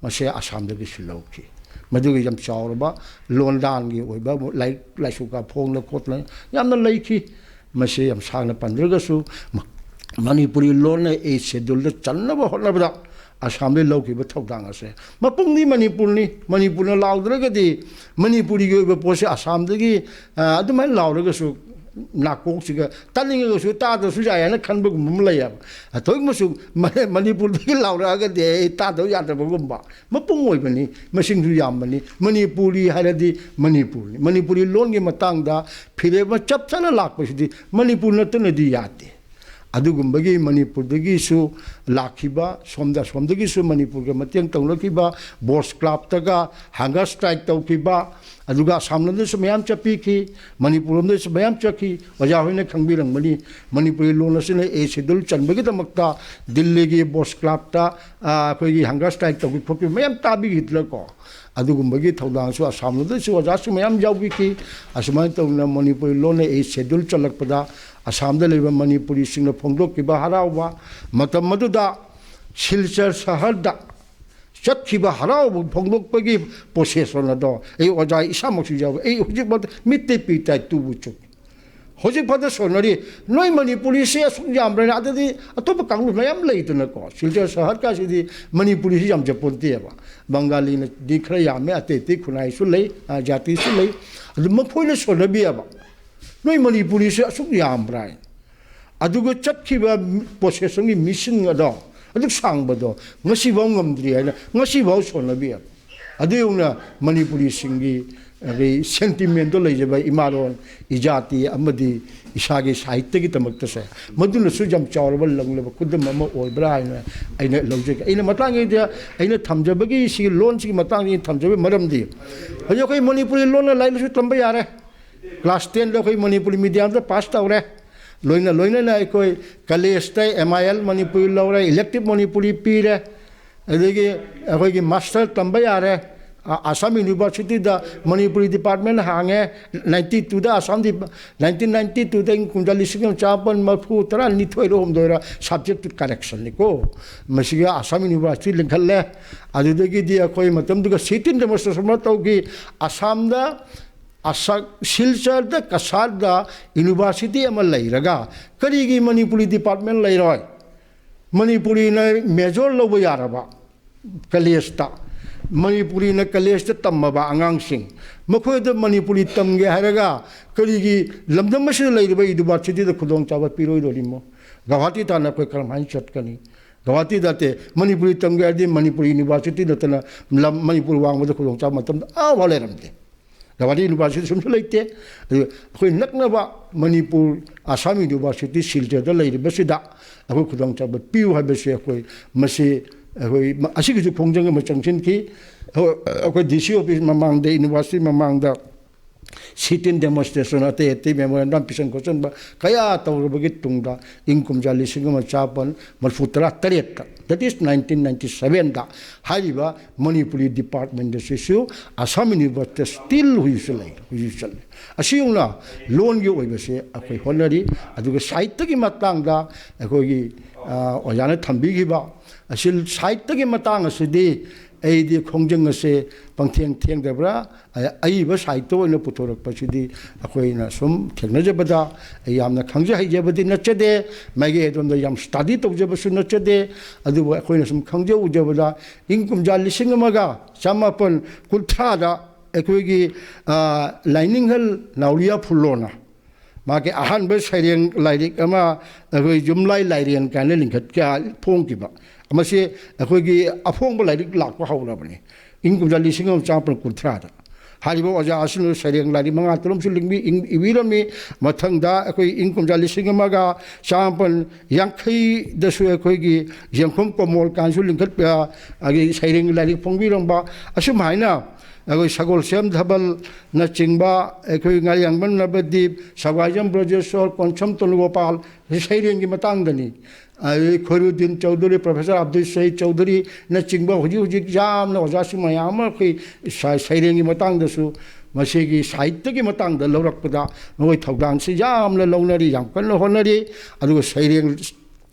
ꯃꯁꯤ ꯑꯁꯥꯝꯗꯒꯤꯁꯨ ꯂꯧꯈꯤ꯫ ꯃꯗꯨꯒꯤ ꯌꯥꯝ ꯆꯥꯎꯔꯕ ꯂꯣꯟꯗꯥꯟꯒꯤ ꯑꯣꯏꯕ ꯂꯥꯏꯔꯤꯛ ꯂꯥꯏꯁꯨꯒ ꯐꯣꯡꯗꯅ ꯈꯣꯠꯇꯅ ꯌꯥꯝꯅ ꯂꯩꯈꯤ꯫ ꯃꯁꯤ ꯌꯥꯝ ꯁꯥꯡꯅ ꯄꯟꯗ꯭ꯔꯒꯁꯨ, ꯃ-, ꯃꯅꯤꯄꯨꯔꯤ ꯂꯣꯟꯅ ꯑꯩꯠ ꯁꯦꯗꯨꯜꯗ ꯆꯟꯅꯕ ꯍꯣꯠꯅꯕꯗ ꯑꯁꯥꯝꯗꯒꯤ ꯂꯧꯈꯤꯕ ꯊꯧꯗꯥꯡ ꯑꯁꯦ, ꯃꯄꯨꯡꯗꯤ ꯃꯅꯤꯄꯨꯔꯅꯤ, ꯃꯅꯤꯄꯨꯔꯅ ꯂꯥꯎꯗ꯭ꯔꯒꯗꯤ ꯃꯅꯤꯄꯨꯔꯤꯒꯤ ꯑꯣꯏꯕ ꯄꯣꯠꯁꯦ ꯑꯁꯥꯝꯗꯒꯤ, ꯑ, ꯑꯗꯨꯃꯥꯏꯅ ꯂꯥꯎꯔꯒꯁꯨ ꯅꯥꯀꯣꯛꯁꯤꯒ ꯇꯥꯅꯤꯡꯉꯒꯁꯨ ꯇꯥꯗ꯭ꯔꯁꯨ ꯌꯥꯏ ꯍꯥꯏꯅ ꯈꯟꯕꯒꯨꯝꯕ ꯑꯃ ꯂꯩꯌꯦꯕ꯫ ꯑ, ꯊꯣꯏꯃꯁꯨ ꯃ-, ꯃꯅꯤꯄꯨꯔꯗꯒꯤ ꯂꯥꯎꯔꯛꯑꯒꯗꯤ ꯑꯩ ꯇꯥꯗꯕ ꯌꯥꯗꯕꯒꯨꯝꯕ꯫ ꯃꯄꯨꯡ ꯑꯣꯏꯕꯅꯤ, ꯃꯁꯤꯡꯁꯨ ꯌꯥꯝꯕꯅꯤ꯫ ꯃꯅꯤꯄꯨꯔꯤ ꯍꯥꯏꯔꯗꯤ ꯃꯅꯤꯄꯨꯔꯅꯤ꯫ ꯃꯅꯤꯄꯨꯔꯤ ꯂꯣꯟꯒꯤ ꯃꯇꯥꯡꯗ ꯐꯤꯔꯦꯞ ꯑꯃ ꯆꯞ ꯆꯥꯅ ꯂꯥꯛꯄꯁꯤꯗꯤ ꯃꯅꯤꯄꯨꯔ ꯅꯠꯇꯅꯗꯤ ꯌꯥꯗꯦ꯫ ꯑꯗꯨꯒꯨꯝꯕꯒꯤ ꯃꯅꯤꯄꯨꯔꯗꯒꯤꯁꯨ ꯂꯥꯛꯈꯤꯕ, ꯁꯣꯝꯗ, ꯑꯁꯣꯝꯗꯒꯤꯁꯨ ꯃꯅꯤꯄꯨꯔꯒ ꯃꯇꯦꯡ ꯇꯧꯅꯈꯤꯕ, ꯕꯣꯁ ꯀ꯭ꯂꯕꯇꯒ ꯍꯪꯒꯔ ꯁ꯭ꯇ꯭ꯔꯥꯏꯛ ꯇꯧꯈꯤꯕ, ꯑꯗꯨꯒ ꯑꯁꯥꯝꯂꯣꯝꯗꯁꯨ ꯃꯌꯥꯝ ꯆꯠꯄꯤꯈꯤ, ꯃꯅꯤꯄꯨꯔꯂꯣꯝꯗꯁꯨ ꯃꯌꯥꯝ ꯆꯠꯈꯤ꯫ ꯑꯣꯖꯥ ꯍꯣꯏꯅ ꯈꯪꯕꯤꯔꯝꯒꯅꯤ, ꯃꯅꯤꯄꯨꯔꯤ ꯂꯣꯟ ꯑꯁꯤꯅ ꯑꯩꯠ ꯁꯦꯗꯨꯜ ꯆꯟꯕꯒꯤꯗꯃꯛꯇ ꯗꯤꯜꯂꯤꯒꯤ ꯕꯣꯁ ꯀ꯭ꯂꯕꯇ, ꯑ, ꯑꯩꯈꯣꯏꯒꯤ ꯍꯪꯒꯔ ꯁ꯭ꯇ꯭ꯔꯥꯏꯛ ꯇꯧꯈꯤ ꯈꯣꯠꯈꯤ ꯃꯌꯥꯝ ꯇꯥꯕꯤꯈꯤꯗꯅꯀꯣ꯫ ꯑꯗꯨꯒꯨꯝꯕꯒꯤ ꯊꯧꯗꯥꯡꯁꯨ ꯑꯁꯥꯝꯂꯣꯝꯗꯁꯨ ꯑꯣꯖꯥꯁꯨ ꯃꯌꯥꯝ ꯌꯥꯎꯕꯤꯈꯤ꯫ ꯑꯁꯨꯃꯥꯏꯅ ꯇꯧꯗꯅ ꯃꯅꯤꯄꯨꯔꯤ ꯂꯣꯟꯅ ꯑꯩꯠ ꯁꯦꯗꯨꯜ ꯆꯜꯂꯛꯄꯗ ꯑꯁꯥꯝꯗ ꯂꯩꯕ ꯃꯅꯤꯄꯨꯔꯤꯁꯤꯡꯅ ꯐꯣꯡꯗꯣꯛꯈꯤꯕ ꯍꯔꯥꯎꯕ, ꯃꯇꯝ ꯑꯗꯨꯗ ꯁꯤꯜꯆꯔ ꯁꯍꯔꯗ ꯆꯠꯈꯤꯕ ꯍꯔꯥꯎꯕ ꯐꯣꯡꯗꯣꯛꯄꯒꯤ ꯄ꯭ꯔꯣꯁꯦꯁꯟ ꯑꯗꯣ ꯑꯩ ꯑꯣꯖꯥ ꯏꯁꯥꯃꯛꯁꯨ ꯌꯥꯎꯏ꯫ ꯑꯩ ꯍꯧꯖꯤꯛꯃꯛ ꯃꯤꯠꯇꯩ ꯄꯤ ꯇꯥꯏ ꯇꯨꯕꯨ ꯆꯨꯝꯃꯤ꯫ ꯍꯧꯖꯤꯛ ꯐꯥꯎꯗ ꯁꯣꯟꯅꯔꯤ꯫ ꯅꯣꯏ ꯃꯅꯤꯄꯨꯔꯤꯁꯦ ꯑꯁꯨꯛ ꯌꯥꯝꯕ꯭ꯔꯅꯦ? ꯑꯗꯨꯗꯤ ꯑꯇꯣꯞꯄ ꯀꯥꯡꯂꯨꯞ ꯃꯌꯥꯝ ꯂꯩꯗꯅꯀꯣ꯫ ꯁꯤꯜꯆꯔ ꯁꯍꯔ ꯀꯥꯁꯤꯗꯤ ꯃꯅꯤꯄꯨꯔꯤꯁꯤ ꯌꯥꯝꯖꯄꯣꯟꯇꯦꯕ꯫ ꯕꯪꯒꯥꯂꯤꯅꯗꯤ ꯈꯔ ꯌꯥꯝꯃꯦ, ꯑꯇꯩ ꯑꯇꯩ ꯈꯨꯟꯅꯥꯏꯁꯨ ꯂꯩ, ꯑ, ꯖꯥꯇꯤꯁꯨ ꯂꯩ꯫ ꯑꯗꯨ ꯃꯈꯣꯏꯅ ꯁꯣꯟꯅꯕꯤꯑꯕ꯫ ꯅꯣꯏ ꯃꯅꯤꯄꯨꯔꯤꯁꯦ ꯑꯁꯨꯛ ꯌꯥꯝꯕ꯭ꯔꯥ ꯍꯥꯏꯅ꯫ ꯑꯗꯨꯒ ꯆꯠꯈꯤꯕ ꯄ꯭ꯔꯣꯁꯦꯁꯟꯒꯤ ꯃꯤꯁꯤꯡ ꯑꯗꯣ ꯑꯗꯨꯛ ꯁꯥꯡꯕꯗꯣ ꯉꯁꯤꯐꯥꯎ ꯉꯝꯗ꯭ꯔꯤ ꯍꯥꯏꯅ ꯉꯁꯤꯐꯥꯎ ꯁꯣꯟꯅꯕꯤꯑꯕ꯫ ꯑꯗꯨ ꯌꯧꯅ ꯃꯅꯤꯄꯨꯔꯤꯁꯤꯡꯒꯤ ꯑꯗꯩ ꯁꯦꯟꯇꯤꯃꯦꯟꯗꯣ ꯂꯩꯖꯕ ꯏꯃꯥꯂꯣꯟ, ꯏꯖꯥꯇꯤ ꯑꯃꯗꯤ ꯏꯁꯥꯒꯤ ꯁꯥꯍꯤꯇ꯭ꯌꯒꯤꯗꯃꯛꯇꯁꯦ ꯃꯗꯨꯅꯁꯨ ꯌꯥꯝ ꯆꯥꯎꯔꯕ ꯂꯪꯂꯕ ꯈꯨꯗꯝ ꯑꯃ ꯑꯣꯏꯕ꯭ꯔꯥ ꯍꯥꯏꯅ ꯑꯩꯅ ꯂꯧꯖꯒꯦ꯫ ꯑꯩꯅ ꯃꯇꯥꯡꯁꯤꯗ ꯑꯩꯅ ꯊꯝꯖꯕꯒꯤ ꯁꯤꯒꯤ ꯂꯣꯟꯁꯤꯒꯤ ꯃꯇꯥꯡꯗ ꯑꯩꯅ ꯊꯝꯖꯕꯒꯤ ꯃꯔꯝꯗꯤ ꯍꯧꯖꯤꯛ ꯑꯩꯈꯣꯏ ꯃꯅꯤꯄꯨꯔꯤ ꯂꯣꯟꯅ ꯂꯥꯏꯔꯤꯛ ꯂꯥꯏꯁꯨ ꯇꯝꯕ ꯌꯥꯔꯦ꯫ ꯀ꯭ꯂꯥꯁ ꯇꯦꯟꯗ ꯑꯩꯈꯣꯏ ꯃꯅꯤꯄꯨꯔꯤ ꯃꯤꯗꯤꯌꯝꯗ ꯄꯥꯁ ꯇꯧꯔꯦ꯫ ꯂꯣꯏꯅ ꯂꯣꯏꯅꯅ ꯑꯩꯈꯣꯏ ꯀꯂꯦꯖꯇ ꯑꯦꯝ ꯑꯥꯏ ꯑꯦꯜ ꯃꯅꯤꯄꯨꯔꯤ ꯂꯧꯔꯦ, ꯏꯂꯦꯛꯇꯤꯞ ꯃꯅꯤꯄꯨꯔꯤ ꯄꯤꯔꯦ, ꯑꯗꯒꯤ ꯑꯩꯈꯣꯏꯒꯤ ꯃꯥꯁꯇꯔ ꯇꯝꯕ ꯌꯥꯔꯦ꯫ ꯑ-, ꯑꯁꯥꯝ ꯌꯨꯅꯤꯚꯔꯁꯤꯇꯤꯗ ꯃꯅꯤꯄꯨꯔꯤ ꯗꯤꯄꯥꯔꯠꯃꯦꯟ ꯍꯥꯡꯉꯦ꯫ ꯅꯥꯏꯟꯇꯤ ꯇꯨꯗ ꯑꯁꯥꯝ ꯗꯤ-, ꯅꯥꯏꯟꯇꯤꯟ ꯅꯥꯏꯟꯇꯤ ꯇꯨꯗ ꯏꯪ ꯀꯨꯝꯖꯥ ꯂꯤꯁꯤꯡ ꯑꯃ ꯆꯥꯃꯥꯄꯟ ꯃꯔꯤꯐꯨ ꯇꯔꯥꯅꯤꯊꯣꯏꯔ ꯍꯨꯝꯗꯣꯏꯔ ꯁꯕꯖꯦꯛꯇꯨ ꯀꯔꯦꯛꯁꯟꯅꯤꯀꯣ꯫ ꯃꯁꯤꯒ ꯑꯁꯥꯝ ꯌꯨꯅꯤꯚꯔꯁꯤꯇꯤ ꯂꯤꯡꯈꯠꯂꯦ꯫ ꯑꯗꯨꯗꯒꯤꯗꯤ ꯑꯩꯈꯣꯏ ꯃꯇꯝꯗꯨꯒ ꯁꯤꯇꯤꯟ ꯗꯦꯃꯣꯟꯁꯇ꯭ꯔꯦꯁꯟ ꯑꯃ ꯇꯧꯈꯤ꯫ ꯑꯁꯥꯝꯗ, ꯑꯁꯥ-, ꯁꯤꯜꯆꯔꯗ, ꯀꯁꯥꯔꯗ ꯌꯨꯅꯤꯚꯔꯁꯤꯇꯤ ꯑꯃ ꯂꯩꯔꯒ ꯀꯔꯤꯒꯤ ꯃꯅꯤꯄꯨꯔꯤ ꯗꯤꯄꯥꯔꯠꯃꯦꯟ ꯂꯩꯔꯣꯏ? ꯃꯅꯤꯄꯨꯔꯤꯅ ꯃꯦꯖꯣꯔ ꯂꯧꯕ ꯌꯥꯔꯕ ꯀꯂꯦꯖꯇ, ꯃꯅꯤꯄꯨꯔꯤꯅ ꯀꯂꯦꯖꯇ ꯇꯝꯃꯕ ꯑꯉꯥꯡꯁꯤꯡ, ꯃꯈꯣꯏꯗ ꯃꯅꯤꯄꯨꯔꯤ ꯇꯝꯒꯦ ꯍꯥꯏꯔꯒ ꯀꯔꯤꯒꯤ ꯂꯝꯗꯝ ꯑꯁꯤꯗ ꯂꯩꯔꯤꯕ ꯌꯨꯅꯤꯚꯔꯁꯤꯇꯤꯗ ꯈꯨꯗꯣꯡꯆꯥꯕ ꯄꯤꯔꯣꯏꯗꯧꯔꯤꯃꯣ? ꯒꯧꯍꯥꯇꯤ ꯇꯥꯟꯅ ꯑꯩꯈꯣꯏ ꯀꯔꯝꯍꯥꯏꯅ ꯆꯠꯀꯅꯤ? ꯒꯧꯍꯥꯇꯤꯗ ꯅꯠꯇꯦ, ꯃꯅꯤꯄꯨꯔꯤ ꯇꯝꯒꯦ ꯍꯥꯏꯔꯗꯤ ꯃꯅꯤꯄꯨꯔꯤ ꯌꯨꯅꯤꯚꯔꯁꯤꯇꯤ ꯅꯠꯇꯅ ꯂꯝ, ꯃꯅꯤꯄꯨꯔ ꯋꯥꯡꯃꯗ ꯈꯨꯗꯣꯡꯆꯥꯕ ꯃꯇꯝꯗ ꯑꯃꯐꯥꯎ ꯂꯩꯔꯝꯗꯦ꯫ ꯒꯧꯍꯥꯇꯤ ꯌꯨꯅꯤꯚꯔꯁꯤꯇꯤ ꯁꯨꯝꯁꯨ ꯂꯩꯇꯦ꯫ ꯑꯗꯨ ꯑꯩꯈꯣꯏ ꯅꯛꯅꯕ ꯃꯅꯤꯄꯨꯔ, ꯑꯁꯥꯝ ꯌꯨꯅꯤꯚꯔꯁꯤꯇꯤ ꯁꯤꯜꯆꯔꯗ ꯂꯩꯔꯤꯕꯁꯤꯗ ꯑꯩꯈꯣꯏ ꯈꯨꯗꯣꯡꯆꯥꯕ ꯄꯤꯌꯨ ꯍꯥꯏꯕꯁꯦ ꯑꯩꯈꯣꯏ ꯃꯁꯤ, ꯑꯩꯈꯣꯏ ꯃ-, ꯑꯁꯤꯒꯤꯁꯨ ꯈꯣꯡꯖꯪ ꯑꯃ ꯆꯪꯁꯤꯟꯈꯤ꯫ ꯑꯩꯈꯣꯏ, ꯑꯩꯈꯣꯏ ꯗꯤ ꯁꯤ ꯑꯣꯐꯤꯁ ꯃꯃꯥꯡꯗ, ꯌꯨꯅꯤꯚꯔꯁꯤꯇꯤ ꯃꯃꯥꯡꯗ ꯁꯤꯇꯤꯟ ꯗꯦꯃꯣꯟꯁꯇ꯭ꯔꯦꯁꯟ, ꯑꯇꯩ ꯑꯇꯩ ꯃꯦꯃꯣꯔꯦꯟꯗꯝ ꯄꯤꯁꯟ ꯈꯣꯠꯆꯟꯕ ꯀꯌꯥ ꯇꯧꯔꯕꯒꯤ ꯇꯨꯡꯗ ꯏꯪ ꯀꯨꯝꯖꯥ ꯂꯤꯁꯤꯡ ꯑꯃ ꯆꯥꯃꯥꯄꯟ ꯃꯔꯤꯐꯨ ꯇꯔꯥ ꯇꯔꯦꯠꯇ, that is nineteen ninety sevenꯗ, ꯍꯥꯏꯔꯤꯕ ꯃꯅꯤꯄꯨꯔꯤ ꯗꯤꯄꯥꯔꯠꯃꯦꯟ ꯑꯁꯤꯁꯨ ꯑꯁꯥꯝ ꯌꯨꯅꯤꯚꯔꯁꯤꯇꯤꯗ ꯁ꯭ꯇꯤꯜ ꯍꯧꯖꯤꯛꯁꯨ ꯂꯩ, ꯍꯧꯖꯤꯛꯁꯨ ꯆꯠꯂꯤ꯫ ꯑꯁꯤꯒꯨꯝꯅ ꯂꯣꯟꯒꯤ ꯑꯣꯏꯕꯁꯦ ꯑꯩꯈꯣꯏ ꯍꯣꯠꯅꯔꯤ꯫ ꯑꯗꯨꯒ ꯁꯥꯍꯤꯇ꯭ꯌꯒꯤ ꯃꯇꯥꯡꯗ ꯑꯩꯈꯣꯏꯒꯤ, ꯑ, ꯑꯣꯖꯥꯅ ꯊꯝꯕꯤꯈꯤꯕ ꯑꯁꯤ ꯁꯥꯍꯤꯇ꯭ꯌꯒꯤ ꯃꯇꯥꯡ ꯑꯁꯤꯗꯤ ꯑꯩꯗꯤ ꯈꯣꯡꯖꯪ ꯑꯁꯦ ꯄꯪꯊꯦꯡ ꯊꯦꯡꯗꯕ꯭ꯔꯥ, ꯑ-, ꯑꯏꯕ ꯁꯥꯍꯤꯇ꯭ꯌ ꯑꯣꯏꯅ ꯄꯨꯊꯣꯔꯛꯄꯁꯤꯗꯤ ꯑꯩꯈꯣꯏꯅ ꯁꯨꯝ ꯊꯦꯡꯅꯖꯕꯗ ꯑꯩ ꯌꯥꯝꯅ ꯈꯪꯖ ꯍꯩꯖꯕꯗꯤ ꯅꯠꯆꯗꯦ, ꯃꯥꯒꯤ ꯑꯗꯣꯝꯗ ꯌꯥꯝ ꯁ꯭ꯇꯗꯤ ꯇꯧꯖꯕꯁꯨ ꯅꯠꯆꯗꯦ꯫ ꯑꯗꯨꯕꯨ ꯑꯩꯈꯣꯏꯅ ꯁꯨꯝ ꯈꯪꯖ ꯎꯖꯕꯗ ꯏꯪ ꯀꯨꯝꯖꯥ ꯂꯤꯁꯤꯡ ꯑꯃꯒ ꯆꯥꯃꯥꯄꯟ ꯀꯨꯟꯊ꯭ꯔꯥꯗ ꯑꯩꯈꯣꯏꯒꯤ, ꯑ, ꯂꯥꯏꯅꯤꯡꯊꯧ ꯅꯥꯎꯔꯤꯌꯥ ꯐꯨꯜꯂꯣꯅ ꯃꯥꯒꯤ ꯑꯍꯥꯟꯕ ꯁꯩꯔꯦꯡ ꯂꯥꯏꯔꯤꯛ ꯑꯃ ꯑꯩꯈꯣꯏ ꯌꯨꯝꯂꯥꯏ ꯂꯥꯏꯔꯦꯟ ꯀꯥꯏꯅ ꯂꯤꯡꯈꯠ ꯀꯌꯥ ꯐꯣꯡꯈꯤꯕ꯫ ꯃꯁꯤ ꯑꯩꯈꯣꯏꯒꯤ ꯑꯐꯣꯡꯕ ꯂꯥꯏꯔꯤꯛ ꯂꯥꯛꯄ ꯍꯧꯔꯕꯅꯤ꯫ ꯏꯪ ꯀꯨꯝꯖꯥ ꯂꯤꯁꯤꯡ ꯑꯃ ꯆꯥꯃꯥꯄꯟ ꯀꯨꯟꯊ꯭ꯔꯥꯗ꯫ ꯍꯥꯏꯔꯤꯕ ꯑꯣꯖꯥ ꯑꯁꯤꯅ ꯁꯩꯔꯦꯡ ꯂꯥꯏꯔꯤꯛ ꯃꯉꯥ ꯇꯔꯨꯛꯁꯨ ꯂꯤꯡꯕꯤ-, ꯏꯪ-, ꯏꯕꯤꯔꯝꯃꯤ꯫ ꯃꯊꯪꯗ ꯑꯩꯈꯣꯏ ꯏꯪ ꯀꯨꯝꯖꯥ ꯂꯤꯁꯤꯡ ꯑꯃꯒ ꯆꯥꯃꯥꯄꯟ ꯌꯥꯡꯈꯩꯗꯁꯨ ꯑꯩꯈꯣꯏꯒꯤ ꯌꯦꯡꯈꯣꯝ ꯀꯣꯃꯣꯜ ꯀꯥꯏꯅꯁꯨ ꯂꯤꯡꯈꯠ-, ꯑ, ꯑꯩꯒꯤ ꯁꯩꯔꯦꯡ ꯂꯥꯏꯔꯤꯛ ꯐꯣꯡꯕꯤꯔꯝꯕ꯫ ꯑꯁꯨꯝ ꯍꯥꯏꯅ ꯑꯩꯈꯣꯏ ꯁꯒꯣꯜꯁꯦꯝ ꯙꯕꯜꯅꯆꯤꯡꯕ, ꯑꯩꯈꯣꯏ ꯉꯥꯔꯤꯌꯥꯡꯕꯝ ꯅꯕꯗꯤꯞ, ꯁꯒꯥꯏꯖꯝ ꯕ꯭ꯔꯖꯦꯁꯣꯔ, ꯀꯣꯟꯁꯝ ꯇꯣꯅꯨꯒꯣꯄꯥꯜ, ꯁꯤ ꯁꯩꯔꯦꯡꯒꯤ ꯃꯇꯥꯡꯗꯅꯤ꯫ ꯑꯗꯩ ꯈꯣꯏꯔꯨꯗꯤꯟ ꯆꯧꯙꯨꯔꯤ, ꯄ꯭ꯔꯣꯐꯦꯁꯔ ꯑꯕꯗꯨꯜ ꯁꯍꯤꯗ ꯆꯧꯙꯨꯔꯤꯅꯆꯤꯡꯕ ꯍꯧꯖꯤꯛ ꯍꯧꯖꯤꯛ ꯌꯥꯝꯅ ꯑꯣꯖꯥꯁꯤꯡ ꯃꯌꯥꯝ ꯑꯃ ꯑꯩꯈꯣꯏ ꯁ-, ꯁꯩꯔꯦꯡꯒꯤ ꯃꯇꯥꯡꯗꯁꯨ, ꯃꯁꯤꯒꯤ ꯁꯥꯍꯤꯇ꯭ꯌꯒꯤ ꯃꯇꯥꯡꯗ ꯂꯧꯔꯛꯄꯗ ꯃꯈꯣꯏ ꯊꯧꯗꯥꯡꯁꯤ ꯌꯥꯝꯅ ꯂꯧꯅꯔꯤ, ꯌꯥꯝ ꯀꯟꯅ ꯍꯣꯠꯅꯔꯤ꯫ ꯑꯗꯨꯒ ꯁꯩꯔꯦꯡ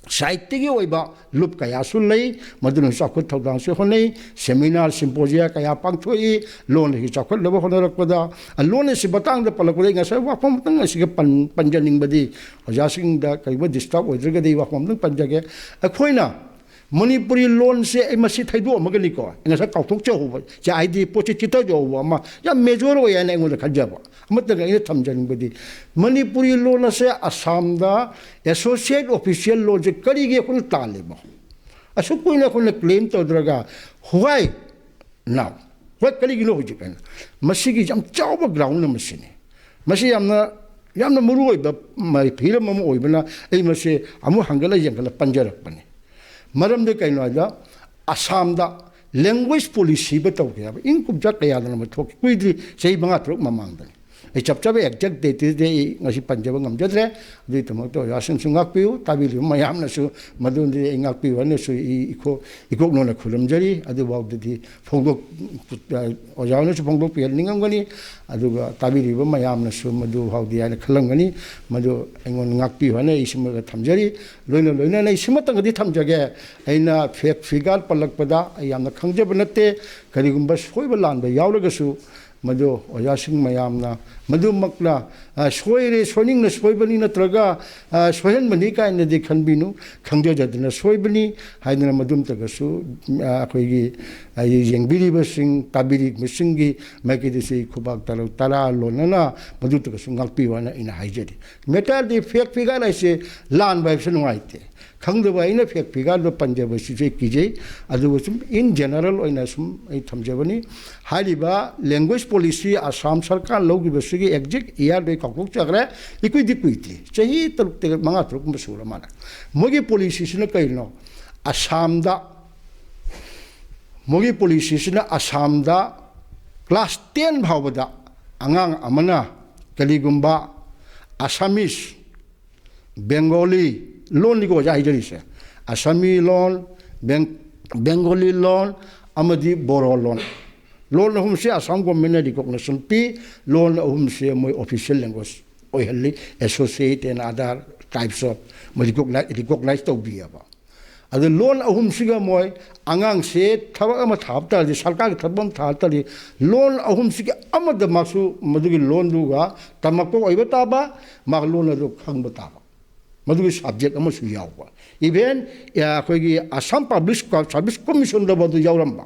ꯁꯥꯍꯤꯇ꯭ꯌꯒꯤ ꯑꯣꯏꯕ ꯂꯨꯞ ꯀꯌꯥꯁꯨ ꯂꯩ, ꯃꯗꯨꯅ ꯆꯥꯎꯈꯠ ꯊꯧꯗꯥꯡꯁꯨ ꯍꯣꯠꯅꯩ꯫ ꯁꯦꯃꯤꯅꯥꯔ, ꯁꯤꯝꯄꯣꯖꯤꯌꯥ ꯀꯌꯥ ꯄꯥꯡꯊꯣꯛꯏ꯫ ꯂꯣꯟ ꯑꯁꯤ ꯆꯥꯎꯈꯠꯅꯕ ꯍꯣꯠꯅꯔꯛꯄꯗ, ꯂꯣꯟ ꯑꯁꯤ ꯃꯇꯥꯡꯗ ꯄꯜꯂꯛꯄꯗ ꯑꯩ ꯉꯁꯥꯏ ꯋꯥꯐꯝ ꯑꯃꯇꯪ ꯑꯁꯤꯒ ꯄꯟ-, ꯄꯟꯖꯅꯤꯡꯕꯗꯤ, ꯑꯣꯖꯥꯁꯤꯡꯗ ꯀꯔꯤꯒꯨꯝꯕ ꯗꯤꯁꯇꯔꯕ ꯑꯣꯏꯗ꯭ꯔꯒꯗꯤ ꯋꯥꯐꯝ ꯑꯃꯇꯪ ꯄꯟꯖꯒꯦ꯫ ꯑꯩꯈꯣꯏꯅ ꯃꯅꯤꯄꯨꯔꯤ ꯂꯣꯟꯁꯦ, ꯑꯩ ꯃꯁꯤ ꯊꯩꯗꯣꯛꯑꯝꯃꯒꯅꯤꯀꯣ, ꯑꯩ ꯉꯁꯥꯏ ꯀꯥꯎꯊꯣꯛꯆꯍꯧꯕ, ꯁꯤ ꯍꯥꯏꯗꯤ ꯄꯣꯠꯁꯦ ꯆꯤꯠꯊꯖꯍꯧꯕ ꯑꯃ ꯌꯥꯝ ꯃꯦꯖꯣꯔ ꯑꯣꯏ ꯍꯥꯏꯅ ꯑꯩꯉꯣꯟꯗ ꯈꯟꯖꯕ꯫ ꯑꯃꯠꯇꯒ ꯑꯩꯅ ꯊꯝꯖꯅꯤꯡꯕꯗꯤ, ꯃꯅꯤꯄꯨꯔꯤ ꯂꯣꯟ ꯑꯁꯦ ꯑꯁꯥꯝꯗ ꯑꯦꯁꯣꯁꯤꯌꯦꯠ ꯑꯣꯐꯤꯁꯤꯌꯦꯜ ꯂꯣꯟꯁꯦ ꯀꯔꯤꯒꯤ ꯑꯩꯈꯣꯏꯅ ꯇꯥꯜꯂꯤꯕ? ꯑꯁꯨꯛ ꯀꯨꯏꯅ ꯑꯩꯈꯣꯏꯅ ꯀ꯭ꯂꯦꯝ ꯇꯧꯗ꯭ꯔꯒ, why now? Why, ꯀꯔꯤꯒꯤꯅꯣ ꯍꯧꯖꯤꯛ ꯍꯥꯏꯅ? ꯃꯁꯤꯒꯤ ꯌꯥꯝ ꯆꯥꯎꯕ ꯒ꯭ꯔꯥꯎꯟ ꯑꯃ ꯁꯤꯅꯤ꯫ ꯃꯁꯤ ꯌꯥꯝꯅ, ꯌꯥꯝꯅ ꯃꯔꯨ ꯑꯣꯏꯕ ꯃ-, ꯍꯤꯔꯝ ꯑꯃ ꯑꯣꯏꯕꯅ ꯑꯩ ꯃꯁꯤ ꯑꯃꯨꯛ ꯍꯟꯒꯠꯂ ꯌꯦꯡꯈꯠꯂ ꯄꯟꯖꯔꯛꯄꯅꯤ꯫ ꯃꯔꯝꯗꯤ ꯀꯩꯅꯣ ꯍꯥꯏꯗ, ꯑꯁꯥꯝꯗ ꯂꯦꯡꯒ꯭ꯋꯦꯖ ꯄꯣꯂꯤꯁꯤ ꯑꯃ ꯇꯧꯒꯦ ꯍꯥꯏꯕ ꯏꯪ ꯀꯨꯝꯖꯥ ꯀꯌꯥꯗꯅꯣ ꯑꯃ ꯊꯣꯛꯈꯤ, ꯀꯨꯏꯗ꯭ꯔꯤ, ꯆꯍꯤ ꯃꯉꯥ ꯇꯔꯨꯛ ꯃꯃꯥꯡꯗꯅꯤ꯫ ꯑꯩ ꯆꯞ ꯆꯥꯕ ꯑꯦꯛꯖꯦꯛ ꯗꯦꯠꯇꯨꯗꯤ ꯑꯩ ꯉꯁꯤ ꯄꯟꯖꯕ ꯉꯝꯖꯗ꯭ꯔꯦ꯫ ꯑꯗꯨꯒꯤꯗꯃꯛꯇ ꯑꯣꯖꯥꯁꯤꯡꯁꯨ ꯉꯥꯛꯄꯤꯌꯨ, ꯇꯥꯕꯤꯔꯤꯕ ꯃꯌꯥꯝꯅꯁꯨ ꯃꯗꯨꯗꯤ ꯑꯩ ꯉꯥꯛꯄꯤꯌꯨ ꯍꯥꯏꯅꯁꯨ ꯑꯩ ꯏꯈꯣ-, ꯏꯀꯣꯛ ꯅꯣꯟꯅ ꯈꯨꯔꯨꯝꯖꯔꯤ꯫ ꯑꯗꯨꯐꯥꯎꯗꯗꯤ ꯐꯣꯡꯗꯣꯛ-, ꯑꯣꯖꯥ ꯍꯣꯏꯅꯁꯨ ꯐꯣꯡꯗꯣꯛꯄꯤꯍꯟꯅꯤꯡꯉꯝꯒꯅꯤ, ꯑꯗꯨꯒ ꯇꯥꯕꯤꯔꯤꯕ ꯃꯌꯥꯝꯅꯁꯨ ꯃꯗꯨ ꯐꯥꯎꯗꯤ ꯍꯥꯏꯅ ꯈꯜꯂꯝꯒꯅꯤ꯫ ꯃꯗꯨ ꯑꯩꯉꯣꯟꯗ ꯉꯥꯛꯄꯤꯌꯨ ꯍꯥꯏꯅ ꯑꯩ ꯁꯤꯃꯒ ꯊꯝꯖꯔꯤ꯫ ꯂꯣꯏꯅ ꯂꯣꯏꯅꯅ ꯑꯩ ꯁꯤꯃꯇꯪꯒꯗꯤ ꯊꯝꯖꯒꯦ, ꯑꯩꯅ ꯐꯦꯛ ꯐꯤꯒꯥꯔ ꯄꯜꯂꯛꯄꯗ ꯑꯩ ꯌꯥꯝꯅ ꯈꯪꯖꯕ ꯅꯠꯇꯦ꯫ ꯀꯔꯤꯒꯨꯝꯕ ꯁꯣꯏꯕ ꯂꯥꯟꯕ ꯌꯥꯎꯔꯒꯁꯨ ꯃꯗꯨ ꯑꯣꯖꯥꯁꯤꯡ ꯃꯌꯥꯝꯅ ꯃꯗꯨꯃꯛꯅ, ꯑ, ꯁꯣꯏꯔꯦ, ꯁꯣꯏꯅꯤꯡꯅ ꯁꯣꯏꯕꯅꯤ ꯅꯠꯇ꯭ꯔꯒ, ꯑ, ꯁꯣꯏꯍꯟꯕꯅꯤ ꯀꯥꯏꯅꯗꯤ ꯈꯟꯕꯤꯅꯨ꯫ ꯈꯪꯖꯗꯗꯅ ꯁꯣꯏꯕꯅꯤ ꯍꯥꯏꯗꯅ ꯃꯗꯨꯝꯇꯒꯁꯨ, ꯑ, ꯑꯩꯈꯣꯏꯒꯤ, ꯑ, ꯌꯦꯡꯕꯤꯔꯤꯕꯁꯤꯡ, ꯇꯥꯕꯤꯔꯤꯕꯁꯤꯡꯒꯤ ꯃꯥꯏꯀꯩꯗꯁꯨ ꯑꯩ ꯈꯨꯕꯥꯛ ꯇꯔꯥ, ꯇꯔꯥ ꯂꯣꯟꯅꯅ ꯃꯗꯨꯇꯒꯁꯨ ꯉꯥꯛꯄꯤꯌꯨ ꯍꯥꯏꯅ ꯑꯩꯅ ꯍꯥꯏꯖꯔꯤ꯫ ꯃꯦꯇꯥꯔꯗꯤ ꯐꯦꯛ ꯐꯤꯒꯥꯔ ꯍꯥꯏꯁꯦ ꯂꯥꯟꯕ ꯍꯥꯏꯕꯁꯦ ꯅꯨꯡꯉꯥꯏꯇꯦ꯫ ꯈꯪꯗꯕ ꯑꯩꯅ ꯐꯦꯛ ꯐꯤꯒꯥꯔꯗꯣ ꯄꯟꯖꯕꯁꯤꯁꯨ ꯑꯩ ꯀꯤꯖꯩ꯫ ꯑꯗꯨꯒ ꯁꯨꯝ in general ꯑꯣꯏꯅ ꯁꯨꯝ ꯑꯩ ꯊꯝꯖꯕꯅꯤ꯫ ꯍꯥꯏꯔꯤꯕ ꯂꯦꯡꯒ꯭ꯋꯦꯖ ꯄꯣꯂꯤꯁꯤ ꯑꯁꯥꯝ ꯁꯔꯀꯥꯔ ꯂꯧꯈꯤꯕꯁꯤꯒꯤ ꯑꯦꯛꯖꯦꯛ ꯏꯌꯥꯔꯗꯣ ꯑꯩ ꯀꯥꯎꯊꯣꯛꯆꯈ꯭ꯔꯦ꯫ ꯏꯀꯨꯏꯗꯤ ꯀꯨꯏꯗ꯭ꯔꯤ, ꯆꯍꯤ ꯇꯔꯨꯛ ꯇꯔꯦꯠ, ꯃꯉꯥ ꯇꯔꯨꯛꯀꯨꯝꯕ ꯁꯨꯔ ꯃꯥꯜꯂꯦ꯫ ꯃꯣꯏꯒꯤ ꯄꯣꯂꯤꯁꯤꯁꯤꯅ ꯀꯩꯅꯣ? ꯑꯁꯥꯝꯗ, ꯃꯣꯏꯒꯤ ꯄꯣꯂꯤꯁꯤꯁꯤꯅ ꯑꯁꯥꯝꯗ ꯀ꯭ꯂꯥꯁ ꯇꯦꯟ ꯐꯥꯎꯕꯗ ꯑꯉꯥꯡ ꯑꯃꯅ ꯀꯔꯤꯒꯨꯝꯕ ꯑꯁꯥꯃꯤꯁ, ꯕꯦꯡꯒꯣꯂꯤ ꯂꯣꯟꯅꯤꯀꯣ ꯑꯣꯖꯥ ꯍꯥꯏꯖꯔꯤꯁꯦ, ꯑꯁꯥꯃꯤ ꯂꯣꯟ, ꯕꯦꯡ-, ꯕꯦꯡꯒꯣꯂꯤ ꯂꯣꯟ ꯑꯃꯗꯤ ꯕꯣꯔꯣ ꯂꯣꯟ, ꯂꯣꯟ ꯑꯍꯨꯝꯁꯦ ꯑꯁꯥꯝ ꯒꯣꯔꯃꯦꯟꯅ ꯔꯤꯀꯣꯛꯅꯦꯁꯟ ꯄꯤ꯫ ꯂꯣꯟ ꯑꯍꯨꯝꯁꯦ ꯃꯣꯏ ꯑꯣꯐꯤꯁꯤꯌꯦꯜ ꯂꯦꯡꯒ꯭ꯋꯦꯖ ꯑꯣꯏꯍꯜꯂꯤ, associate and other types of ꯃꯣꯏ ꯔꯤꯀꯣꯛꯅꯥꯏ-, ꯔꯤꯀꯣꯛꯅꯥꯏꯖ ꯇꯧꯕꯤꯑꯕ꯫ ꯑꯗꯨ ꯂꯣꯟ ꯑꯍꯨꯝꯁꯤꯒ ꯃꯣꯏ ꯑꯉꯥꯡꯁꯦ ꯊꯕꯛ ꯑꯃ ꯊꯥꯕ ꯇꯥꯔꯗꯤ, ꯁꯔꯀꯥꯔꯒꯤ ꯊꯕꯛ ꯑꯃ ꯊꯥꯕ ꯇꯥꯔꯗꯤ, ꯂꯣꯟ ꯑꯍꯨꯝꯁꯤꯒꯤ ꯑꯃꯗ ꯃꯥꯁꯨ ꯃꯗꯨꯒꯤ ꯂꯣꯟꯗꯨꯒ ꯇꯝꯃꯛꯄ ꯑꯣꯏꯕ ꯇꯥꯕ, ꯃꯥ ꯂꯣꯟ ꯑꯗꯨ ꯈꯪꯕ ꯇꯥꯕ, ꯃꯗꯨꯒꯤ ꯁꯕꯖꯦꯛ ꯑꯃꯁꯨ ꯌꯥꯎꯕ꯫ ꯏꯚꯦꯟ ꯑꯩꯈꯣꯏꯒꯤ ꯑꯁꯥꯝ ꯄꯕ꯭ꯂꯤꯛ ꯁꯥꯔꯚꯤꯁ ꯀꯣꯃꯤꯁꯟꯗ ꯃꯗꯨ ꯌꯥꯎꯔꯝꯕ꯫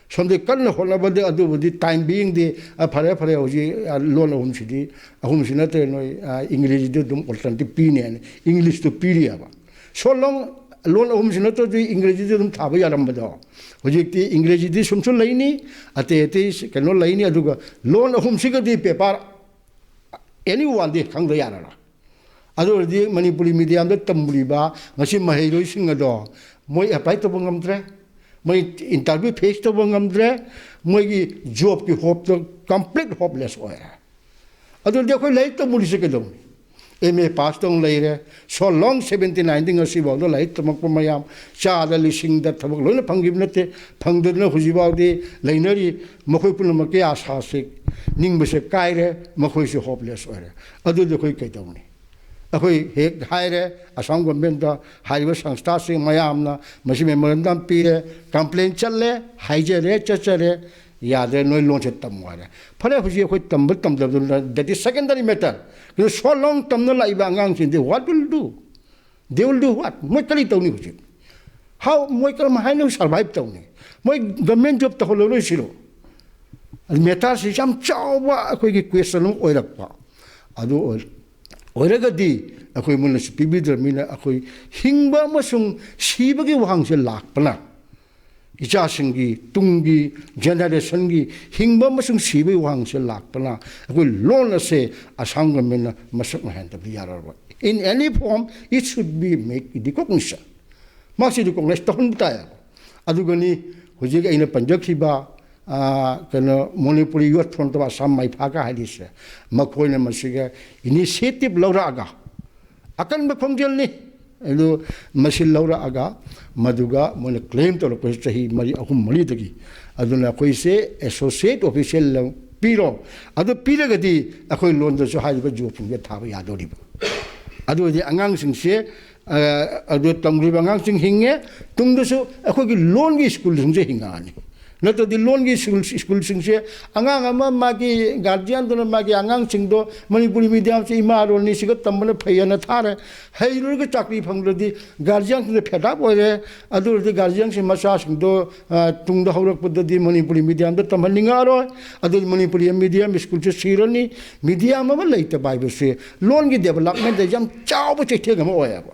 ꯁꯣꯝꯗ ꯀꯟꯅ ꯍꯣꯠꯅꯕꯗꯤ ꯑꯗꯨꯕꯨꯗꯤ ꯇꯥꯏꯝ ꯕꯤꯌꯤꯡꯗꯤ, ꯑ, ꯐꯔꯦ, ꯐꯔꯦ, ꯍꯧꯖꯤꯛ, ꯑ, ꯂꯣꯟ ꯑꯍꯨꯝꯁꯤꯗꯤ, ꯑꯍꯨꯝꯁꯤ ꯅꯠꯇ꯭ꯔꯦ, ꯅꯣꯏ, ꯑ, ꯏꯪꯒ꯭ꯔꯦꯖꯤꯗ ꯑꯗꯨꯝ ꯑꯣꯜꯇꯔꯅꯦꯇꯤꯚ ꯄꯤꯅꯦꯅ ꯏꯪꯂꯤꯁꯇꯨ ꯄꯤꯔꯤꯑꯕ꯫ So long ꯂꯣꯟ ꯑꯍꯨꯝꯁꯤ ꯅꯠꯇ꯭ꯔꯗꯤ ꯏꯪꯒ꯭ꯔꯦꯖꯤꯗ ꯑꯗꯨꯝ ꯊꯥꯕ ꯌꯥꯔꯝꯕꯗꯣ, ꯍꯧꯖꯤꯛꯇꯤ ꯏꯪꯒ꯭ꯔꯦꯖꯤꯗꯤ ꯁꯨꯝꯁꯨ ꯂꯩꯅꯤ, ꯑꯇꯩ ꯑꯇꯩ ꯀꯩꯅꯣ ꯂꯩꯅꯤ, ꯑꯗꯨꯒ ꯂꯣꯟ ꯑꯍꯨꯝꯁꯤꯒꯗꯤ ꯄꯦꯄꯔ ꯑꯦꯅꯤ ꯋꯥꯟꯗꯤ ꯈꯪꯗ ꯌꯥꯔꯔꯣꯏ꯫ ꯑꯗꯨ ꯑꯣꯏꯔꯗꯤ ꯃꯅꯤꯄꯨꯔꯤ ꯃꯤꯗꯤꯌꯝꯗ ꯇꯝꯂꯤꯕ ꯉꯁꯤ ꯃꯍꯩꯔꯣꯏꯁꯤꯡ ꯑꯗꯣ ꯃꯣꯏ ꯑꯦꯄ꯭ꯂꯥꯏ ꯇꯧꯕ ꯉꯝꯗ꯭ꯔꯦ, ꯃꯣꯏ ꯏꯟꯇꯔꯚ꯭ꯌꯨ ꯐꯦꯁ ꯇꯧꯕ ꯉꯝꯗ꯭ꯔꯦ, ꯃꯣꯏꯒꯤ ꯖꯣꯕꯀꯤ ꯍꯣꯞꯇꯣ ꯀꯝꯄ꯭ꯂꯤꯠ ꯍꯣꯞꯂꯦꯁ ꯑꯣꯏꯔꯦ꯫ ꯑꯗꯨꯗꯤ ꯑꯩꯈꯣꯏ ꯂꯥꯏꯔꯤꯛ ꯇꯝꯃꯨꯔꯤꯁꯦ ꯀꯩꯗꯧꯅꯤ? ꯑꯦꯝ ꯑꯦ ꯄꯥꯁ ꯇꯧꯅ ꯂꯩꯔꯦ꯫ So long ꯁꯕꯦꯟꯇꯤ ꯅꯥꯏꯟꯗꯤ ꯉꯁꯤꯐꯥꯎꯗ ꯂꯥꯏꯔꯤꯛ ꯇꯝꯃꯛꯄ ꯃꯌꯥꯝ ꯆꯥꯗ ꯂꯤꯁꯤꯡꯗ ꯊꯕꯛ ꯂꯣꯏꯅ ꯐꯪꯈꯤꯕ ꯅꯠꯇꯦ, ꯐꯪꯗꯗꯅ ꯍꯧꯖꯤꯛꯐꯥꯎꯗꯤ ꯂꯩꯅꯔꯤ꯫ ꯃꯈꯣꯏ ꯄꯨꯝꯅꯃꯛꯀꯤ ꯑꯥꯁꯥꯁꯤ ꯅꯤꯡꯕꯁꯦ ꯀꯥꯏꯔꯦ, ꯃꯈꯣꯏꯁꯨ ꯍꯣꯞꯂꯦꯁ ꯑꯣꯏꯔꯦ꯫ ꯑꯗꯨꯗꯤ ꯑꯩꯈꯣꯏ ꯀꯩꯗꯧꯅꯤ? ꯑꯩꯈꯣꯏ ꯍꯦꯛ ꯍꯥꯏꯔꯦ ꯑꯁꯥꯝ ꯒꯣꯔꯃꯦꯟꯗ, ꯍꯥꯏꯔꯤꯕ ꯁꯪꯁꯊꯥꯁꯤꯡ ꯃꯌꯥꯝꯅ ꯃꯁꯤ ꯃꯦꯃꯣꯔꯦꯟꯗꯝ ꯄꯤꯔꯦ, ꯀꯝꯄ꯭ꯂꯦꯟ ꯆꯠꯂꯦ, ꯍꯥꯏꯖꯔꯦ, ꯆꯠꯆꯔꯦ, ꯌꯥꯗ꯭ꯔꯦ, ꯅꯣꯏ ꯂꯣꯟꯁꯦ ꯇꯝꯃꯨ ꯍꯥꯏꯔꯦ꯫ ꯐꯔꯦ, ꯍꯧꯖꯤꯛ ꯑꯩꯈꯣꯏ ꯇꯝꯕ ꯇꯝꯗꯕꯗꯨꯅ, that is secondary matter꯫ ꯑꯗꯨ so long ꯇꯝꯅ ꯂꯥꯛꯏꯕ ꯑꯉꯥꯡꯁꯤꯡꯗꯤ what will do? They will do what? ꯃꯣꯏ ꯀꯔꯤ ꯇꯧꯅꯤ ꯍꯧꯖꯤꯛ? How? ꯃꯣꯏ ꯀꯔꯝ ꯍꯥꯏꯅ ꯁꯔꯚꯥꯏꯚ ꯇꯧꯅꯤ? ꯃꯣꯏ ꯒꯚꯔꯟꯃꯦꯟ ꯖꯣꯕ ꯇꯧꯍꯜꯂꯔꯣꯏ ꯁꯤꯔꯣ? ꯃꯦꯇꯔꯁꯤ ꯌꯥꯝ ꯆꯥꯎꯕ ꯑꯩꯈꯣꯏꯒꯤ ꯀ꯭ꯋꯦꯁꯟ ꯑꯃ ꯑꯣꯏꯔꯛꯄ꯫ ꯑꯗꯨ ꯑꯣꯏ-, ꯑꯣꯏꯔꯒꯗꯤ ꯑꯩꯈꯣꯏ ꯃꯣꯏꯅꯁꯨ ꯄꯤꯕꯤꯗ꯭ꯔꯕꯅꯤꯅ ꯑꯩꯈꯣꯏ ꯍꯤꯡꯕ ꯑꯃꯁꯨꯡ ꯁꯤꯕꯒꯤ ꯋꯥꯍꯪꯁꯦ ꯂꯥꯛꯄꯅ, ꯏꯆꯥꯁꯤꯡꯒꯤ ꯇꯨꯡꯒꯤ ꯖꯦꯅꯦꯔꯦꯁꯟꯒꯤ ꯍꯤꯡꯕ ꯑꯃꯁꯨꯡ ꯁꯤꯕꯒꯤ ꯋꯥꯍꯪꯁꯦ ꯂꯥꯛꯄꯅ, ꯑꯩꯈꯣꯏ ꯂꯣꯟ ꯑꯁꯦ ꯑꯁꯥꯝ ꯒꯚꯔꯟꯃꯦꯟꯅ ꯃꯁꯛ ꯃꯥꯏꯍꯟꯗꯕꯗꯤ ꯌꯥꯔꯔꯣꯏ꯫ In any form, it should be make recognition. ꯃꯁꯤ ꯔꯤꯀꯣꯛꯅꯥꯏꯖ ꯇꯧꯍꯟꯕ ꯇꯥꯏ꯫ ꯑꯗꯨꯒꯅꯤ ꯍꯧꯖꯤꯛ ꯑꯩꯅ ꯄꯟꯖꯈꯤꯕ ꯑ, ꯀꯩꯅꯣ, ꯃꯅꯤꯄꯨꯔꯤ ꯌꯣꯠ ꯐꯣꯟ ꯇꯧꯕ ꯑꯁꯥꯝ ꯃꯥꯏꯐꯥꯒ ꯍꯥꯏꯔꯤꯁꯦ, ꯃꯈꯣꯏꯅ ꯃꯁꯤꯒ initiative ꯂꯧꯔꯛꯑꯒ, ꯑꯀꯟꯕ ꯈꯣꯡꯖꯦꯜꯅꯤ꯫ ꯑꯗꯨ ꯃꯁꯤ ꯂꯧꯔꯛꯑꯒ, ꯃꯗꯨꯒ ꯃꯣꯏꯅ claim ꯇꯧꯔꯛꯄꯁꯤ ꯆꯍꯤ ꯃꯔꯤ, ꯑꯍꯨꯝ ꯃꯔꯤꯗꯒꯤ꯫ ꯑꯗꯨꯅ ꯑꯩꯈꯣꯏꯁꯦ associate official ꯄꯤꯔꯣ, ꯑꯗꯨ ꯄꯤꯔꯒꯗꯤ ꯑꯩꯈꯣꯏ ꯂꯣꯟꯗꯁꯨ ꯍꯥꯏꯔꯤꯕ ꯖꯤꯑꯣ ꯐꯣꯟꯁꯦ ꯊꯥꯕ ꯌꯥꯗꯧꯔꯤꯕ꯫ ꯑꯗꯨ ꯑꯣꯏꯔꯗꯤ ꯑꯉꯥꯡꯁꯤꯡꯁꯦ, ꯑ, ꯑꯗꯨ ꯇꯝꯈ꯭ꯔꯤꯕ ꯑꯉꯥꯡꯁꯤꯡ ꯍꯤꯡꯉꯦ, ꯇꯨꯡꯗꯁꯨ ꯑꯩꯈꯣꯏꯒꯤ ꯂꯣꯟꯒꯤ ꯁ꯭ꯀꯨꯜꯁꯤꯡꯁꯦ ꯍꯤꯡꯉꯛꯑꯅꯤ꯫ ꯅꯠꯇ꯭ꯔꯗꯤ ꯂꯣꯟꯒꯤ ꯁ꯭ꯀꯨꯜ, ꯁ꯭ꯀꯨꯜꯁꯤꯡꯁꯦ, ꯑꯉꯥꯡ ꯑꯃ ꯃꯥꯒꯤ ꯒꯥꯔꯖꯤꯌꯥꯟꯗꯨꯅ ꯃꯥꯒꯤ ꯑꯉꯥꯡꯁꯤꯡꯗꯣ ꯃꯅꯤꯄꯨꯔꯤ ꯃꯤꯗꯤꯌꯝꯁꯦ ꯏꯃꯥ ꯂꯣꯟꯅꯤ, ꯁꯤꯒ ꯇꯝꯕꯅ ꯐꯩ ꯍꯥꯏꯅ ꯊꯥꯔꯦ, ꯍꯩꯔꯨꯔꯒ ꯆꯥꯀ꯭ꯔꯤ ꯐꯪꯗ꯭ꯔꯗꯤ ꯒꯥꯔꯖꯤꯌꯥꯟꯁꯤꯡꯗ fed up ꯑꯣꯏꯔꯦ꯫ ꯑꯗꯨ ꯑꯣꯏꯔꯗꯤ ꯒꯥꯔꯖꯤꯌꯥꯟꯁꯤꯡ ꯃꯆꯥꯁꯤꯡꯗꯣ, ꯑ, ꯇꯨꯡꯗ ꯍꯧꯔꯛꯄꯗꯗꯤ ꯃꯅꯤꯄꯨꯔꯤ ꯃꯤꯗꯤꯌꯝꯗ ꯇꯝꯍꯟꯅꯤꯡꯉꯛꯑꯔꯣꯏ꯫ ꯑꯗꯨꯗꯤ ꯃꯅꯤꯄꯨꯔꯤ ꯃꯤꯗꯤꯌꯝ ꯁ꯭ꯀꯨꯜꯁꯦ ꯁꯤꯔꯅꯤ꯫ ꯃꯤꯗꯤꯌꯝ ꯑꯃ ꯂꯩꯇꯕ ꯍꯥꯏꯕꯁꯦ ꯂꯣꯟꯒꯤ developmentꯗ ꯌꯥꯝ ꯆꯥꯎꯕ ꯆꯩꯊꯦꯡ ꯑꯃ ꯑꯣꯏꯌꯦꯕ꯫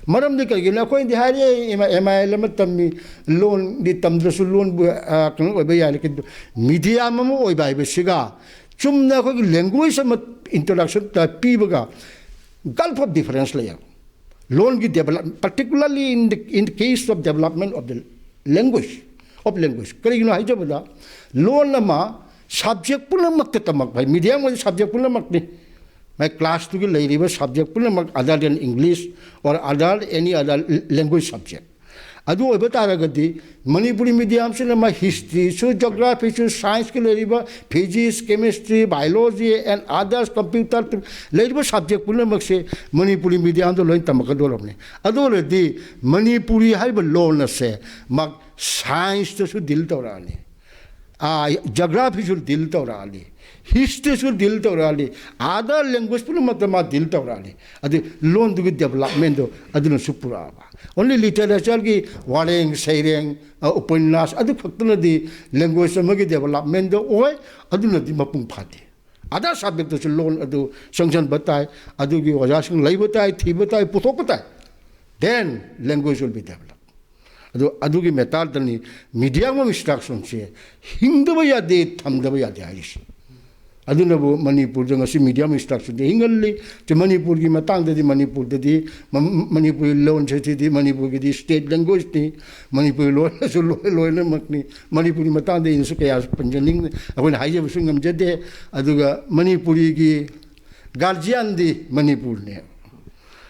ꯃꯔꯝꯗꯤ ꯀꯔꯤꯒꯤꯅꯣ? ꯑꯩꯈꯣꯏꯅꯗꯤ ꯍꯥꯏꯔꯦ, ꯑꯦꯝ ꯑꯥꯏ ꯑꯦꯜ ꯑꯃ ꯇꯝꯃꯤ, ꯂꯣꯟꯗꯤ ꯇꯝꯗ꯭ꯔꯁꯨ ꯂꯣꯟꯕꯨ, ꯑ, ꯀꯩꯅꯣ ꯑꯣꯏꯕ ꯌꯥꯔꯦ, ꯀꯤꯟꯇꯨ ꯃꯤꯗꯤꯌꯝ ꯑꯃ ꯑꯣꯏꯕ ꯍꯥꯏꯕꯁꯤꯒ ꯆꯨꯝꯅ ꯑꯩꯈꯣꯏꯒꯤ language ꯑꯃ introduction ꯄꯤꯕꯒ gulf of difference ꯂꯩꯌꯦꯕ꯫ ꯂꯣꯟꯒꯤ develop, particularly in the, in the case of development of the language, of language꯫ ꯀꯔꯤꯒꯤꯅꯣ ꯍꯥꯏꯖꯕꯗ, ꯂꯣꯟ ꯑꯃ subject ꯄꯨꯝꯅꯃꯛꯇ ꯇꯝꯃꯛꯄ ꯍꯥꯏ, ꯃꯤꯗꯤꯌꯝ ꯑꯣꯏꯕ subject ꯄꯨꯝꯅꯃꯛꯅꯤ꯫ ꯃꯥꯏ classꯇꯨꯒꯤ ꯂꯩꯔꯤꯕ subject ꯄꯨꯝꯅꯃꯛ other than English or other any other language subject꯫ ꯑꯗꯨ ꯑꯣꯏꯕ ꯇꯥꯔꯒꯗꯤ ꯃꯅꯤꯄꯨꯔꯤ ꯃꯤꯗꯤꯌꯝꯁꯤꯅ ꯃꯥ historyꯁꯨ, geographyꯁꯨ, scienceꯀꯤ ꯂꯩꯔꯤꯕ physics, chemistry, biology and others, computer, ꯂꯩꯔꯤꯕ subject ꯄꯨꯝꯅꯃꯛꯁꯦ ꯃꯅꯤꯄꯨꯔꯤ ꯃꯤꯗꯤꯌꯝꯗ ꯂꯣꯏ ꯇꯝꯃꯛꯀꯗꯧꯔꯕꯅꯤ꯫ ꯑꯗꯨ ꯑꯣꯏꯔꯗꯤ ꯃꯅꯤꯄꯨꯔꯤ ꯍꯥꯏꯔꯤꯕ ꯂꯣꯟ ꯑꯁꯦ ꯃꯥ scienceꯇꯁꯨ deal ꯇꯧꯔꯛꯑꯅꯤ, ꯑꯥ, geographyꯁꯨ deal ꯇꯧꯔꯛꯑꯅꯤ, historyꯁꯨ deal ꯇꯧꯔꯛꯑꯅꯤ, other language ꯄꯨꯝꯅꯃꯛꯇ ꯃꯥ deal ꯇꯧꯔꯛꯑꯅꯤ꯫ ꯑꯗꯨ ꯂꯣꯟꯗꯨꯒꯤ developmentꯗꯣ ꯑꯗꯨꯅꯁꯨ ꯄꯨꯔꯛꯑꯕ꯫ Only literatureꯒꯤ ꯋꯥꯔꯦꯡ ꯁꯩꯔꯦꯡ, ꯑ, ꯎꯄꯟꯌꯥꯁ ꯑꯗꯨ ꯈꯛꯇꯅꯗꯤ language ꯑꯃꯒꯤ developmentꯗꯣ ꯑꯣꯏ, ꯑꯗꯨꯅꯗꯤ ꯃꯄꯨꯡ ꯐꯥꯗꯦ꯫ Other subjectꯇꯁꯨ ꯂꯣꯟ ꯑꯗꯨ ꯆꯪꯁꯤꯟꯕ ꯇꯥꯏ, ꯑꯗꯨꯒꯤ ꯑꯣꯖꯥꯁꯤꯡ ꯂꯩꯕ ꯇꯥꯏ, ꯊꯤꯕ ꯇꯥꯏ, ꯄꯨꯊꯣꯛꯄ ꯇꯥꯏ, then language will be developed꯫ ꯑꯗꯨ, ꯑꯗꯨꯒꯤ matterꯗꯅꯤ medium of instructionꯁꯦ ꯍꯤꯡꯗꯕ ꯌꯥꯗꯦ, ꯊꯝꯗꯕ ꯌꯥꯗꯦ ꯍꯥꯏꯔꯤꯁꯦ꯫ ꯑꯗꯨꯅꯕꯨ ꯃꯅꯤꯄꯨꯔꯗ ꯉꯁꯤ medium structureꯗ ꯍꯤꯡꯍꯜꯂꯤ꯫ ꯁꯤ ꯃꯅꯤꯄꯨꯔꯒꯤ ꯃꯇꯥꯡꯗꯗꯤ, ꯃꯅꯤꯄꯨꯔꯗꯗꯤ ꯃ-, ꯃꯅꯤꯄꯨꯔꯤ ꯂꯣꯟꯁꯦ ꯁꯤꯗꯤ ꯃꯅꯤꯄꯨꯔꯒꯤꯗꯤ state languageorganisꯅꯤ꯫ ꯃꯅꯤꯄꯨꯔꯤ ꯂꯣꯟꯅꯁꯨ ꯂꯣꯏ-, ꯂꯣꯏꯅꯃꯛꯅꯤ꯫ ꯃꯅꯤꯄꯨꯔꯤ ꯃꯇꯥꯡꯗ ꯑꯩꯅꯁꯨ ꯀꯌꯥꯁꯨ ꯄꯟꯖꯅꯤꯡ-, ꯑꯩꯈꯣꯏꯅ ꯍꯥꯏꯖꯕꯁꯨ ꯉꯝꯖꯗꯦ꯫ ꯑꯗꯨꯒ ꯃꯅꯤꯄꯨꯔꯤꯒꯤ guardianꯗꯤ ꯃꯅꯤꯄꯨꯔꯅꯦ꯫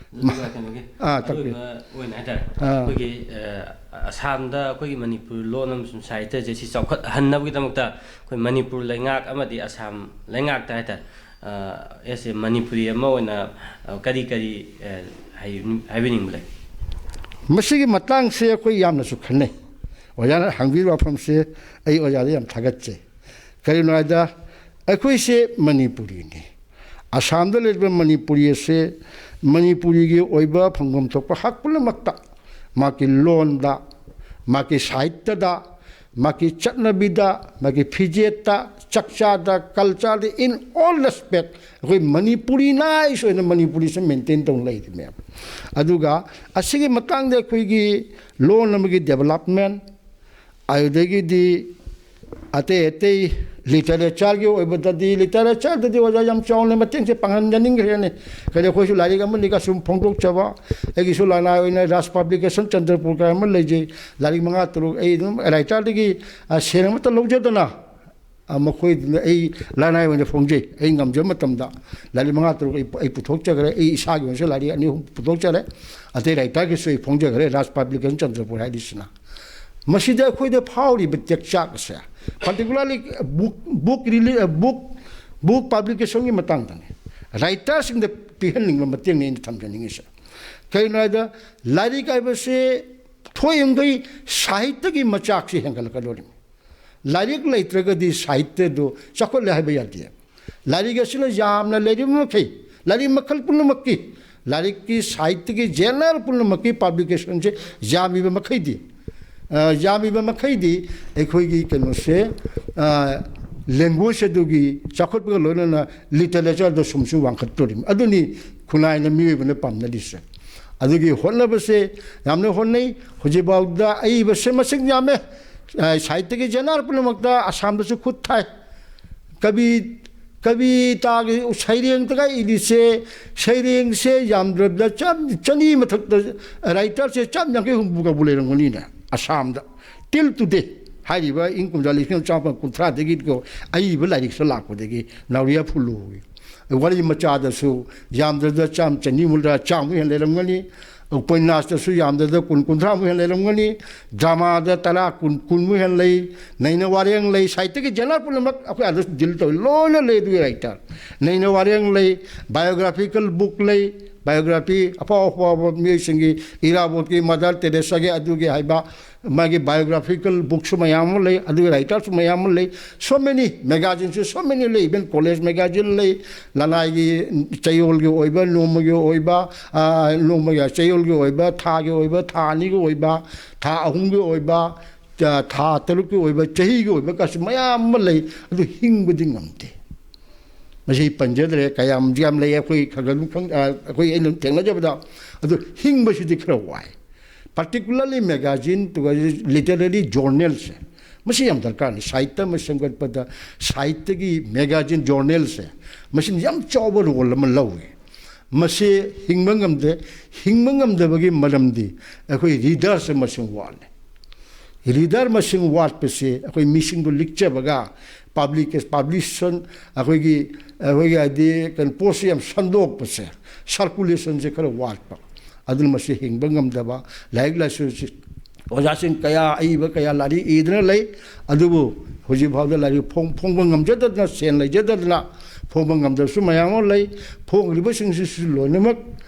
ꯑꯗꯨꯒ ꯀꯩꯅꯣꯒꯤ ꯑꯥ, ꯇꯥꯛꯄꯤꯌꯨ꯫ ꯑꯔꯣꯏꯕ ꯑꯣꯏꯅ ꯍꯥꯏꯇꯥꯔꯦ, ꯑꯥ꯫ ꯑꯩꯈꯣꯏꯒꯤ, ꯑ, ꯑꯁꯥꯝꯗ ꯑꯩꯈꯣꯏꯒꯤ ꯃꯅꯤꯄꯨꯔ ꯂꯣꯟ ꯑꯃꯁꯨꯡ ꯁꯥꯍꯤꯇ꯭ꯌꯁꯦ ꯁꯤ ꯆꯥꯎꯈꯠꯍꯟꯅꯕꯒꯤꯗꯃꯛꯇ ꯑꯩꯈꯣꯏ ꯃꯅꯤꯄꯨꯔ ꯂꯩꯉꯥꯛ ꯑꯃꯗꯤ ꯑꯁꯥꯝ ꯂꯩꯉꯥꯛꯇ ꯍꯥꯏꯇꯥꯔꯦ, ꯑ, as a ꯃꯅꯤꯄꯨꯔꯤ ꯑꯃ ꯑꯣꯏꯅ, ꯑ, ꯀꯔꯤ ꯀꯔꯤ, ꯑ, ꯍꯥꯏ-, ꯍꯥꯏꯕꯤꯅꯤꯡꯕ ꯂꯩ? ꯃꯁꯤꯒꯤ ꯃꯇꯥꯡꯁꯦ ꯑꯩꯈꯣꯏ ꯌꯥꯝꯅꯁꯨ ꯈꯟꯅꯩ꯫ ꯑꯣꯖꯥꯅ ꯍꯪꯕꯤꯔꯤꯕ ꯋꯥꯐꯝꯁꯦ ꯑꯩ ꯑꯣꯖꯥꯗ ꯌꯥꯝ ꯊꯥꯒꯠꯆꯩ꯫ ꯀꯔꯤꯒꯤꯅꯣ ꯍꯥꯏꯗ, ꯑꯩꯈꯣꯏꯁꯦ ꯃꯅꯤꯄꯨꯔꯤꯅꯤ꯫ ꯑꯁꯥꯝꯗ ꯂꯩꯔꯤꯕ ꯃꯅꯤꯄꯨꯔꯤ ꯑꯁꯦ ꯃꯅꯤꯄꯨꯔꯤꯒꯤ ꯑꯣꯏꯕ ꯐꯪꯐꯝ ꯊꯣꯛꯄ ꯍꯛ ꯄꯨꯝꯅꯃꯛꯇ, ꯃꯥꯒꯤ ꯂꯣꯟꯗ, ꯃꯥꯒꯤ ꯁꯥꯍꯤꯇ꯭ꯌꯗ, ꯃꯥꯒꯤ ꯆꯠꯅꯕꯤꯗ, ꯃꯥꯒꯤ ꯐꯤꯖꯦꯠꯇ, ꯆꯥꯛꯆꯥꯗ, cultureꯗ, in all respect, ꯑꯩꯈꯣꯏ ꯃꯅꯤꯄꯨꯔꯤ nice ꯑꯣꯏꯅ ꯃꯅꯤꯄꯨꯔꯤꯁꯦ maintain ꯇꯧꯅ ꯂꯩꯔꯤ ꯃꯌꯥꯝ꯫ ꯑꯗꯨꯒ ꯑꯁꯤꯒꯤ ꯃꯇꯥꯡꯗ ꯑꯩꯈꯣꯏꯒꯤ ꯂꯣꯟ ꯑꯃꯒꯤ development, ꯑꯗꯨꯗꯒꯤꯗꯤ ꯑꯇꯩ ꯑꯇꯩ literatureꯒꯤ ꯑꯣꯏꯕꯗꯗꯤ, literatureꯗꯗꯤ ꯑꯣꯖꯥ ꯌꯥꯝ ꯆꯥꯎꯅ ꯃꯇꯦꯡꯁꯦ ꯄꯥꯡꯍꯟꯖꯅꯤꯡꯈ꯭ꯔꯦꯅꯦ꯫ ꯀꯔꯤ, ꯑꯩꯈꯣꯏꯁꯨ ꯂꯥꯏꯔꯤꯛ ꯑꯃꯅꯤꯒ ꯁꯨꯝ ꯐꯣꯡꯗꯣꯛꯆꯕ, ꯑꯩꯒꯤꯁꯨ ꯂꯅꯥꯏ ꯑꯣꯏꯅ ꯔꯥꯖ publication ꯆꯟꯗ꯭ꯔꯄꯨꯔ ꯀꯥꯏ ꯑꯃ ꯂꯩꯖꯩ, ꯂꯥꯏꯔꯤꯛ ꯃꯉꯥ ꯇꯔꯨꯛ ꯑꯩ ꯑꯗꯨꯝ writerꯗꯒꯤ, ꯑ, ꯁꯦꯟ ꯑꯃꯠꯇ ꯂꯧꯖꯗꯅ, ꯑ, ꯃꯈꯣꯏꯗꯨꯅ ꯑꯩ ꯂꯅꯥꯏ ꯑꯣꯏꯅ ꯐꯣꯡꯖꯩ꯫ ꯑꯩ ꯉꯝꯖꯕ ꯃꯇꯝꯗ ꯂꯥꯏꯔꯤꯛ ꯃꯉꯥ ꯇꯔꯨꯛ ꯑꯩ, ꯑꯩ ꯄꯨꯊꯣꯛꯆꯈ꯭ꯔꯦ꯫ ꯑꯩ ꯏꯁꯥꯒꯤ ꯑꯣꯏꯅꯁꯨ ꯂꯥꯏꯔꯤꯛ ꯑꯅꯤ ꯑꯍꯨꯝ ꯄꯨꯊꯣꯛꯆꯔꯦ꯫ ꯑꯇꯩ writerꯒꯤꯁꯨ ꯑꯩ ꯐꯣꯡꯖꯈ꯭ꯔꯦ, ꯔꯥꯖ publication ꯆꯟꯗ꯭ꯔꯄꯨꯔ ꯍꯥꯏꯔꯤꯁꯤꯅ꯫ ꯃꯁꯤꯗ ꯑꯩꯈꯣꯏꯗ ꯐꯥꯎꯔꯤꯕ ꯇꯦꯛꯆꯥꯛ ꯑꯁꯦ, particularly book, book release, book, book publicationꯒꯤ ꯃꯇꯥꯡꯗꯅꯤ꯫ Writerꯁꯤꯡꯗ ꯄꯤꯍꯟꯅꯤꯡꯕ ꯃꯇꯦꯡꯅꯤ ꯑꯩꯅ ꯊꯝꯖꯅꯤꯡꯉꯤꯁꯦ꯫ ꯀꯩꯒꯤꯅꯣ ꯍꯥꯏꯗ, ꯂꯥꯏꯔꯤꯛ ꯍꯥꯏꯕꯁꯤ ꯊꯣꯛꯏꯃꯈꯩ ꯁꯥꯍꯤꯇ꯭ꯌꯒꯤ ꯃꯆꯥꯛꯁꯤ ꯍꯦꯟꯒꯠꯂꯛꯀꯗꯧꯔꯤꯃꯤ꯫ ꯂꯥꯏꯔꯤꯛ ꯂꯩꯇ꯭ꯔꯒꯗꯤ ꯁꯥꯍꯤꯇ꯭ꯌꯗꯨ ꯆꯥꯎꯈꯠꯂꯦ ꯍꯥꯏꯕ ꯌꯥꯗꯦ꯫ ꯂꯥꯏꯔꯤꯛ ꯑꯁꯤꯅ ꯌꯥꯝꯅ ꯂꯩꯔꯤꯕ ꯃꯈꯩ, ꯂꯥꯏꯔꯤꯛ ꯃꯈꯜ ꯄꯨꯝꯅꯃꯛꯀꯤ, ꯂꯥꯏꯔꯤꯛꯀꯤ ꯁꯥꯍꯤꯇ꯭ꯌꯒꯤ genre ꯄꯨꯝꯅꯃꯛꯀꯤ publicationꯁꯦ ꯌꯥꯝꯃꯤꯕ ꯃꯈꯩꯗꯤ, ꯑ, ꯌꯥꯝꯃꯤꯕ ꯃꯈꯩꯗꯤ ꯑꯩꯈꯣꯏꯒꯤ ꯀꯩꯅꯣꯁꯦ, ꯑ, language ꯑꯗꯨꯒꯤ ꯆꯥꯎꯈꯠꯄꯒ ꯂꯣꯏꯅꯅ literatureꯗ ꯁꯨꯝ ꯁꯨꯝ ꯋꯥꯡꯈꯠꯇꯣꯔꯤꯕꯅꯤ꯫ ꯑꯗꯨꯅꯤ ꯈꯨꯟꯅꯥꯏꯅ, ꯃꯤꯑꯣꯏꯕꯅ ꯄꯥꯝꯅꯔꯤꯁꯦ꯫ ꯑꯗꯨꯒꯤ ꯍꯣꯠꯅꯕꯁꯦ ꯌꯥꯝꯅ ꯍꯣꯠꯅꯩ꯫ ꯍꯧꯖꯤꯛꯐꯥꯎꯗ ꯑꯏꯕꯁꯦ ꯃꯁꯤꯡ ꯌꯥꯝꯃꯦ꯫ ꯑ, ꯁꯥꯍꯤꯇ꯭ꯌꯒꯤ genre ꯄꯨꯝꯅꯃꯛꯇ ꯑꯁꯥꯝꯗꯁꯨ ꯈꯨꯠ ꯊꯥꯏ꯫ ꯀꯕꯤ ꯀꯕꯤꯇꯥꯒꯤ ꯁꯩꯔꯦꯡꯗꯒ ꯏꯔꯤꯁꯦ, ꯁꯩꯔꯦꯡꯁꯦ ꯌꯥꯝꯗ꯭ꯔꯕꯗ ꯆꯥꯝ-, ꯆꯅꯤ ꯃꯊꯛꯇ, ꯔꯥꯏꯇꯔꯁꯦ ꯆꯥꯝ ꯌꯥꯡꯈꯩ ꯍꯨꯝꯐꯨ ꯀꯕꯨ ꯂꯩꯔꯝꯒꯅꯤꯅꯦ ꯑꯁꯥꯝꯗ꯫ Till today, ꯍꯥꯏꯔꯤꯕ ꯏꯪ ꯀꯨꯝꯖꯥ ꯂꯤꯁꯤꯡ ꯑꯃ ꯆꯥꯃꯥꯄꯟ ꯀꯨꯟꯊ꯭ꯔꯥꯗꯒꯤꯀꯣ ꯑꯏꯕ ꯂꯥꯏꯔꯤꯛꯁꯦ ꯂꯥꯛꯄꯗꯒꯤ ꯅꯥꯎꯔꯤꯌꯥ ꯐꯨꯂꯨꯒꯤ ꯋꯥꯔꯤ ꯃꯆꯥꯗꯁꯨ ꯌꯥꯝꯗ꯭ꯔꯕꯗ ꯆꯥꯝ ꯆꯅꯤꯃꯨꯛ ꯂꯩꯔ ꯆꯥꯝꯃꯨꯛ ꯍꯦꯟꯅ ꯂꯩꯔꯝꯒꯅꯤ꯫ ꯎꯄꯟꯌꯥꯁꯇꯁꯨ ꯌꯥꯝꯗ꯭ꯔꯕꯗ ꯀꯨꯟ ꯀꯨꯟꯊ꯭ꯔꯥꯃꯨꯛ ꯍꯦꯟꯅ ꯂꯩꯔꯝꯒꯅꯤ꯫ ꯗ꯭ꯔꯃꯥꯗ ꯇꯔꯥ, ꯀꯨꯟ, ꯀꯨꯟꯃꯨꯛ ꯍꯦꯟꯅ ꯂꯩ꯫ ꯅꯩꯅ ꯋꯥꯔꯦꯡ ꯂꯩ꯫ ꯁꯥꯍꯤꯇ꯭ꯌꯒꯤ ꯖꯅꯔ ꯄꯨꯝꯅꯃꯛ ꯑꯩꯈꯣꯏ ꯑꯥꯗ ꯗꯤꯜ ꯇꯧꯏ꯫ ꯂꯣꯏꯅ ꯂꯩ ꯑꯗꯨꯒꯤ ꯔꯥꯏꯇꯔ꯫ ꯅꯩꯅ ꯋꯥꯔꯦꯡ ꯂꯩ, ꯕꯥꯏꯑꯣꯒ꯭ꯔꯥꯐꯤꯀꯦꯜ ꯕꯨꯛ ꯂꯩ, ꯕꯥꯏꯑꯣꯒ꯭ꯔꯥꯐꯤ ꯑꯐꯥꯎ ꯑꯐꯥꯎꯕ ꯃꯤꯑꯣꯏꯁꯤꯡꯒꯤ, ꯏꯔꯥꯕꯣꯠꯀꯤ, ꯃꯗꯔ ꯇꯦꯔꯦꯁꯥꯒꯤ, ꯑꯗꯨꯒꯤ ꯍꯥꯏꯕ, ꯃꯥꯒꯤ ꯕꯥꯏꯑꯣꯒ꯭ꯔꯥꯐꯤꯀꯦꯜ ꯕꯨꯛꯁꯨ ꯃꯌꯥꯝ ꯑꯃ ꯂꯩ, ꯑꯗꯨꯒꯤ ꯔꯥꯏꯇꯔꯁꯨ ꯃꯌꯥꯝ ꯑꯃ ꯂꯩ꯫ So many, ꯃꯦꯒꯥꯖꯤꯟꯁꯨ so many ꯂꯩ, even ꯀꯣꯂꯦꯖ ꯃꯦꯒꯥꯖꯤꯟ ꯂꯩ, ꯂꯅꯥꯏꯒꯤ ꯆꯌꯣꯜꯒꯤ ꯑꯣꯏꯕ, ꯅꯣꯡꯃꯒꯤ ꯑꯣꯏꯕ, ꯑ, ꯅꯣꯡꯃꯒꯤ ꯆꯌꯣꯜꯒꯤ ꯑꯣꯏꯕ, ꯊꯥꯒꯤ ꯑꯣꯏꯕ, ꯊꯥ ꯑꯅꯤꯒꯤ ꯑꯣꯏꯕ, ꯊꯥ ꯑꯍꯨꯝꯒꯤ ꯑꯣꯏꯕ, ꯊꯥ ꯇꯔꯨꯛꯀꯤ ꯑꯣꯏꯕ, ꯆꯍꯤꯒꯤ ꯑꯣꯏꯕ ꯀꯥꯁꯨ ꯃꯌꯥꯝ ꯑꯃ ꯂꯩ꯫ ꯑꯗꯨ ꯍꯤꯡꯕꯗꯤ ꯉꯝꯗꯦ꯫ ꯃꯁꯤ ꯄꯟꯖꯗ꯭ꯔꯦ, ꯀꯌꯥꯝ ꯌꯥꯝ ꯂꯩ ꯑꯩꯈꯣꯏ ꯈꯔ ꯈꯔ ꯑꯗꯨꯝ ꯈꯪ-, ꯑ, ꯑꯩꯈꯣꯏ ꯑꯩꯅ ꯑꯗꯨꯝ ꯊꯦꯡꯅꯖꯕꯗ꯫ ꯑꯗꯨ ꯍꯤꯡꯕꯁꯤꯗꯤ ꯈꯔ ꯋꯥꯏ꯫ Particularly magazine, ꯑꯗꯨꯒ literary journalꯁꯦ, ꯃꯁꯤ ꯌꯥꯝ ꯗꯔꯀꯥꯔꯅꯤ꯫ ꯁꯥꯍꯤꯇ꯭ꯌ ꯑꯃ ꯁꯦꯝꯒꯠꯄꯗ ꯁꯥꯍꯤꯇ꯭ꯌꯒꯤ ꯃꯦꯒꯥꯖꯤꯟ, ꯖꯔꯅꯦꯜꯁꯦ, ꯃꯁꯤꯅ ꯌꯥꯝ ꯆꯥꯎꯕ ꯔꯣꯜ ꯑꯃ ꯂꯧꯏ꯫ ꯃꯁꯤ ꯍꯤꯡꯕ ꯉꯝꯗꯦ꯫ ꯍꯤꯡꯕ ꯉꯝꯗꯕꯒꯤ ꯃꯔꯝꯗꯤ ꯑꯩꯈꯣꯏ ꯔꯤꯗꯔꯁꯦ ꯃꯁꯤꯡ ꯋꯥꯠꯂꯦ꯫ ꯔꯤꯗꯔ ꯃꯁꯤꯡ ꯋꯥꯠꯄꯁꯦ ꯑꯩꯈꯣꯏ ꯃꯤꯁꯤꯡꯗꯣ ꯂꯤꯛꯆꯕꯒ, ꯄꯥꯕ꯭ꯂꯤꯀꯦ-, ꯄꯥꯕ꯭ꯂꯤꯁꯟ, ꯑꯩꯈꯣꯏꯒꯤ, ꯑꯩꯈꯣꯏꯒꯤ ꯍꯥꯏꯗꯤ ꯀꯩꯅꯣ, ꯄꯣꯠꯁꯦ ꯌꯥꯝ ꯁꯟꯗꯣꯛꯄꯁꯦ, ꯁꯔꯀꯨꯂꯦꯁꯟꯁꯦ ꯈꯔ ꯋꯥꯠꯄ, ꯑꯗꯨꯅ ꯃꯁꯤ ꯍꯤꯡꯕ ꯉꯝꯗꯕ꯫ ꯂꯥꯏꯔꯤꯛ ꯂꯥꯏꯁꯨꯁꯤ ꯑꯣꯖꯥꯁꯤꯡ ꯀꯌꯥ, ꯑꯏꯕ ꯀꯌꯥ ꯂꯥꯏꯔꯤꯛ ꯏꯗꯨꯅ ꯂꯩ, ꯑꯗꯨꯕꯨ ꯍꯧꯖꯤꯛ ꯐꯥꯎꯗ ꯂꯥꯏꯔꯤꯛ ꯐꯣꯡ-, ꯐꯣꯡꯕ ꯉꯝꯖꯗꯗꯅ, ꯁꯦꯟ ꯂꯩꯖꯗꯗꯅ ꯐꯣꯡꯕ ꯉꯝꯗꯕꯁꯨ ꯃꯌꯥꯝ ꯑꯃ ꯂꯩ꯫ ꯐꯣꯡꯂꯤꯕꯁꯤꯡꯁꯤꯁꯨ ꯂꯣꯏꯅꯃꯛ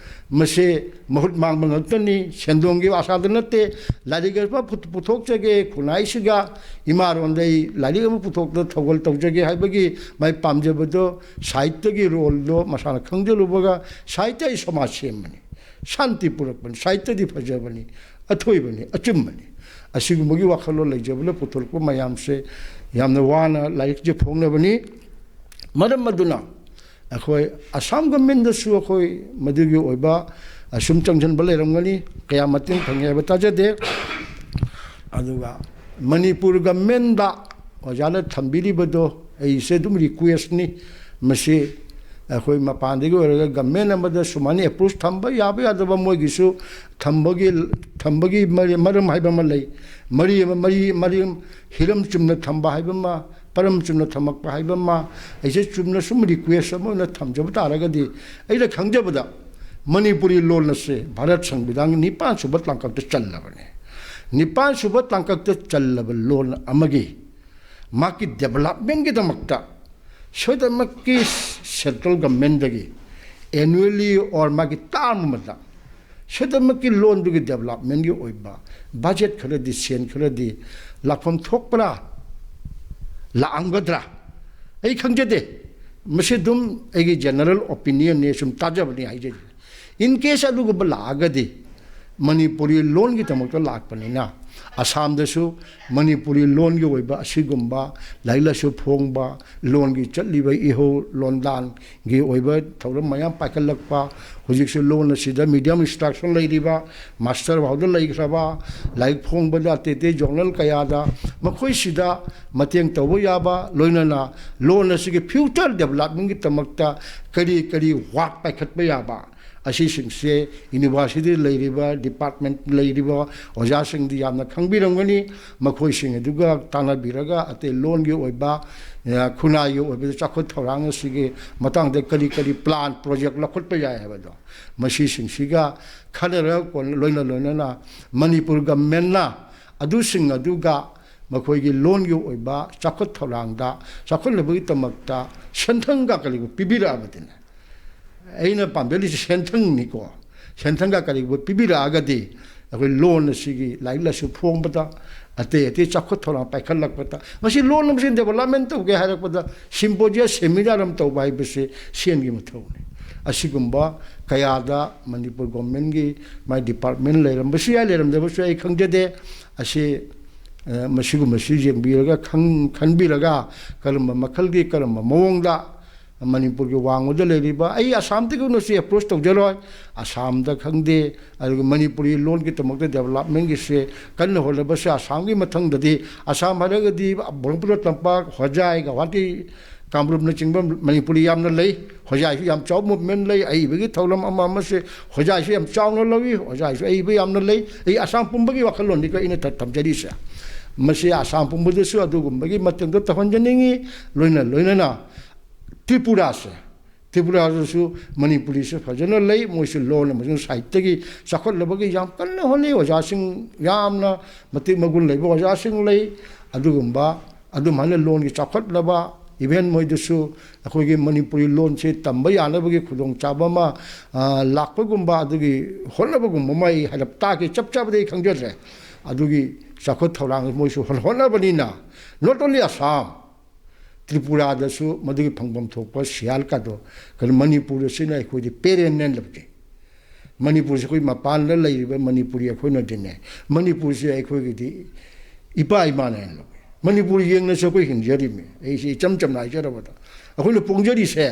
ꯃꯁꯦ ꯃꯍꯨꯠ ꯃꯥꯡꯕ ꯉꯥꯛꯇꯅꯤ꯫ ꯁꯦꯟꯗꯣꯡꯒꯤ ꯑꯥꯁꯥꯗ ꯅꯠꯇꯦ꯫ ꯂꯥꯏꯔꯤꯛ ꯑꯃ ꯄꯨꯊꯣꯛꯆꯒꯦ, ꯈꯨꯟꯅꯥꯏꯁꯤꯒ ꯏꯃꯥꯔꯣꯟꯗ ꯑꯩ ꯂꯥꯏꯔꯤꯛ ꯑꯃ ꯄꯨꯊꯣꯛꯇ ꯊꯧꯒꯜ ꯇꯧꯖꯒꯦ ꯍꯥꯏꯕꯒꯤ ꯃꯥꯏ ꯄꯥꯝꯖꯕꯗꯣ, ꯁꯥꯍꯤꯇ꯭ꯌꯒꯤ ꯔꯣꯜꯗꯣ ꯃꯁꯥꯅ ꯈꯪꯖꯤꯜꯂꯨꯕꯒ, ꯁꯥꯍꯤꯇ꯭ꯌ ꯑꯩ ꯁꯃꯥꯖ ꯁꯦꯝꯕꯅꯤ, ꯁꯥꯟꯇꯤ ꯄꯨꯔꯛꯄꯅꯤ, ꯁꯥꯍꯤꯇ꯭ꯌꯗꯤ ꯐꯖꯕꯅꯤ, ꯑꯊꯣꯏꯕꯅꯤ, ꯑꯆꯨꯝꯕꯅꯤ꯫ ꯑꯁꯤꯒꯨꯝꯕꯒꯤ ꯋꯥꯈꯜꯂꯣꯟ ꯂꯩꯖꯕꯅ ꯄꯨꯊꯣꯔꯛꯄ ꯃꯌꯥꯝꯁꯦ ꯌꯥꯝꯅ ꯋꯥꯅ ꯂꯥꯏꯔꯤꯛꯁꯦ ꯐꯣꯡꯅꯕꯅꯤ꯫ ꯃꯔꯝ ꯑꯗꯨꯅ ꯑꯩꯈꯣꯏ ꯑꯁꯥꯝ ꯒꯃꯦꯟꯗꯁꯨ ꯑꯩꯈꯣꯏ ꯃꯗꯨꯒꯤ ꯑꯣꯏꯕ ꯑꯁꯨꯝ ꯆꯪꯁꯤꯟꯕ ꯂꯩꯔꯝꯒꯅꯤ, ꯀꯌꯥ ꯃꯇꯦꯡ ꯐꯪꯉꯦ ꯍꯥꯏꯕ ꯇꯥꯖꯗꯦ꯫ ꯑꯗꯨꯒ ꯃꯅꯤꯄꯨꯔ ꯒꯃꯦꯟꯗ ꯑꯣꯖꯥꯅ ꯊꯝꯕꯤꯔꯤꯕꯗꯣ ꯑꯩꯁꯦ ꯑꯗꯨꯝ ꯔꯤꯀ꯭ꯋꯦꯁꯅꯤ, ꯃꯁꯤ ꯑꯩꯈꯣꯏ ꯃꯄꯥꯟꯗꯒꯤ ꯑꯣꯏꯔꯒ ꯒꯃꯦꯟ ꯑꯃꯗ ꯁꯨꯃꯥꯏꯅ ꯑꯦꯄ꯭ꯔꯣꯆ ꯊꯝꯕ ꯌꯥꯕ ꯌꯥꯗꯕ ꯃꯣꯏꯒꯤꯁꯨ ꯊꯝꯕꯒꯤ, ꯊꯝꯕꯒꯤ ꯃꯔ-, ꯃꯔꯝ ꯍꯥꯏꯕ ꯑꯃ ꯂꯩ꯫ ꯃꯔꯤ ꯑꯃ, ꯃꯔꯤ, ꯃꯔꯤ, ꯍꯤꯔꯝ ꯆꯨꯝꯅ ꯊꯝꯕ ꯍꯥꯏꯕ ꯑꯃ, ꯄꯔꯝ ꯆꯨꯝꯅ ꯊꯝꯃꯛꯄ ꯍꯥꯏꯕ ꯑꯃ, ꯑꯩꯁꯦ ꯆꯨꯝꯅ ꯁꯨꯝ ꯔꯤꯀ꯭ꯋꯦꯁ ꯑꯃ ꯑꯣꯏꯅ ꯊꯝꯖꯕ ꯇꯥꯔꯒꯗꯤ, ꯑꯩꯅ ꯈꯪꯖꯕꯗ ꯃꯅꯤꯄꯨꯔꯤ ꯂꯣꯟ ꯑꯁꯦ ꯚꯥꯔꯠ ꯁꯪꯕꯤꯙꯥꯟꯒꯤ ꯅꯤꯄꯥꯟ ꯁꯨꯕ ꯇꯥꯡꯀꯛꯇ ꯆꯜꯂꯕꯅꯦ꯫ ꯅꯤꯄꯥꯟ ꯁꯨꯕ ꯇꯥꯡꯀꯛꯇ ꯆꯜꯂꯕ ꯂꯣꯟ ꯑꯃꯒꯤ ꯃꯥꯒꯤ ꯗꯦꯕꯂꯞꯃꯦꯟꯒꯤꯗꯃꯛꯇ ꯁꯣꯏꯗꯅꯃꯛꯀꯤ ꯁꯦꯟꯇ꯭ꯔꯦꯜ ꯒꯚꯔꯟꯃꯦꯟꯗꯒꯤ ꯑꯦꯅꯨꯋꯦꯜꯂꯤ ꯑꯣꯔ ꯃꯥꯒꯤ ꯇꯥꯔꯝ ꯑꯃꯗ ꯁꯣꯏꯗꯅꯃꯛꯀꯤ ꯂꯣꯟꯗꯨꯒꯤ ꯗꯦꯕꯂꯞꯃꯦꯟꯒꯤ ꯑꯣꯏꯕ ꯕꯖꯦꯠ ꯈꯔꯗꯤ, ꯁꯦꯟ ꯈꯔꯗꯤ ꯂꯥꯛꯐꯝ ꯊꯣꯛꯄ꯭ꯔꯥ, ꯂꯥꯛꯑꯝꯒꯗ꯭ꯔꯥ? ꯑꯩ ꯈꯪꯖꯗꯦ꯫ ꯃꯁꯤ ꯑꯗꯨꯝ ꯑꯩꯒꯤ ꯖꯦꯅꯔꯦꯜ ꯑꯣꯄꯤꯅꯤꯌꯟꯅꯦ, ꯁꯨꯝ ꯇꯥꯖꯕꯅꯤ ꯍꯥꯏꯖꯔꯤ꯫ ꯏꯟ ꯀꯦꯁ ꯑꯗꯨꯒꯨꯝꯕ ꯂꯥꯛꯑꯒꯗꯤ, ꯃꯅꯤꯄꯨꯔꯤ ꯂꯣꯟꯒꯤꯗꯃꯛꯇ ꯂꯥꯛꯄꯅꯤꯅ, ꯑꯁꯥꯝꯗꯁꯨ ꯃꯅꯤꯄꯨꯔꯤ ꯂꯣꯟꯒꯤ ꯑꯣꯏꯕ ꯑꯁꯤꯒꯨꯝꯕ ꯂꯥꯏꯔꯤꯛ ꯂꯥꯏꯁꯨ ꯐꯣꯡꯕ, ꯂꯣꯟꯒꯤ ꯆꯠꯂꯤꯕ ꯏꯍꯧ ꯂꯣꯟꯗꯥꯟꯒꯤ ꯑꯣꯏꯕ ꯊꯧꯔꯝ ꯃꯌꯥꯝ ꯄꯥꯏꯈꯠꯂꯛꯄ, ꯍꯧꯖꯤꯛꯁꯨ ꯂꯣꯟ ꯑꯁꯤꯗ ꯃꯤꯗꯤꯌꯝ ꯏꯟꯁꯇ꯭ꯔꯛꯁꯟ ꯂꯩꯔꯤꯕ, ꯃꯥꯁꯇꯔ ꯐꯥꯎꯗ ꯂꯩꯈ꯭ꯔꯕ, ꯂꯥꯏꯔꯤꯛ ꯐꯣꯡꯕꯗ ꯑꯇꯩ ꯑꯇꯩ ꯖꯣꯔꯅꯦꯜ ꯀꯌꯥꯗ ꯃꯈꯣꯏꯁꯤꯗ ꯃꯇꯦꯡ ꯇꯧꯕ ꯌꯥꯕ, ꯂꯣꯏꯅꯅ ꯂꯣꯟ ꯑꯁꯤꯒꯤ ꯐ꯭ꯌꯨꯆꯔ ꯗꯦꯕꯂꯞꯃꯦꯟꯒꯤꯗꯃꯛꯇ ꯀꯔꯤ ꯀꯔꯤ ꯋꯥꯔꯛ ꯄꯥꯏꯈꯠꯄ ꯌꯥꯕ, ꯑꯁꯤꯁꯤꯡꯁꯦ ꯌꯨꯅꯤꯚꯔꯁꯤꯇꯤꯗ ꯂꯩꯔꯤꯕ, ꯗꯤꯄꯥꯔꯠꯃꯦꯟ ꯂꯩꯔꯤꯕ ꯑꯣꯖꯥꯁꯤꯡꯗꯤ ꯌꯥꯝꯅ ꯈꯪꯕꯤꯔꯝꯒꯅꯤ꯫ ꯃꯈꯣꯏꯁꯤꯡ ꯑꯗꯨꯒ ꯇꯥꯟꯅꯕꯤꯔꯒ ꯑꯇꯩ ꯂꯣꯟꯒꯤ ꯑꯣꯏꯕ, ꯑ, ꯈꯨꯟꯅꯥꯏꯒꯤ ꯑꯣꯏꯕ ꯆꯥꯎꯈꯠ ꯊꯧꯔꯥꯡ ꯑꯁꯤꯒꯤ ꯃꯇꯥꯡꯗ ꯀꯔꯤ ꯀꯔꯤ ꯄ꯭ꯂꯥꯟ, ꯄ꯭ꯔꯣꯖꯦꯛ ꯂꯧꯈꯠꯄ ꯌꯥꯏ ꯍꯥꯏꯕꯗꯣ, ꯃꯁꯤꯁꯤꯡꯁꯤꯒ ꯈꯟꯅꯔꯒ ꯀꯣꯟ-, ꯂꯣꯏꯅ ꯂꯣꯏꯅꯅ ꯃꯅꯤꯄꯨꯔ ꯒꯚꯔꯟꯃꯦꯟꯅ ꯑꯗꯨꯁꯤꯡ ꯑꯗꯨꯒ ꯃꯈꯣꯏꯒꯤ ꯂꯣꯟꯒꯤ ꯑꯣꯏꯕ ꯆꯥꯎꯈꯠ ꯊꯧꯔꯥꯡꯗ, ꯆꯥꯎꯈꯠꯅꯕꯒꯤꯗꯃꯛꯇ ꯁꯦꯟꯊꯪꯒ ꯀꯔꯤꯒꯨꯝꯕ ꯄꯤꯕꯤꯔꯛꯑꯕꯗꯤꯅꯦ, ꯑꯩꯅ ꯄꯥꯝꯖꯔꯤꯁꯦ ꯁꯦꯟꯊꯪꯅꯤꯀꯣ꯫ ꯁꯦꯟꯊꯪꯒ ꯀꯔꯤꯒꯨꯝꯕ ꯄꯤꯕꯤꯔꯛꯑꯒꯗꯤ ꯑꯩꯈꯣꯏ ꯂꯣꯟ ꯑꯁꯤꯒꯤ ꯂꯥꯏꯔꯤꯛ ꯂꯥꯏꯁꯨ ꯐꯣꯡꯕꯗ, ꯑꯇꯩ ꯑꯇꯩ ꯆꯥꯎꯈꯠ ꯊꯧꯔꯥꯡ ꯄꯥꯏꯈꯠꯂꯛꯄꯗ, ꯉꯁꯤ ꯂꯣꯟ ꯑꯃꯁꯤ ꯗꯦꯕꯂꯞꯃꯦꯟ ꯇꯧꯒꯦ ꯍꯥꯏꯔꯛꯄꯗ ꯁꯤꯝꯄꯣꯖꯤꯌꯝ, ꯁꯦꯃꯤꯅꯥꯔ ꯑꯃ ꯇꯧꯕ ꯍꯥꯏꯕꯁꯤ ꯁꯦꯟꯒꯤ ꯃꯊꯧꯅꯤ꯫ ꯑꯁꯤꯒꯨꯝꯕ ꯀꯌꯥꯗ ꯃꯅꯤꯄꯨꯔ ꯒꯣꯔꯃꯦꯟꯒꯤ ꯃꯥꯏ ꯗꯤꯄꯥꯔꯠꯃꯦꯟ ꯂꯩꯔꯝꯕꯁꯨ ꯌꯥꯏ, ꯂꯩꯔꯝꯗꯕꯁꯨ ꯌꯥꯏ, ꯑꯩ ꯈꯪꯖꯗꯦ꯫ ꯑꯁꯤ, ꯑ, ꯃꯁꯤꯒꯨꯝꯕꯁꯤ ꯌꯦꯡꯕꯤꯔꯒ ꯈꯪ-, ꯈꯟꯕꯤꯔꯒ ꯀꯔꯝꯕ ꯃꯈꯜꯒꯤ, ꯀꯔꯝꯕ ꯃꯑꯣꯡꯗ ꯃꯅꯤꯄꯨꯔꯒꯤ ꯋꯥꯡꯃꯗ ꯂꯩꯔꯤꯕ, ꯑꯩ ꯑꯁꯥꯝꯗꯒꯤ ꯑꯣꯏꯅꯁꯨ ꯑꯦꯄ꯭ꯔꯣꯆ ꯇꯧꯖꯔꯣꯏ꯫ ꯑꯁꯥꯝꯗ ꯈꯪꯗꯦ, ꯑꯗꯨꯒ ꯃꯅꯤꯄꯨꯔꯤ ꯂꯣꯟꯒꯤꯗꯃꯛꯇ ꯗꯦꯕꯂꯞꯃꯦꯟꯒꯤꯁꯦ ꯀꯟꯅ ꯍꯣꯠꯅꯕꯁꯦ ꯑꯁꯥꯝꯒꯤ ꯃꯊꯪꯗꯗꯤ, ꯑꯁꯥꯝ ꯍꯥꯏꯔꯒꯗꯤ ꯕ꯭ꯔꯍꯃꯄꯨꯇ꯭ꯔ ꯇꯝꯄꯥꯛ, ꯍꯣꯖꯥꯏ, ꯒꯧꯍꯥꯇꯤ, ꯀꯥꯡꯂꯨꯞꯅꯆꯤꯡꯕ ꯃꯅꯤꯄꯨꯔꯤ ꯌꯥꯝꯅ ꯂꯩ꯫ ꯍꯣꯖꯥꯏꯁꯨ ꯌꯥꯝ ꯆꯥꯎꯕ movement ꯂꯩ꯫ ꯑꯏꯕꯒꯤ ꯊꯧꯔꯝ ꯑꯃ ꯑꯃꯁꯦ ꯍꯣꯖꯥꯏꯁꯨ ꯌꯥꯝ ꯆꯥꯎꯅ ꯂꯧꯏ꯫ ꯍꯣꯖꯥꯏꯁꯨ ꯑꯏꯕ ꯌꯥꯝꯅ ꯂꯩ꯫ ꯑꯩ ꯑꯁꯥꯝ ꯄꯨꯝꯕꯒꯤ ꯋꯥꯈꯜꯂꯣꯟꯅꯤꯀꯣ ꯑꯩꯅ ꯊ-, ꯊꯝꯖꯔꯤꯁꯦ꯫ ꯃꯁꯤ ꯑꯁꯥꯝ ꯄꯨꯝꯕꯗꯁꯨ ꯑꯗꯨꯒꯨꯝꯕꯒꯤ ꯃꯇꯦꯡꯗꯣ ꯇꯧꯍꯟꯖꯅꯤꯡꯉꯤ꯫ ꯂꯣꯏꯅ ꯂꯣꯏꯅꯅ ꯇ꯭ꯔꯤꯄꯨꯔꯥꯁꯦ, ꯇ꯭ꯔꯤꯄꯨꯔꯥꯗꯁꯨ ꯃꯅꯤꯄꯨꯔꯤꯁꯦ ꯐꯖꯅ ꯂꯩ꯫ ꯃꯣꯏꯁꯨ ꯂꯣꯟ ꯑꯃꯁꯨꯡ ꯁꯥꯍꯤꯇ꯭ꯌꯒꯤ ꯆꯥꯎꯈꯠꯅꯕꯒꯤ ꯌꯥꯝ ꯀꯟꯅ ꯍꯣꯠꯅꯩ꯫ ꯑꯣꯖꯥꯁꯤꯡ ꯌꯥꯝꯅ ꯃꯇꯤꯛ ꯃꯒꯨꯟ ꯂꯩꯕ ꯑꯣꯖꯥꯁꯤꯡ ꯂꯩ꯫ ꯑꯗꯨꯒꯨꯝꯕ, ꯑꯗꯨꯃꯥꯏꯅ ꯂꯣꯟꯒꯤ ꯆꯥꯎꯈꯠꯅꯕ, even ꯃꯣꯏꯗꯁꯨ ꯑꯩꯈꯣꯏꯒꯤ ꯃꯅꯤꯄꯨꯔꯤ ꯂꯣꯟꯁꯦ ꯇꯝꯕ ꯌꯥꯅꯕꯒꯤ ꯈꯨꯗꯣꯡꯆꯥꯕ ꯑꯃ, ꯑ, ꯂꯥꯛꯄꯒꯨꯝꯕ, ꯑꯗꯨꯒꯤ ꯍꯣꯠꯅꯕꯒꯨꯝꯕ ꯑꯃ ꯑꯩ ꯍꯥꯏꯔꯞ ꯇꯥꯈꯤ, ꯆꯞ ꯆꯥꯕꯗꯤ ꯑꯩ ꯈꯪꯖꯗ꯭ꯔꯦ꯫ ꯑꯗꯨꯒꯤ ꯆꯥꯎꯈꯠ ꯊꯧꯔꯥꯡ ꯃꯣꯏꯁꯨ ꯍꯣꯠ-, ꯍꯣꯠꯅꯕꯅꯤꯅ, not only Assam, ꯇ꯭ꯔꯤꯄꯨꯔꯥꯗꯁꯨ ꯃꯗꯨꯒꯤ ꯐꯪꯐꯝ ꯊꯣꯛꯄ ꯁꯤꯌꯥꯜꯀꯗꯣ, ꯀꯩꯅꯣ, ꯃꯅꯤꯄꯨꯔ ꯑꯁꯤꯅ ꯑꯩꯈꯣꯏꯗꯤ parent ꯅꯦꯅ ꯂꯧꯖꯩ꯫ ꯃꯅꯤꯄꯨꯔꯁꯤ ꯑꯩꯈꯣꯏ ꯃꯄꯥꯟꯗ ꯂꯩꯔꯤꯕ ꯃꯅꯤꯄꯨꯔꯤ ꯑꯩꯈꯣꯏꯅꯗꯤꯅꯦ, ꯃꯅꯤꯄꯨꯔꯁꯤ ꯑꯩꯈꯣꯏꯒꯤꯗꯤ ꯏꯄꯥ ꯏꯃꯥꯅ ꯍꯦꯟꯅ ꯂꯧꯏ꯫ ꯃꯅꯤꯄꯨꯔ ꯌꯦꯡꯅꯁꯨ ꯑꯩꯈꯣꯏ ꯍꯤꯡꯖꯔꯤꯃꯤ꯫ ꯑꯩꯁꯤ ꯏꯆꯝ ꯆꯝꯅ ꯍꯥꯏꯖꯔꯕꯗ, ꯑꯩꯈꯣꯏꯅ ꯄꯣꯡꯖꯔꯤꯁꯦ,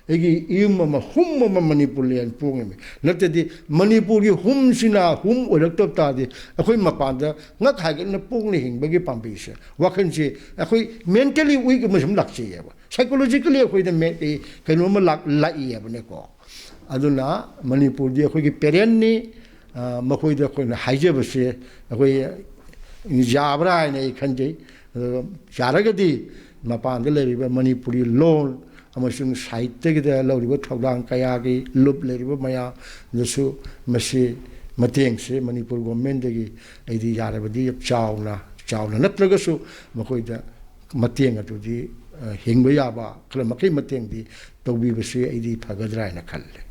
ꯑꯩꯒꯤ ꯏꯌꯨꯝ ꯑꯃ, ꯍꯨꯝ ꯑꯃ ꯃꯅꯤꯄꯨꯔ ꯂꯦꯟ ꯄꯣꯡꯉꯤꯃꯤ꯫ ꯅꯠꯇ꯭ꯔꯗꯤ ꯃꯅꯤꯄꯨꯔꯒꯤ ꯍꯨꯝꯁꯤꯅ ꯍꯨꯝ ꯑꯣꯏꯔꯛꯇꯕ ꯇꯥꯔꯗꯤ, ꯑꯩꯈꯣꯏ ꯃꯄꯥꯟꯗ ꯉꯛ ꯍꯥꯏꯒꯠꯅ ꯄꯣꯡꯅ ꯍꯤꯡꯕꯒꯤ ꯄꯥꯝꯕꯩꯁꯦ, ꯋꯥꯈꯜꯁꯦ ꯑꯩꯈꯣꯏ mentally weak ꯑꯃ ꯁꯨꯝ ꯂꯥꯛꯆꯩꯌꯦꯕ, psychologically ꯑꯩꯈꯣꯏꯗ ꯃꯦ-, ꯀꯩꯅꯣꯝꯃ ꯂꯥꯛ-, ꯂꯥꯛꯏꯌꯦꯕꯅꯦꯀꯣ꯫ ꯑꯗꯨꯅ ꯃꯅꯤꯄꯨꯔꯗꯤ ꯑꯩꯈꯣꯏꯒꯤ parent ꯅꯤ꯫ ꯑ, ꯃꯈꯣꯏꯗ ꯑꯩꯈꯣꯏꯅ ꯍꯥꯏꯖꯕꯁꯦ ꯑꯩꯈꯣꯏ ꯌꯥꯕ꯭ꯔꯥ ꯍꯥꯏꯅ ꯑꯩ ꯈꯟꯖꯩ꯫ ꯑꯗꯣ ꯌꯥꯔꯒꯗꯤ ꯃꯄꯥꯟꯗ ꯂꯩꯔꯤꯕ ꯃꯅꯤꯄꯨꯔꯤ ꯂꯣꯟ ꯑꯃꯁꯨꯡ ꯁꯥꯍꯤꯇ꯭ꯌꯒꯤꯗ ꯂꯧꯔꯤꯕ ꯊꯧꯗꯥꯡ ꯀꯌꯥꯒꯤ ꯂꯨꯞ ꯂꯩꯔꯤꯕ ꯃꯌꯥꯝꯗꯁꯨ ꯃꯁꯤ ꯃꯇꯦꯡꯁꯦ ꯃꯅꯤꯄꯨꯔ government ꯇꯒꯤ ꯑꯩꯗꯤ ꯌꯥꯔꯕꯗꯤ ꯆꯥꯎꯅ, ꯆꯥꯎꯅ ꯅꯠꯇ꯭ꯔꯒꯁꯨ ꯃꯈꯣꯏꯗ ꯃꯇꯦꯡ ꯑꯗꯨꯗꯤ, ꯑ, ꯍꯤꯡꯕ ꯌꯥꯕ ꯈꯔ ꯃꯈꯩ ꯃꯇꯦꯡꯗꯤ ꯇꯧꯕꯤꯕꯁꯤ ꯑꯩꯗꯤ ꯐꯒꯗ꯭ꯔꯥ ꯍꯥꯏꯅ ꯈꯜꯂꯦ꯫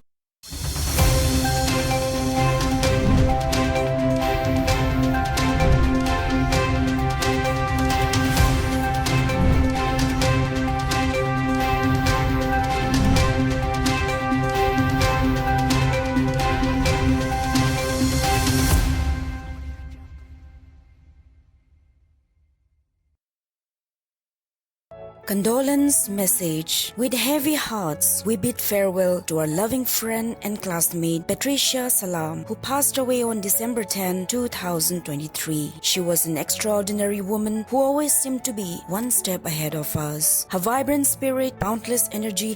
Condolence message. With heavy hearts, we bid farewell to our loving friend and classmate Patricia Salam, who passed away on December tenth, two thousand twenty-three. She was an extraordinary woman who always seemed to be one step ahead of us. Her vibrant spirit, boundless energy,